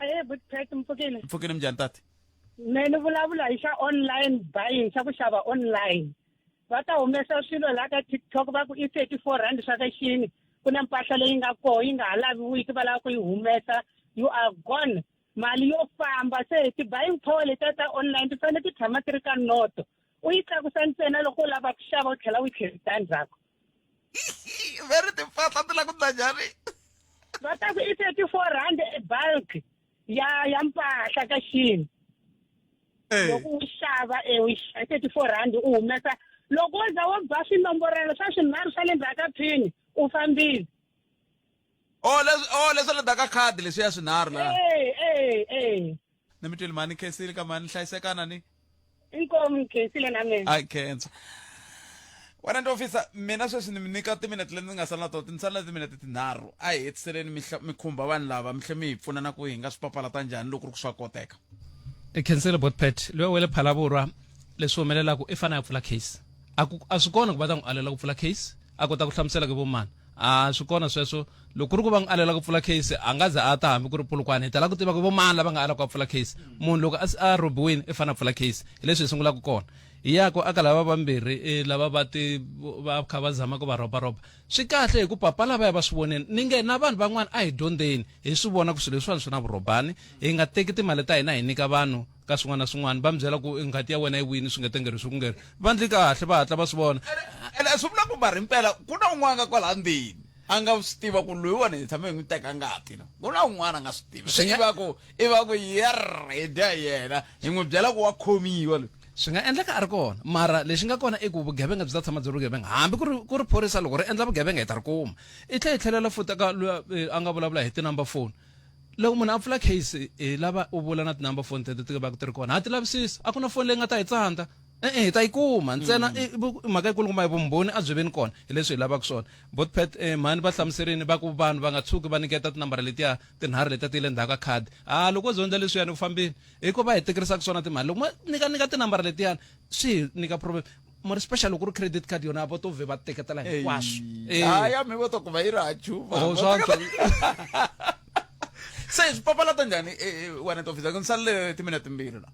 Ahee buti Pat mpfukile. Mpfukile minjhani tati? Me ni vulavula hi xa online buying xa ku xava online. Va ta humesa swilo la ka TikTok va ku i 34 rand swa ka xini ku na mpahla leyi nga koho yi nga ha laviwiki va lava ku yi humesa you are gone mali yo famba se ti-buying power letiya ta online ti fanele ti tshama ti ri ka noto u yi tlakusa ntsena loko u lava ku xava u tlhela u yi tlherisa endzhaku. Ve ri timpahla ti lava ku ta njhani? Va ta ku i 34 rand e bulk ya ya mpahla ka xini. Loko u xava e u xava 34 rand u humesa loko wo za wo ba swinomborelo swa swinharhu swa le ndzhaku ka phini u fambile. Oh leswi oh leswi le ndzhaku ka khadi leswiya swinharhu la. Eh eh eh. Ni mi twile mhani khensile ka mhani hlayisekana ni. Inkomu ni khensile na mina. A khensa. Wena nto officer mina sweswi ni mi nyika timinete leti ndzi nga sala na tona ni sala na timinete tinharhu a hi hetiseleni mi mi khumba vanhu lava mi tlhe mi hi pfuna na ku hi nga swi papalata njhani loko ku ri ku swa koteka. I khensile botpet loyi wa le Phalaborwa leswi humelelaka i fanele a pfula case a ku a swi kona ku va ta n'wi alela ku pfula case a kota ku hlamusela ku vo mani a swi kona sweswo loko ku ri ku va n'wi alela ku pfula case a nga ze a ta hambi ku ri Polokwane hi tala ku tiva ku vo mani lava nga ala ku a pfula case munhu loko a a rhobiwini i fanele a pfula case hi leswi hi sungulaka kona hi yako aka lava vambirhi eh, lava va ti va kha va zama ku va rhobarhoba swi kahle hi ku papa lavaya va swi voneni ni nge na vanhu van'wana a hi dyondzeni hi swi vona ku swilo leswiwani swi na vurhobani hi nga teki timali ta hina hi nyika vanhu ka swin'wana na swin'wana va mi byela ku ngati ya wena yi vuyini swi nge tengeri swi ku ngeri va ndli kahle va hatla va swi vona ene swi vula ku mara himpela ku na un'wana nga kwala ndzeni a nga swi tiva ku loyiwani hi tshame hi n'wi teka ngati no ku na un'wana a nga swi tiva Swi nga- i va ku i va ku yer hi dya hi yena hi n'wi byela ku wa khomiwa loyi swi nga endleka a ri kona mara lexi nga kona i ku vugevenga byi ta tshama byi ri vugevenga hambi ku ri ku ri phorisa loko ri endla vugevenga hi ta ri kuma i tlhela hi tlhelela futhi eka luya eh, a nga vulavula hi ti-number phone loko munhu a pfula case hi lava u vula na ti-number phone teto ti va ti ri kona ha ti lavisisa a ku na foni leyi nga ta hi tsandza e-e hi ta yi kuma ntsena i- vu- mhaka yikulukumba hi vumbhoni a byi veni kona hi leswi hi lavaka swona botpet eh, mhani va hlamuserini va ku vanhu va nga tshuki va nyiketa tinambara letiya tinharhu letiya ti le ndzhaku ka khadi a loko o ze u endla leswiyani u fambile hi ko va hi tekerisaka swona timali loko mo nyika nyika tinambara letiyani swi hi nyika problem more special loko ku ri credit card yona vo to vhe va teketela hinkwaswo Eh. Haya mi vo to kuma yi ri hachuva Oh, swa antswa. se swi papalata njhani eh, eh, wena tofisa ku ni salele timinete timbirhi la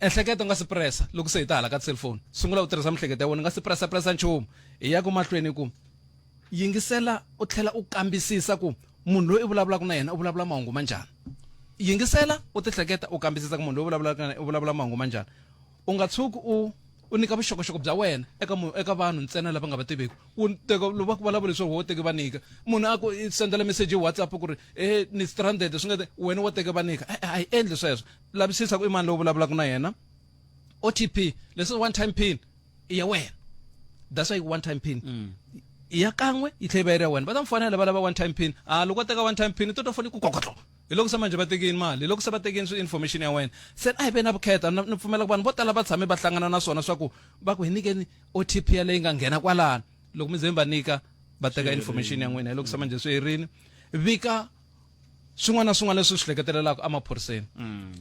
ehleketa u nga si pressa loko se hi ta hala ka cellphone sungula u tirhisa miehleketo ya wena u nga si pressa pressa nchumu hi ya ku mahlweni ku yingisela u tlhela u kambisisa ku munhu loyi u vulavulaka na yena u vulavula mahungu ma njhani yingisela u tihleketa u kambisisa ku munhu loyi u vulavulaka na yena u vulavula mahungu ma njhani u nga tshuki u u nyika vuxokoxoko bya wena eka munhu eka vanhu ntsena lava nga va tiveki u teka va ku vulavula leswaku wo teke va nyika munhu a ku i sendela message hi WhatsApp ku ri e ni stranded swi nga te wena wo teke va nyika a hi endli sweswo lavisisa ku i mani lowu vulavulaka na yena OTP leswi one time pin i ya wena that's why one time pin i ya kan'we yi tlhela yi va yi ri ya wena va ta mi fonela va lava one time pin a loko wa teka one time pin to to foni ku kokotlo hi loko se manje va tekini mali hi loko se va tekini swi information ya wena se a hi ve na vukheta ni pfumela ku vanhu vo tala va tshame va hlangana na swona swa ku va ku hi nyikeni OTP ya leyi nga nghena kwalano loko mi ze mi va nyika va teka information ya n'wina hi loko se manje swi herini vika swin'wana na swin'wana leswi swi hleketelelaka emaphoriseni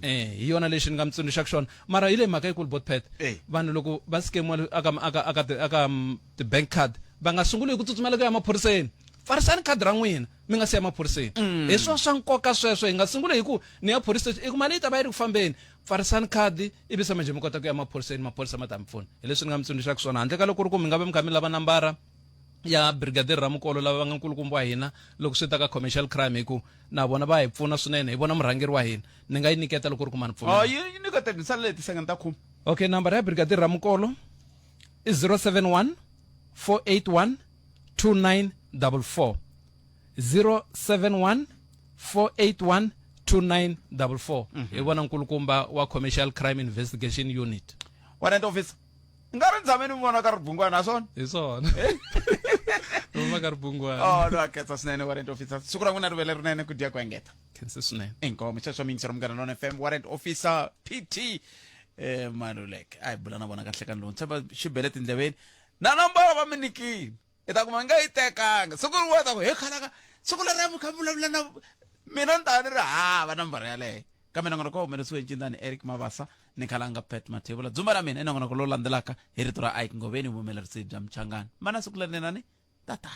eh hi yona lexi ni nga mi tsundzuxaka xona mara hi leyi mhaka yikulu botpet vanhu loko va scamiwa aka aka aka aka ti-bank card va nga sunguli hi ku tsutsumela ku ya emaphoriseni pfarisani khadi ra n'wina mi nga si ya emaphoriseni hi swona swa nkoka sweswo hi nga sunguli hi ku ni ya police station i ku mali yi ta va yi ri ku fambeni pfarisani khadi ivi se manjhe mi kota ku ya emaphoriseni maphorisa ma ta mi pfuna hi leswi ni nga mi tsundzuxaka swona handle ka loko ku ri ku mi nga va mi kha mi lava nambara ya brigadier Ramukolo lava va nga nkulukumba wa hina loko swi ta ka commercial crime hi ku na vona va hi pfuna swinene hi vona murhangeri wa hina ni nga yi nyiketa loko ku ri ku ma ni pfumela Oh, yi yi nyikete ni sale leti second ta khume okay nambara ya brigadier Ramukolo i 071 481 2944 071 481 2944 hi vona nkulukumba wa commercial crime investigation unit warrant officer nga ri ndzhameni mi vona ka ribungwana swona hi swona vona ka ribungwana oh no akhetsa swinene warrant officer siku ra n'wina ri vele rinene ku dya ku engeta khense swinene inkomo xeswo miyingisero munghana lona fm warrant officer pt eh maluleke a hi bula na vona kahle ka lowu tshemba xi bele tindleveni na nambara va mi nyikile i ta kuma nga yi tekanga siku rin'wana ta ku he khalaka siku leriya mi kha mi vulavula na mina ni ta ni ri hava nambara yaleyo kambe nongonoko wa humelerisiwe ncindani eric mavasa ni khalanga pet mathevula dzumba ra mina i nongonoko lowu landzelaka hi rito ra ike ngoveni vuhumelerisi bya mchangani mana siku lerinenani tata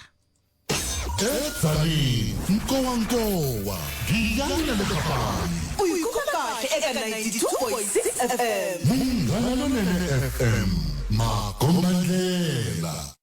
Edzanini nkowankowa giyani na le kapani U yi kuma kahle eka 92.6 FM. Munghana Lonene FM makombandlela.